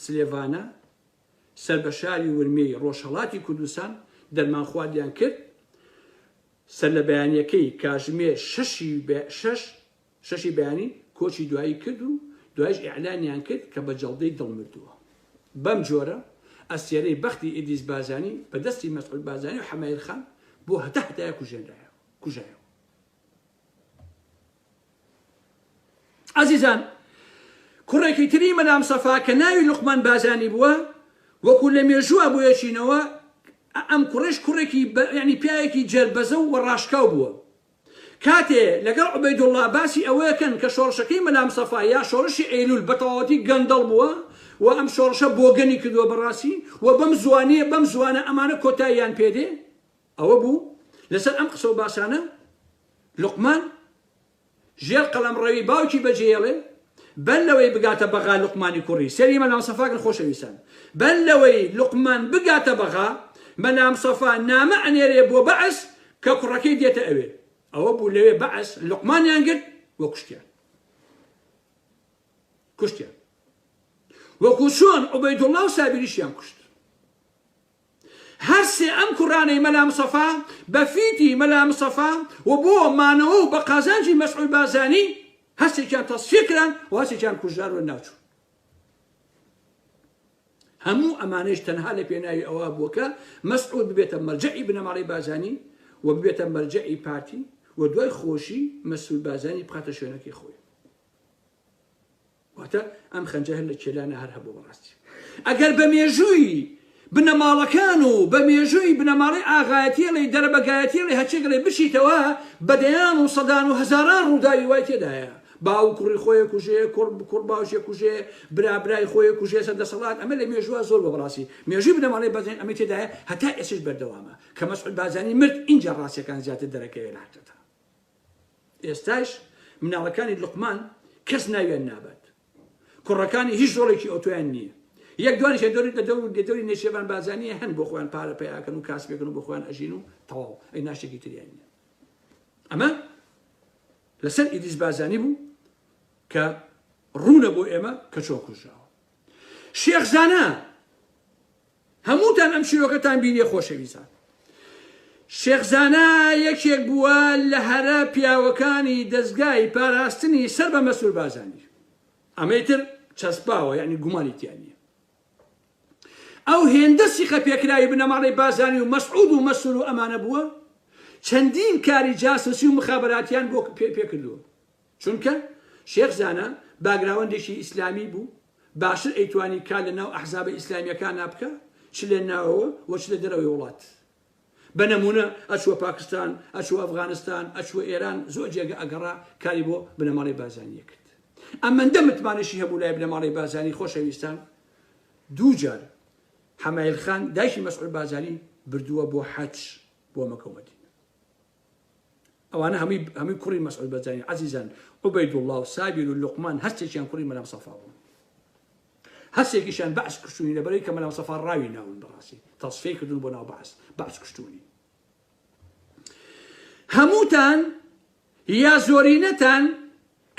سلێڤانە سەر بە شاری ورمێی ڕۆژهەڵاتی کوردستان دەرمانخواردیان کرد سەر لە بەیانیەکەی کاژمێر شەشی شەش شەشی بەیانی کۆچی دوایی کرد و دوایش ئیعلانیان کرد کە بە جەڵدەی دڵ مردووە. بەم جۆرە ئەستێرەی بەختی ئیدریس بارزانی بە دەستی مەسعود بارزانی و حەمایل خان بۆ هەتا هەتایە کوژێنرایەوە کوژایەوە. ئازیزان کوڕێکی تری مەلا مستەفا کە ناوی لوقمان بارزانی بووە وەکو لە مێژووە بۆیەچینەوە ئەم کوڕێش کوڕێکی یعنی پیاوێکی جەربەزە و ڕاشکاو بووە. کاتێ لەگەڵ عوبەیدوڵڵا باسی ئەوەکەن کە شۆڕشەکەی مەلا مستەفا یا شۆڕشی ئەیلول بە تەواوەتی گەندەڵ بووە و ئەم شۆڕشە بۆگەنی کردووە بەڕاستی و بەم زوانیە بەم زوانە ئەمانە کۆتاییان پێدێ ئەوە بوو لەسەر ئەم قسە و باسانە لوقمان ژێر قەڵەمڕەوی باوکی بەجێیەڵێ بەر لەوەی بگاتە بەغا لوقمانی کوڕی سەری مەلا مستەفا کرد خۆشەویستان بەر لەوەی لوقمان بگاتە بەغا مەلا مستەفا نامە ئەنێرێ بۆ بەعس کە کوڕەکەی دێتە ئەوێ ئەوە بوو لەوێ بەعس لوقمانیان گرت و کوشتیان کوشتیان وەکو چۆن عوبەیدوڵڵا و سابیریشیان کوشت هەر سێ ئەم کوڕانەی مەلا مستەفا بە فیتی مەلا مستەفا و بۆ مانەوە و بە قازانجی مەسعود بارزانی هەرسێکیان تەسفیە کران و هەرسێکیان کوژران و لەناوچوون. هەموو ئەمانەیش تەنها لە پێناوی ئەوە بووە کە مەسعود ببێتە مەرجەعی بنەماڵەی بارزانی و ببێتە مەرجەعی پارتی و دوای خۆشی مەسعود بارزانی بخاتە شوێنەکەی خۆی. واتە ئەم خەنجە هەر لە کێلانە هەر هەبوو بەڕاستی ئەگەر بە مێژووی بنەماڵەکان و بە مێژووی بنەماڵەی ئاغایەتیەڵی دەرەبەگایەتیەڵی هەرچێکڵێ بچیتەوە بە دەیان و سەدان و هەزاران ڕووداوی وای تێدایە باو کوڕی خۆی کوژێ کوڕ کوڕ باوکێ کوژێ برا برای خۆی کوژێ سەر دەسەڵات ئەمە لە مێژووە زۆر بە بەڕاستی مێژووی بنەماڵەی بارزانی ئەمەی تێدایە هەتا ئێستاش بەردەوامە کە مەسعود بارزانی مرد ئینجا ڕاستیەکان زیاتر دەرەکەوێ لە حەقیقەتا ئێستاش مناڵەکانی لوقمان کەس ناویان نابات کوڕەکانی هیچ ڕۆڵێکی ئەوتۆیان نییە یەک دوانیش دەوری لە دەور لە دەوری نێچیرڤان بارزانیە هەن بۆ خۆیان پارە پیاکەن و کاسبێکن و بۆ خۆیان ئەژین و تەواو ئەی ناشتێکی تریان نییە ئەمە لەسەر ئیدریس بارزانی بوو کە ڕوونە بۆ ئێمە کە چۆن کوژراوە شێخ زانا هەمووتان ئەم چیرۆکەتان بینیە خۆشەویستان. شێخ زانا یەکێک بووە لە هەرە پیاوەکانی دەزگای پاراستنی سەر بە مەسرور بارزانی. ئەمەی تر چەسپاوە یعنی گومانی تیا نییە. ئەو هێندە سیقە پێکراوی بنەماڵەی بارزانی و مەسعود و مەسرور و ئەمانە بووە چەندین کاری جاسوسی و مخابراتیان بۆ پێ کردووە. چونکە شێخ زانا باگراوەندێکی ئیسلامی بوو باشتر ئەیتوانی کار لە ناو ئەحزابە ئیسلامیەکانا بکا چ لە ناوەوە و چ لە دەرەوەی وڵات. بە نمونە ئەچووە پاکستان، ئەچووە ئەفغانستان، ئەچووە ئێران زۆر جێگە ئەگەڕا کاری بۆ بنەماڵەی بارزانی ئەکرد. ئەمەندە متمانەشی هەبوو لای بنەماڵەی بارزانی خۆشەویستان دووجار حەمایل خان دایکی مەسعود بارزانی بردووە بۆ حەج بۆ مەکە و مەدینە. ئەوانە هەمووی هەمووی کوڕی مەسعود بەرزانی عەزیزان عوبەیدوڵڵا و سابیر و لوقمان هەرسێکیان کوڕی مەلا مستەفا بوون هەرسێکیشیان بەعس کوشتونی لەبەرەی کە مەلا مستەفا ڕاوی ناون بەڕاستی تەسفیەی کردون بۆ ناو بەعس بەعس کوشتونی هەمووتان یا زۆرینەتان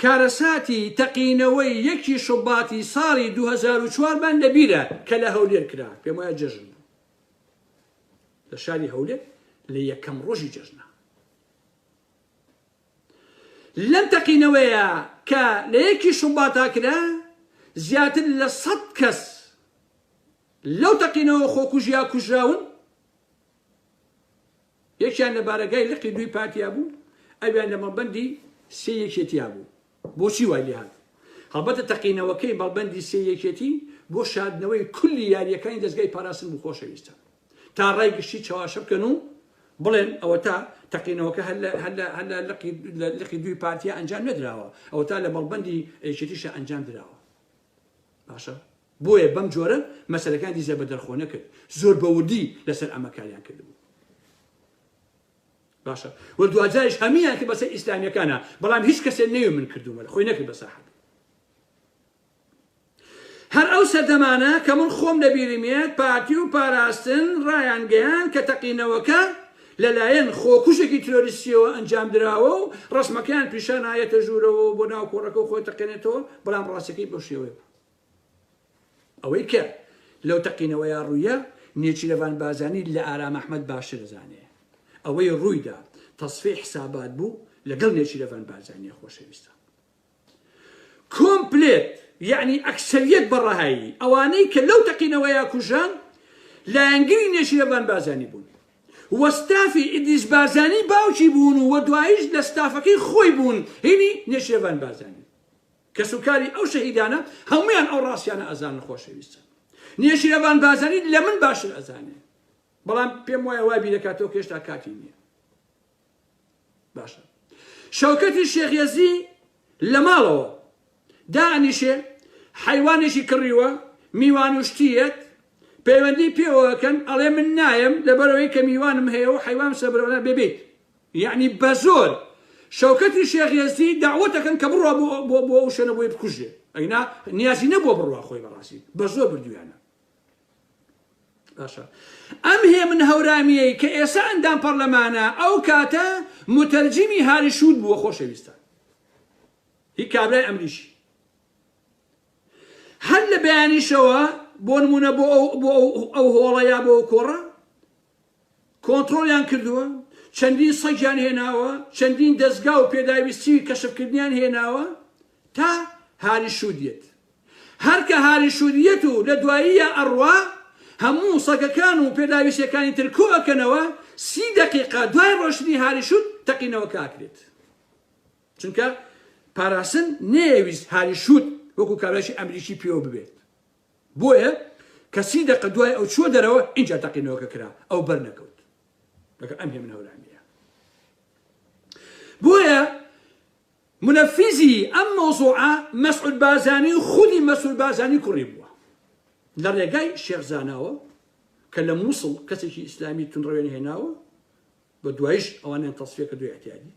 کارەساتی تەقینەوەی یەکی شوباتی ساڵی 2004 بان لەبیرە کە لە هەولێر کرا پێم وایە جەژن بوو لە شاری هەولێر لە یەکەم ڕۆژی جەژنە لەم تەقینەوەیە کە لە یەکی شوباتا کرا زیاتر لە سەد کەس لەو تەقینەوە خۆکوژیا کوژراون یەکیان لە بارەگای لقی دووی پارتیا بوو ئەویان لە مەڵبەندی سێ یەکێتیا بوو بۆچی وای لێهات؟ هەڵبەتە تەقینەوەکەی مەڵبەندی سێی یەکێتی بۆ شاردنەوەی کولی یارییەکانی دەزگای پاراستن بوو خۆشەویستان تا ڕای گشتی چەواشە بکەن و بڵێن ئەوەتا تەقینەوەکە هەر لە هەر لە هەر لە لقی لە لقی دووی پارتیا ئەنجام نەدراوە ئەوەتا لە مەڵبەندی یەکێتیشە ئەنجام دراوە باشە بۆیە بەم جۆرە مەسەلەکان دیزە بە دەرخۆ نەکرد زۆر بە وردی لەسەر ئەمە کاریان کردبوو باشە و دواجاریش هەموویان کرد بەسەر ئیسلامیەکانە بەڵام هیچ کەسێ نەوێ من کردومە خۆی نەکرد بە ساحەب هەر ئەو سەردەمانە کە من خۆم لەبیرم یەت پارتی و پاراستن ڕایانگەیان کە تەقینەوەکە لەلایەن خۆکوژێکی ترۆریستیەوە ئەنجام دراوە و ڕسمەکەیان پیشان ئایەتە ژوورەوە بۆ ناو کۆڕەکە و خۆی تەقێنێتەوە بەڵام ڕاستەکەی بەو شێوەیە بوو ئەوەی کە لەو تەقینەوەیا ڕوویا نێچیرەڤان بارزانی لە ئارام ئەحمەد باشتر ئەزانێ. ئەوەی ڕوویدا تەسفیەی حسابات بوو لەگەڵ نێچیرەڤان بارزانیە خۆشەویستان. کۆمپلێت یەعنی ئەکسەریەت بە ڕەهایی ئەوانەی کە لەو تەقینەوەیا کوژران لایەنگری نێچیرەڤان بارزانی بوون و ستافی ئیدریس بارزانی باوکی بوون و دواییش لە ستافەکەی خۆی بوون هینی نێچیرەڤان بارزانی. کەسوکاری ئەو شەهیدانە هەموویان ئەو ڕاستیانە ئەزانن خۆشەویستان نێچیرەڤان بارزانی لە من باشتر ئەزانێ بەڵام پێم وایە وا بیرەکاتەوە کە هێشتا کاتی نییە باشە. شەوکەتی شێخ یەزی لە ماڵەوە دائەنیشێ، حەیوانێکی کڕیوە، میوان و شتی یەت، پەیوەندی پێوە ئەکەن، ئەڵێ من نایەم لەبەرئەوەی کە میوانم هەیە و حەیوانم سەبرەوە بێ بێیت. یەعنی بەزۆر شەوکەتی شێخ یەزدی دەعوەت ئەکەن کە بڕوا بۆ بۆ بۆ ئەو شوێنە بۆی بکوژرێ، ئەگینا نیازی نەبووە بڕوا خۆی بەڕاستی بەزۆر بردوویانە. باشە ئەم هێمن هەورامیەی کە ئێسا ئەندام پەرلەمانە ئەو کاتە متەرجیمی هاری شوود بووە خۆشەویستان هی کابرای ئەمریکی هەر لە بەیانیشەوە بۆ نمونە بۆ ئەو بۆ ئەو هۆڵە یا بۆ ئەو کۆڕە کۆنتڕۆڵیان کردووە چەندین سەگیان هێناوە چەندین دەستگا و پێداویستی کەشفکردنیان هێناوە تا هاری شوودیت هەر کە هاری شوودیت و لە دواییە ئەڕوا هەموو سەگەکان و پێداویستیەکانی تر کۆ ئەکەنەوە سی دەقیقە دوای ڕۆشتنی هاری شوود تەقینەوەکە ئەکرێت. چونکە پاراستن نەیەویست هاری شوت وەکو کابرایکی ئەمریکی پێوە ببێت بۆیە کە سی دەقە دوای ئەو چوە دەرەوە ئینجا تەقینەوەکە کرا ئەو بەر نەکەوت لەگەڵ ئەم هێمن هەورامیە بۆیە منەفیزی ئەم مەوزوعە مەسعود بازانی و خودی مەسعود بازانی کوڕی بووە لە ڕێگای شێخ زاناوە کە لە مووسڵ کەسێکی ئیسلامی تونڕەوێن هێناوە بە دوایش ئەوانیان تەسفیە کردو ئیعتیادی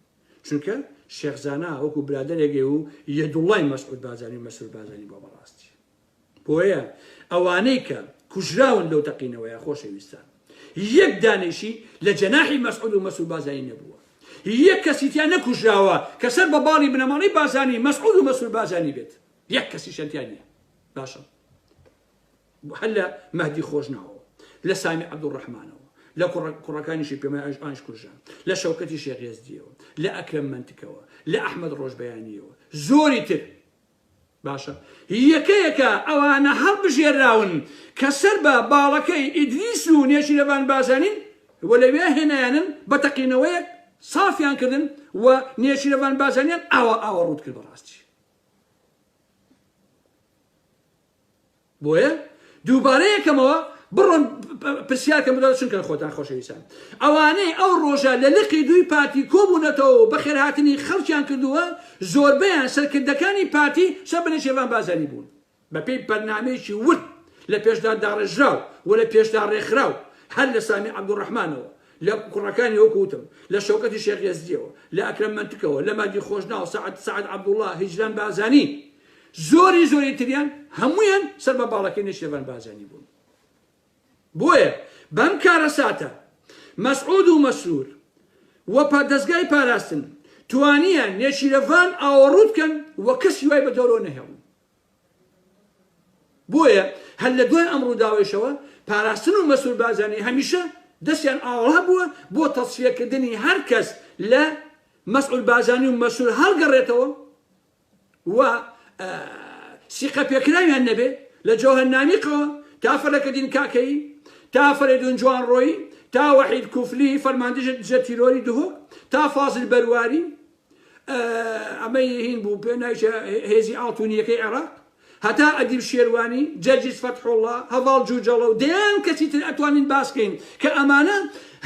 چونکە شێخ زانا وەکو برادەرێک و یەدوڵای مەسعود بارزانی و مەسرور بارزانی بووە بەڕاستی بۆیە ئەوانەی کە کوژراون لەو تەقینەوەیە خۆشەویستان یەک دانیشی لە جەناحی مەسعود و مەسرور بارزانی نەبووە یەک کەسی تیا نەکوژراوە کە سەر بە باڵی بنەماڵەی بارزانی مەسعود و مەسرور بارزانی بێت یەک کەسیشیان تیا نییە باشە هەر لە مەهدی خۆشناوەوە، لە سامی عەبدولڕەحمانەوە، لە کوڕە کوڕەکانیشی پێمای ئەوانیش کوژران، لە شەوکەتی شێخ یەزدییەوە، لە ئەکرەم مەنتکەوە، لە ئەحمەد ڕۆژبەیانییەوە، زۆری تر. باشە یەکە یەکە ئەوانە هەڵبژێراون کە سەر بە باڵەکەی ئیدریس و نێچیرەڤان بارزانین و لەوێ هێنایانن بە تەقینەوەیەک سافیان کردن و نێچیرەڤان بارزانیان ئاوا ئاوا ڕووت کرد بەڕاستی. بۆیە دووبارە یەکەمەوە بڕۆن پرسیار کەم بدەن چونکە خۆتان خۆشەویستان ئەوانەی ئەو ڕۆژە لە لقی دووی پارتی کۆبوونەتەوە و بەخێرهاتنی خەڵکیان کردووە زۆربەیان سەرکردەکانی پارتی سەر بە نێچیرڤان بارزانی بوون بەپێی بەرنامەیەکی ورد لە پێشدا داڕێژراو و لە پێشدا ڕێکخراو هەر لە سامی عەبدولڕەحمانەوە لە کوڕەکانی وەکو وتم لە شەوکەتی شێخ یەزدیەوە لە ئەکرەم مەنتکەوە لە مادی خۆشناو سەعد سەعد عەبدوڵڵا هیجران بارزانی زۆری زۆری تریان هەموویان سەر بە باڵەکەی نێچیرڤان بارزانی بوون. بۆیە بەم کارەساتە مەسعود و مەسرور و دەزگای پاراستن توانیان نێچیرەڤان ئاوەڕوو بکەن و کەسی وای بە دەورەوە نەهێڵن. بۆیە هەر لە دوای ئەم ڕووداوەیشەوە پاراستن و مەسرور بارزانی هەمیشە دەستیان ئاوەڵا بووە بۆ تەسفیەکردنی هەر کەس لە مەسعود بارزانی و مەسرور هەڵگەڕێتەوە و سیقە پێکراویان نەبێ لە جەوهەر نامیقەوە تا فەلەکەدین کاکەیی تا فەرەیدون جوانڕۆیی تا وەحید کوفلی فەرماندەی دژە تیرۆری دهۆک تا فازل بەرواری ئەمەی هین بوو پێ نایشە هێزی ئاڵتونیەکەی عێراق هەتا ئەدیب شێروانی، جەرجیس فەتحوڵا، هەڤاڵ جوجەڵە و دەیان کەسی تر ئەتوانین باس کەین کە ئەمانە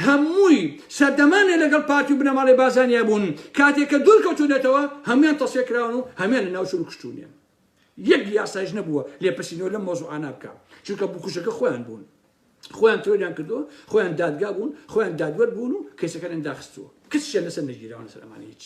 هەمووی سەردەمانێ لەگەڵ پارتی و بنەماڵەی بارزانیا بوون، کاتێ کە دوور کەوتوونەتەوە هەموویان تەسفیە کراون و هەموویان لە ناو چوون و کوشتوونیان. یەک یاسایش نەبووە لێپرسینەوە لەم مەوزوعانە بکا، چونکە بکوژەکە خۆیان بوون. خۆیان ترۆریان کردووە، خۆیان دادگا بوون، خۆیان دادوەر بوون و کەیسەکانیان داخستووە. کەسیشیان لەسەر نەگیراوە لەسەر ئەمانە هیچ.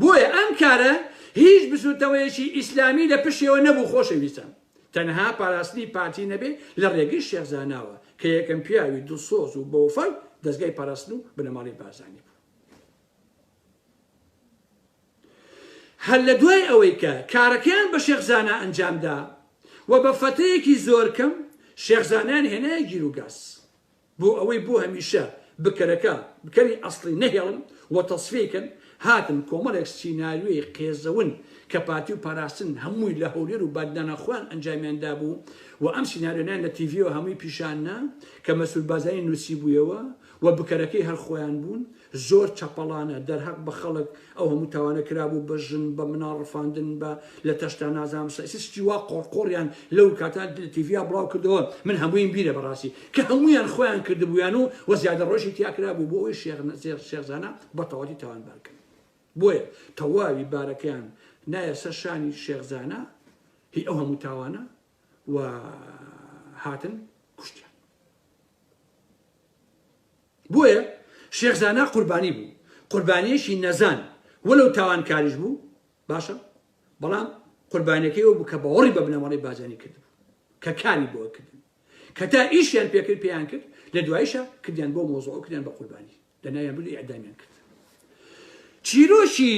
بۆیە ئەم کارە هیچ بزوتنەوەیەکی ئیسلامی لە پشتیەوە نەبوو خۆشەویستان تەنها پاراستنی پارتی نەبێ لە ڕێگەی شێخ زاناوە کە یەکەم پیاوی دڵسۆز و بەوەفای دەزگای پاراستن و بنەماڵەی بارزانی بوو. هەر لە دوای ئەوەی کە کارەکەیان بە شێخ زانا ئەنجامدا و بە فەتەیەکی زۆر کەم شێخ زانایان هێنایە گیروگاز. بۆ ئەوەی بۆ هەمیشە بکەرەکە، بکەری ئەسڵی نەهێڵن و تەسفیەی کەن، هاتن کۆمەڵێک سیناریۆی قێزەون کە پارتی و پاراستن هەمووی لە هەولێر و بادینانا خۆیان ئەنجامیان دابوو و ئەم سیناریۆنەیان لە تیڤیەوە هەمووی پیشان نا کە مەسرور بارزانی نووسیبوویەوە و بکەرەکەی هەر خۆیان بوون. زۆر چەپەڵانە دەرهەق بە خەڵک ئەو هەموو تاوانە کرابوو بە ژن بە مناڵ ڕفاندن بە لە تەشتا نازانم سەیسی شتی وا قۆڕ قۆڕیان لەو کاتە لە تیڤیا بڵاو کردەوە من هەموویم بیرە بەڕاستی کە هەموویان خۆیان کردبوویان و وە زیادە ڕۆژی تیا کرابوو بۆ ئەوەی شێخ شێخ زانا بە تەواوەتی تاوانبار کەن. بۆیە تەواوی بارەکەیان نایە سەر شانی شێخ زانا هی ئەو هەموو تاوانە و هاتن کوشتیان. بۆیە شێخ زانا قوربانی بوو، قوربانیەکی نەزان وەلەو تاوانکاریش بوو، باشە بەڵام قوربانیەکەی ئەو بوو کە باوەڕی بە بنەماڵەی بارزانی کردبوو، کە کاری بۆ کردن، کە تا ئیشیان پێکرد پێیان کرد، لە دواییشا کردیان بۆ مۆزوع و کردیان بە قوربانی، لە ناویان برد و ئیعدامیان کرد. چیرۆکی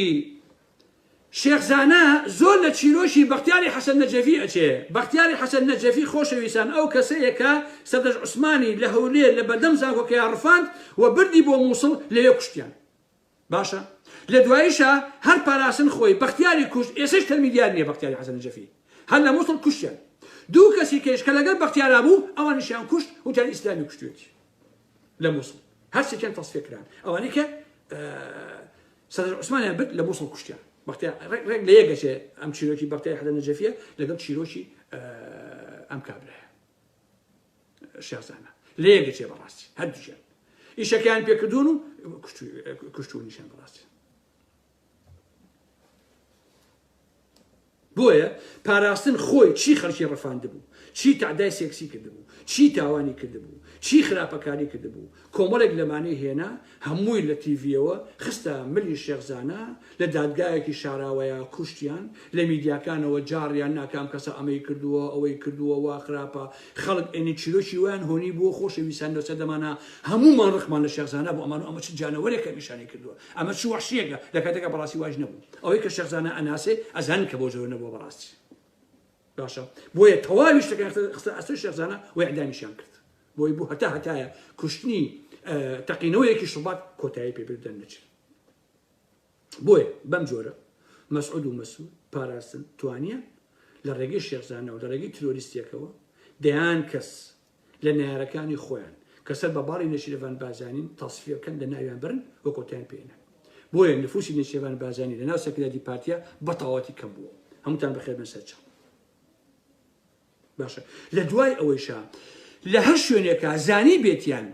شێخ زانا زۆر لە چیرۆکی بەختیاری حەسەن نەجەفی ئەچێ، بەختیاری حەسەن نەجەفی خۆشەویستان ئەو کەسەیە کە سەردەشت عوسمانی لە هەولێر لە بەردەم زانکۆکەیا ڕفاند و بردی بۆ موسڵ لەوێ کوشتیان. باشە لە دواییشا هەر پاراستن خۆی بەختیاری کوشت ئێسەش تەرمی دیار نیە بەختیاری حەسەن نەجەفی هەر لە موسڵ کوشتیان دوو کەسی کەیش کە لەگەڵ بەختیارا بوو ئەوانیشیان کوشت وتیان ئیسلامی کوشتوێتی لە موسڵ هەرسێکیان تەسفیە کران ئەوانەی کە سەدر عوسمانیان برد لە موسڵ کوشتیان بەختیار ڕێک ڕێک لە یەکەچێ ئەم چیرۆکی بەختیاری حەسەن نەجەفیە لەگەڵ چیرۆکی ئەم کابرایە شێخزانە لە یەکەچێ بەڕاستی هەردووکیان ئیشەکەیان پێکردوون و کوشتونیشان بەڕاستی بۆیە پاراستن خۆی چی خەڵکی ڕفاندبوو، چی تەعدای سێکسی کردبوو، چی تاوانی کردبوو، چی خراپەکاری کردبوو، کۆمەڵێک لەمانەی هێنا هەمووی لە تیڤیەوە خستە ملی شێخ زانا، لە دادگایەکی شاراوەیا کوشتیان، لە میدیاکانەوە جاڕیان نا کە ئەم کەسە ئەمەی کردووە، ئەوەی کردووە، وا خراپە، خەڵک ئێنی چیرۆکی وایان هۆنی بووە، خۆشەویستان لەو سەردەمانە هەموومان ڕقمان لە شێخ زانا بوو، ئەمان و ئەمە چ جانەوەرێکە ئەم ئیشانەی کردووە. ئەمە چ وەحشیەکە لە کاتێکا بەڕاستی وایش نەبوو ئەوەی کە شێخ زانا ئەناسێ ئەزانن کە بەو جۆرە نەبووە بەڕاستی باشە بۆیە تەواوی شتەکان خستە ئەستۆی شێخ زانا و ئیعدامیشیان کرد بۆی بوو هەتا هەتایە کوشتنی تەقینەوەیەکی شوبات کۆتایی پێ بێت دەرنەچێت بۆیە بەم جۆرە مەسعود و مەسعود پاراستن توانیان لە ڕێگەی شێخ زانا و لە ڕێگەی ترۆریستیەکەوە دەیان کەس لە نەیارەکانی خۆیان کە سەر بە باڵی نێچیرڤان بارزانین تەسفیە بکەن لە ناویان برن و کۆتایان پێ نەن. بۆیە نفوسی نێچیرڤان بارزانی لە ناو سەرکردایەتی پارتیا بە تەواوەتی کەم بووە. هەمووتان بەخێر بێن سەر چاو. باشە لە دوای ئەوەیشا لە هەر شوێنێکا زانی بێتیان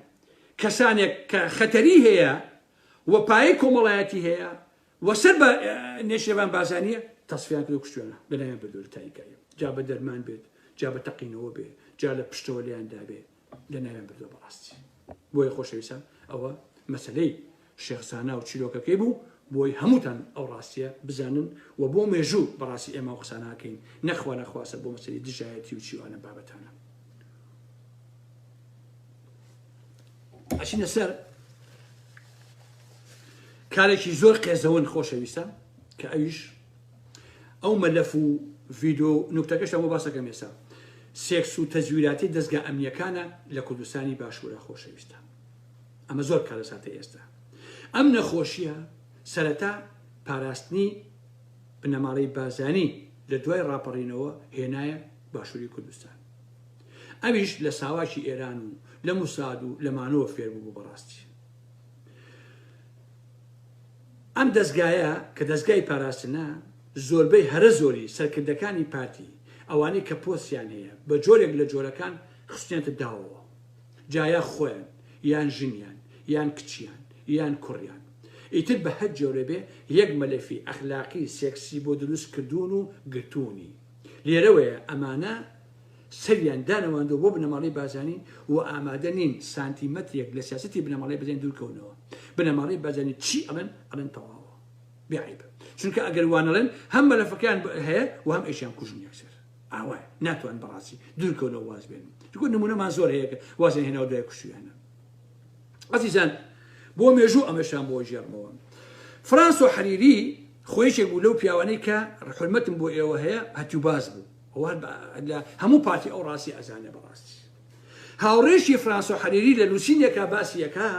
کەسانێک کە خەتەری هەیە و پایەی کۆمەڵایەتی هەیە و سەر بە نێچیرڤان بارزانیە تەسفیان کرد و کوشتویانە لەناویان بردووە لە تاریکایی جا بە دەرمان بێت جا بە تەقینەوە بێ جا لە پشتەوە لێیان دابێ لەناویان بردووە بەڕاستی بۆیە خۆشەویستان ئەوە مەسەلەی شێخ زانا و چیرۆکەکەی بوو بۆی هەمووتان ئەو ڕاستیە بزانن و بۆ مێژوو بەڕاستی ئێمە ئەو قسانە ئەکەین نەخوا نەخواسە بۆ مەسەلەی دژایەتی و چیوانە بابەتانە ئەچینە سەر کارێکی زۆر قێزەون خۆشەویستان کە ئەویش ئەو مەلەف و ڤیدۆ و نوکتەکەشتان بۆ باسەکەم ئێستا سێکس و تەزویراتی دەزگا ئەمنیەکانە لە کوردستانی باشوورە خۆشەویستان ئەمە زۆر کارەساتە ئێستا ئەم نەخۆشیە سەرەتا پاراستنی بنەماڵەی بازانی لە دوای ڕاپەڕینەوە هێنایە باشووری کوردستان ئەویش لە ساواکی ئێران و لە موساد و لەمانەوە فێر بوو بەڕاستی ئەم دەزگایە کە دەزگای پاراستنە زۆربەی هەرە زۆری سەرکردەکانی پارتی ئەوانەی کە پۆستیان هەیە بە جۆرێک لە جۆرەکان خستویانتە داوەوە جا یا خۆیان یان ژنیان یان کچیان یان کوڕیان ئیتر بە هەر جۆرێ بێ یەک مەلەفی ئەخلاقی سێکسی بۆ دروست کردوون و گرتوونی لێرەوەیە ئەمانە سەریان دانەواندووە بۆ بنەماڵەی بارزانی و ئامادە نین سانتیمەترێک لە سیاسەتی بنەماڵەی بارزانی دوورکەونەوە. بنەماڵەی بارزانی چی ئەڵێن ئەڵێن تەواوە بێ عەیبە. چونکە ئەگەر وا نەڵێن هەم مەلەفەکەیان هەیە و هەم ئەیشیان کوژن یەکسەر. ئاوایە ناتوان بەڕاستی دوورکەونەوە واز بێنن. چونکە نمونەمان زۆر هەیە کە وازیان هێناوە دوای کوشتویانە. ئەزیزان بۆ مێژوو ئەمەشتان بۆ گێڕمەوە. فرانسۆ حەریری خۆ یەکێک بوو لەو پیاوانەی کە حورمەتم بۆ ئێوە هەیە هەتیوباز بوو. ئەوە هەر لە هەموو پارتی ئەو ڕاستی ئەزانێ بەڕاستی هاوڕێشی فرانسۆ حەریری لە نووسینێکا باسی یەکا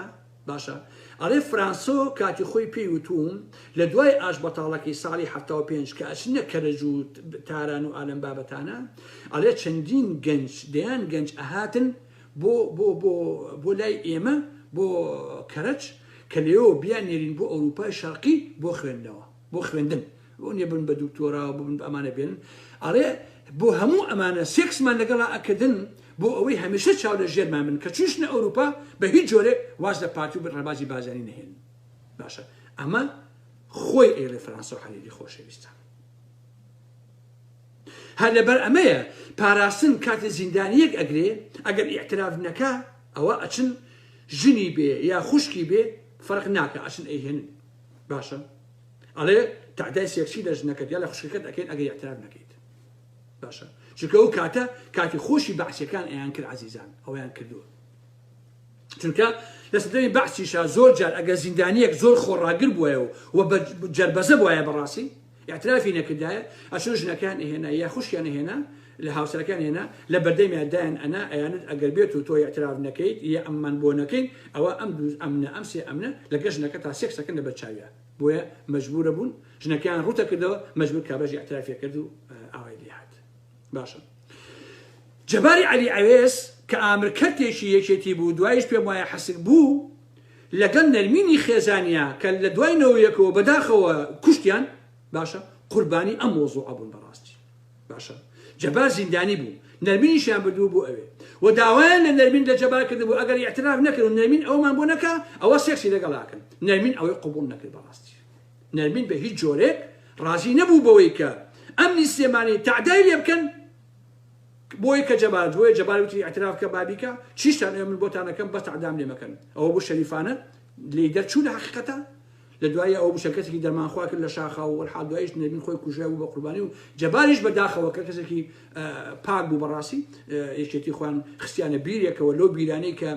باشە ئەڵێ فرانسۆ کاتی خۆی پێی وتوم لە دوای ئاش بەتاڵەکەی ساڵی 75 کە ئەچنە کەرەج و تاران و ئالەم بابەتانە ئەڵێ چەندین گەنج دەیان گەنج ئەهاتن بۆ بۆ بۆ بۆ لای ئێمە بۆ کەرەج کە لێەوە بیان نێرین بۆ ئەوروپای شەرقی بۆ خوێندنەوە بۆ خوێندن بۆ نیە بن بە دکتۆرا و ببن بە ئەمانە بێنن ئەڵێ بۆ هەموو ئەمانە سێکسمان لەگەڵا ئەکردن بۆ ئەوەی هەمیشە چاو لە ژێرمان بن کە چوشنە ئەوروپا بە هیچ جۆرێک واز لە پارتی و ڕێبازی بازانی نەهێنن باشە ئەمە. خۆی ئەیڵێ فەرانسە و حەریری خۆشەویستە. هەر لەبەر ئەمەیە پاراستن کاتێ زیندانیەک ئەگرێ ئەگەر ئیعتراف نەکا ئەوە ئەچن ژنی بێ یا خوشکی بێ فەرق ناکا ئەچن ئەیهێنن باشە ئەڵێ تەعدای سێکسی لە ژنەکەت یا لە خوشکەکەت ئەکەین ئەگەر ئیعتراف نەکەیت باشە چونکە ئەو کاتە کاتی خۆشی بەعسیەکان ئەیان کرد عەزیزان ئەوەیان کردووە چونکە لە سەردەمی بەعسیشا زۆر جار ئەگەر زیندانیەک زۆر خۆڕاگر بوایە و بە جەربەزە بوایە بەڕاستی ئیعترافی نەکردایە ئەچوون ژنەکەیان ئەهێنا یا خوشکیان ئەهێنا لە هاوسەرەکەیان ئەهێنا لە بەردەمیان دایان ئەنا ئەیانوت ئەگەر بێت و تۆ ئیعتراف نەکەیت یا ئەممان بۆ نەکەین ئەوە ئەم دوو ئەمنە ئەم سێ ئەمنە لەگەڵ ژنەکە تا سێکس ئەکەن لەبەر چاویا بۆیە مەجبورە بوون ژنەکەیان ڕووتە کردەوە مەجبور کابراش ئیعترافی کرد و ئاوای لێ هات باشە جەباری عەلی عەوێز کە ئامر کەرتێکی یەکێتی بوو دوایش پێم وایە حسک بوو لەگەڵ نەرمینی خێزانیا کە لە دوای نەوەیەکەوە بەداخەوە کوشتیان باشە قوربانی ئەم مۆزوعە بوون بەڕاستی باشە جەبار زیندانی بوو نەرمینیشیان بردوو بۆ ئەوێ و داوایان لە نەرمین لە جەبار کردبوو ئەگەر ئیعتراف نەکرد و نەرمین ئەومان بۆ نەکا ئەوە سێکسی لەگەڵاکەن نەرمین ئەوەی قبوڵ نەکرد بەڕاستی نەرمین بە هیچ جۆرێک ڕازی نەبوو بەوەی کە ئەمنی سلێمانی تەعدای لێ بکەن بۆیە کە جەبار بۆیە جەبار وتی ئیعتراف کە با بیکا چیشتان ئەوێ من بۆتان ئەکەم بەس تەعدام لێ مەکەن ئەوە بوو شەریفانە لێی دەرچوو لە حەقیقەتا لە دوایی ئەوە بوو چەند کەسێکی دەرمانخوا کرد لە شاخا و وەلحاڵ دواییش نەرمین خۆی کوژرا بوو بە قوربانی و جەباریش بە داخەوە کە کەسێکی پاک بوو بەڕاستی یەکێتی خۆیان خستیانە بیرێکەوە لەو بیرانەی کە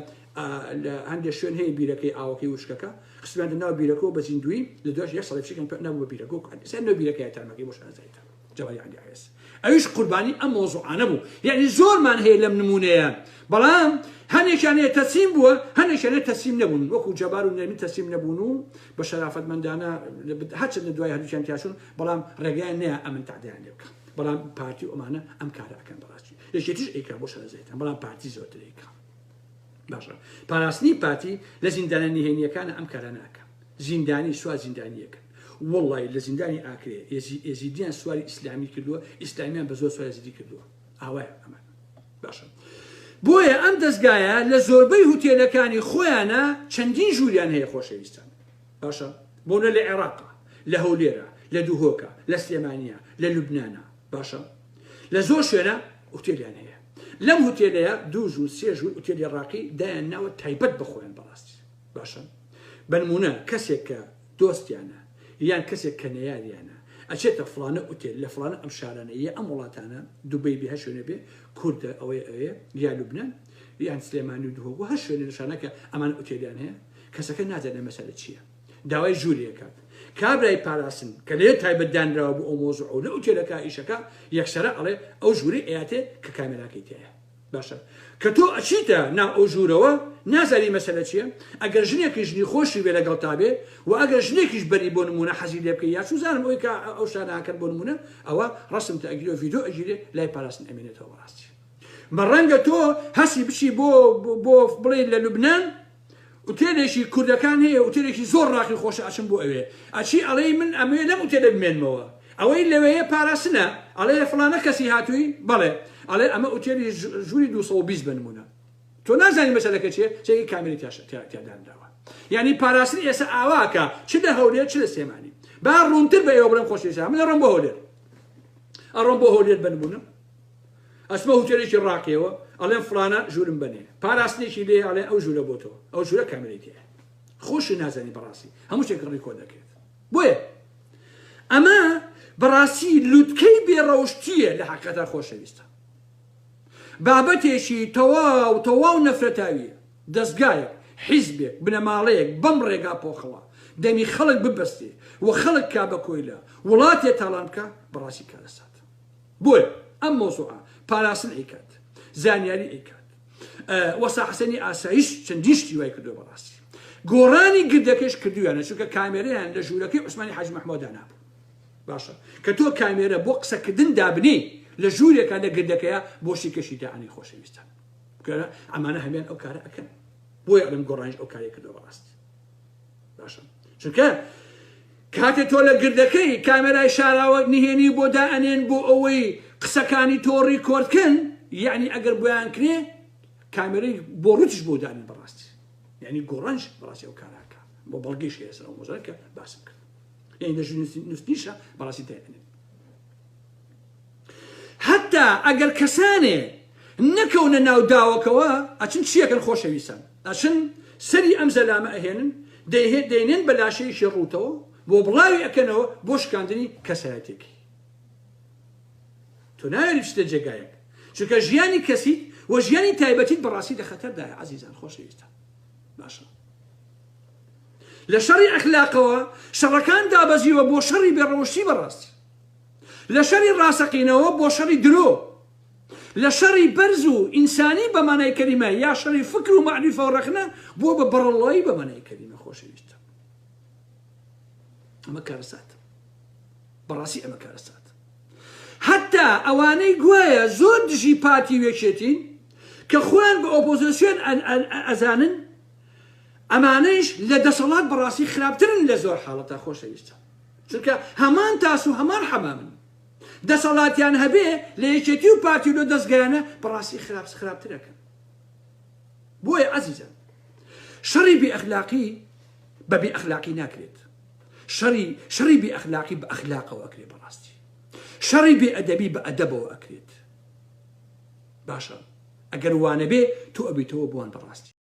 لە هەندێک شوێن هەیە بیرەکەی ئاوەکەی وشکەکە خستیانە ناو بیرەکەوە بە زیندووی لە دوایش یەک ساڵی فشکیان پێ نەبوو بە بیرەکە و سەر نەو بیرەکەی تەرمەکەی بۆ شارەزایتان جەباری عەلی عەیس ئەویش قوربانی ئەم مۆزوعانە بوو یعنی زۆرمان هەیە لەم نمونەیە بەڵام هەنێکیان هەیە تەسلیم بووە هەنێکیان هەیە تەسلیم نەبوون وەکو جەبار و نەرمی تەسلیم نەبوون و بە شەرافەتمەندانە هەرچەندە دوای هەردووکیان تیاچوون بەڵام ڕێگەیان نەیە ئەمن تەعدیان لێ بکە بەڵام پارتی و ئەمانە ئەم کارە ئەکەن بەڕاستی یەکێتیش ئەیکا بۆ شارەزایتان بەڵام پارتی زۆرتر ئەیکا باشە پاراستنی پارتی لە زیندانە نهێنیەکانە ئەم کارانە ئەکا زیندانی سوار زیندانیەکەن وەڵی لە زیندانی ئاکرێ ئێزیدیان سواری ئیسلامی کردووە ئیسلامیان بە زۆر سواری ئێزیدی کردووە ئاوایە ئەمان باشە بۆیە ئەم دەستگایە لە زۆربەی هوتێلەکانی خۆیانە چەندین ژووریان هەیە خۆشەویستان باشە بۆنە لە عێراقا لە هەولێرە لە دوهۆکە لە سلێمانە لە لوبنانە باشە لە زۆر شوێنە ئوتێلیان هەیە لەم هوتێلەیە دوو ژوور سێ ژوور ئوتێلی ڕاقی دایان ناوە تایبەت بە خۆیان بەڕاستی باشە بەنمونە کەسێک کە دۆستیانە یان کەسێک کە نەیاریانە ئەچێتە فڵانە ئوتێل لە فڵانە ئەم شارانە یا ئەم وڵاتانە دوبەی بێ هەر شوێنێ بێ کوردە ئەوەی ئەوێ یا لوبنان یان سلێمانی و دهۆک و هەر شوێنێ لە شارانە کە ئەمان ئوتێلیان هەیە کەسەکە نازانێ مەسەلە چییە داوای ژوورێ ئەکات کابرای پاراستن کە لێ تایبەت دانراوە بۆ ئەو مۆزوعە و لە ئوتێلەکە ئیشەکە یەکسەرە ئەڵێ ئەو ژوورەی ئەیاتێ کە کامێراکەی تیایە باشە کە تۆ ئەچیتە ناو ئەو ژوورەوە نازانی مەسەلە چییە ئەگەر ژنێکی ژنی خۆشی بێ لەگەڵ تا بێ و ئەگەر ژنێکیش بەری بۆ نمونە حەزی لێ بکەی یا چوزانم ئەوی کە ئەو شتانە ئەکەن بۆ نمونە ئەوە ڕەسم تە ئەگیرێ و ڤیدیۆ ئەگیرێ لای پاراستن ئەمێنێتەوە بەڕاستی بە ڕەنگە تۆ هەسی بچی بۆ بۆ بڵێ لە لوبنان ئوتێلێکی کوردەکان هەیە ئوتێلێکی زۆر ڕاقی خۆشە ئەچم بۆ ئەوێ ئەچی ئەڵێی من ئەمەوێ لەم ئوتێلە بمێنمەوە ئەوەی لەوێیە پاراستنە ئەڵێ فڵانە کەسی هاتووی بەڵێ ئەڵێ ئەمە ئوتێلی ژووری 220 بە نمونە تۆ نازانی مەسەلەکە چیە چێکی کامێری تیا دانراوە یعنی پاراستن ئێستا ئاواکە چ لە هەولێر چ لە سلێمانی با ڕوونتر بە ئێوە بڵێم خۆشەویستان من ئەڕۆم بۆ هەولێر ئەڕۆم بۆ هەولێر بە نمونە ئەچمە هوتێلێکی ڕاقیەوە ئەڵێم فڵانە ژوورم بەنێ پاراستنێکی لێ ئەڵێ ئەو ژوورە بۆ تۆ ئەو ژوورە کامێرەی تیایە خۆشی نازانی بەڕاستی هەموو شتێک ڕیکۆرد دەکرێت بۆیە ئەمە بەڕاستی لوتکەی بێڕەوشتیە لە حەقیقەتا خۆشەویستە بابەتێکی تەواو تەواو نەفرەتاویە دەستگایەک حیزبێک بنەماڵەیەک بەم ڕێگا پۆخڵە دەمی خەڵک ببەستێ و خەڵک کا بە کۆیلە وڵاتێ تاڵان بکا بەڕاستی کارەسات بۆیە ئەم مەوزوعە پاراستن ئەیکات، زانیاری ئەیکات، وەستا حەسەنی ئاسایش چەندین شتی وای کردووە بەڕاستی گۆڕانی گردەکەش کردویانە چونکە کامێرەیان لە ژوورەکەی عوسمانی حاجی مەحموود دانابوو باشە کە تۆ کامێرە بۆ قسەکردن دابنی لە ژوورێکە لە گردەکەیە بۆشی کەشی دائەنی خۆشەویستان ئەمانە هەمیان ئەو کارە ئەکەن بۆیە ئەڵێم گۆڕانیش ئەو کاری کردووە بەڕاست باشە چونکە کاتێ تۆ لە گردەکەی کامێرای شاراوە نهێنی بۆ دائەنێن بۆ ئەوەی قسەکانی تۆ ڕیکۆرد کەن یعنی ئەگەر بۆیان کرێ کامێرەی بۆ ڕوتیش بۆ دانێن بەڕاستی یعنی گۆڕانش بەڕاستی ئەو کاراکە بۆ بەڵگەیش هەیە سەر ئەو مۆزەرە کە باسم کرد. یعنی لە ژووری نووسنیشە بەڕاستی دایئەنێن. هەتا ئەگەر کەسانێ نەکەونە ناو داوەکەوە ئەچن چیەکەن خۆشەویستان ئەچن سەری ئەم زەلامە ئەهێنن دەیهێ دەینێن بە لاشەیەکی ڕووتەوە بۆ بڵاوی ئەکەنەوە بۆ شکاندنی کەسایەتێکی تۆ ناوێری بچیتە جێگایەک چونکە ژیانی کەسیت و ژیانی تایبەتیت بەڕاستی لە خەتەردایە عەزیزان خۆشەویستان باشە لە شەڕی ئەخلاقەوە شەڕەکان دابەزیوە بۆ شەڕی بێڕەوشتی بەڕاستی لە شەری ڕاستەقینەوە بۆ شەڕی درۆ، لە شەڕی بەرز و ئینسانی بە مانای کەلیمە یا شەڕی فکر و مەعریفە و ڕەخنە بووە بە بەڕەڵڵایی بە مانای کەلیمە. خۆشەویستم ئەمە کارەسات، بەڕاستی ئەمە کارەسات. حتا ئەوانەی گوایە زۆر دژی پارتی و یەکێتین کە خۆیان بە ئۆپۆزیسیۆن ئەزانن ئەمانەیش لە دەسەڵات بەڕاستی خراپترن لە زۆر حاڵەتا خۆشەویستم. چونکە هەمان تاس و هەمان حەمامن دەسەڵاتیان هەبێ لە یەکێتی و پارتی و لۆ دەزگایانە بەڕاستی خراپ خراپترەکەن بۆیە عەزیزان شەڕی بێ ئەخلاقی بە بێ ئەخلاقی ناکرێت شەڕی شەڕی بێ ئەخلاقی بە ئەخلاقەوە ئەکرێت بەڕاستی شەڕی بێ ئەدەبی بە ئەدەبەوە ئەکرێت باشە ئەگەر وانەبێ تۆ ئەبیتەوە بۆوان بەڕاستی.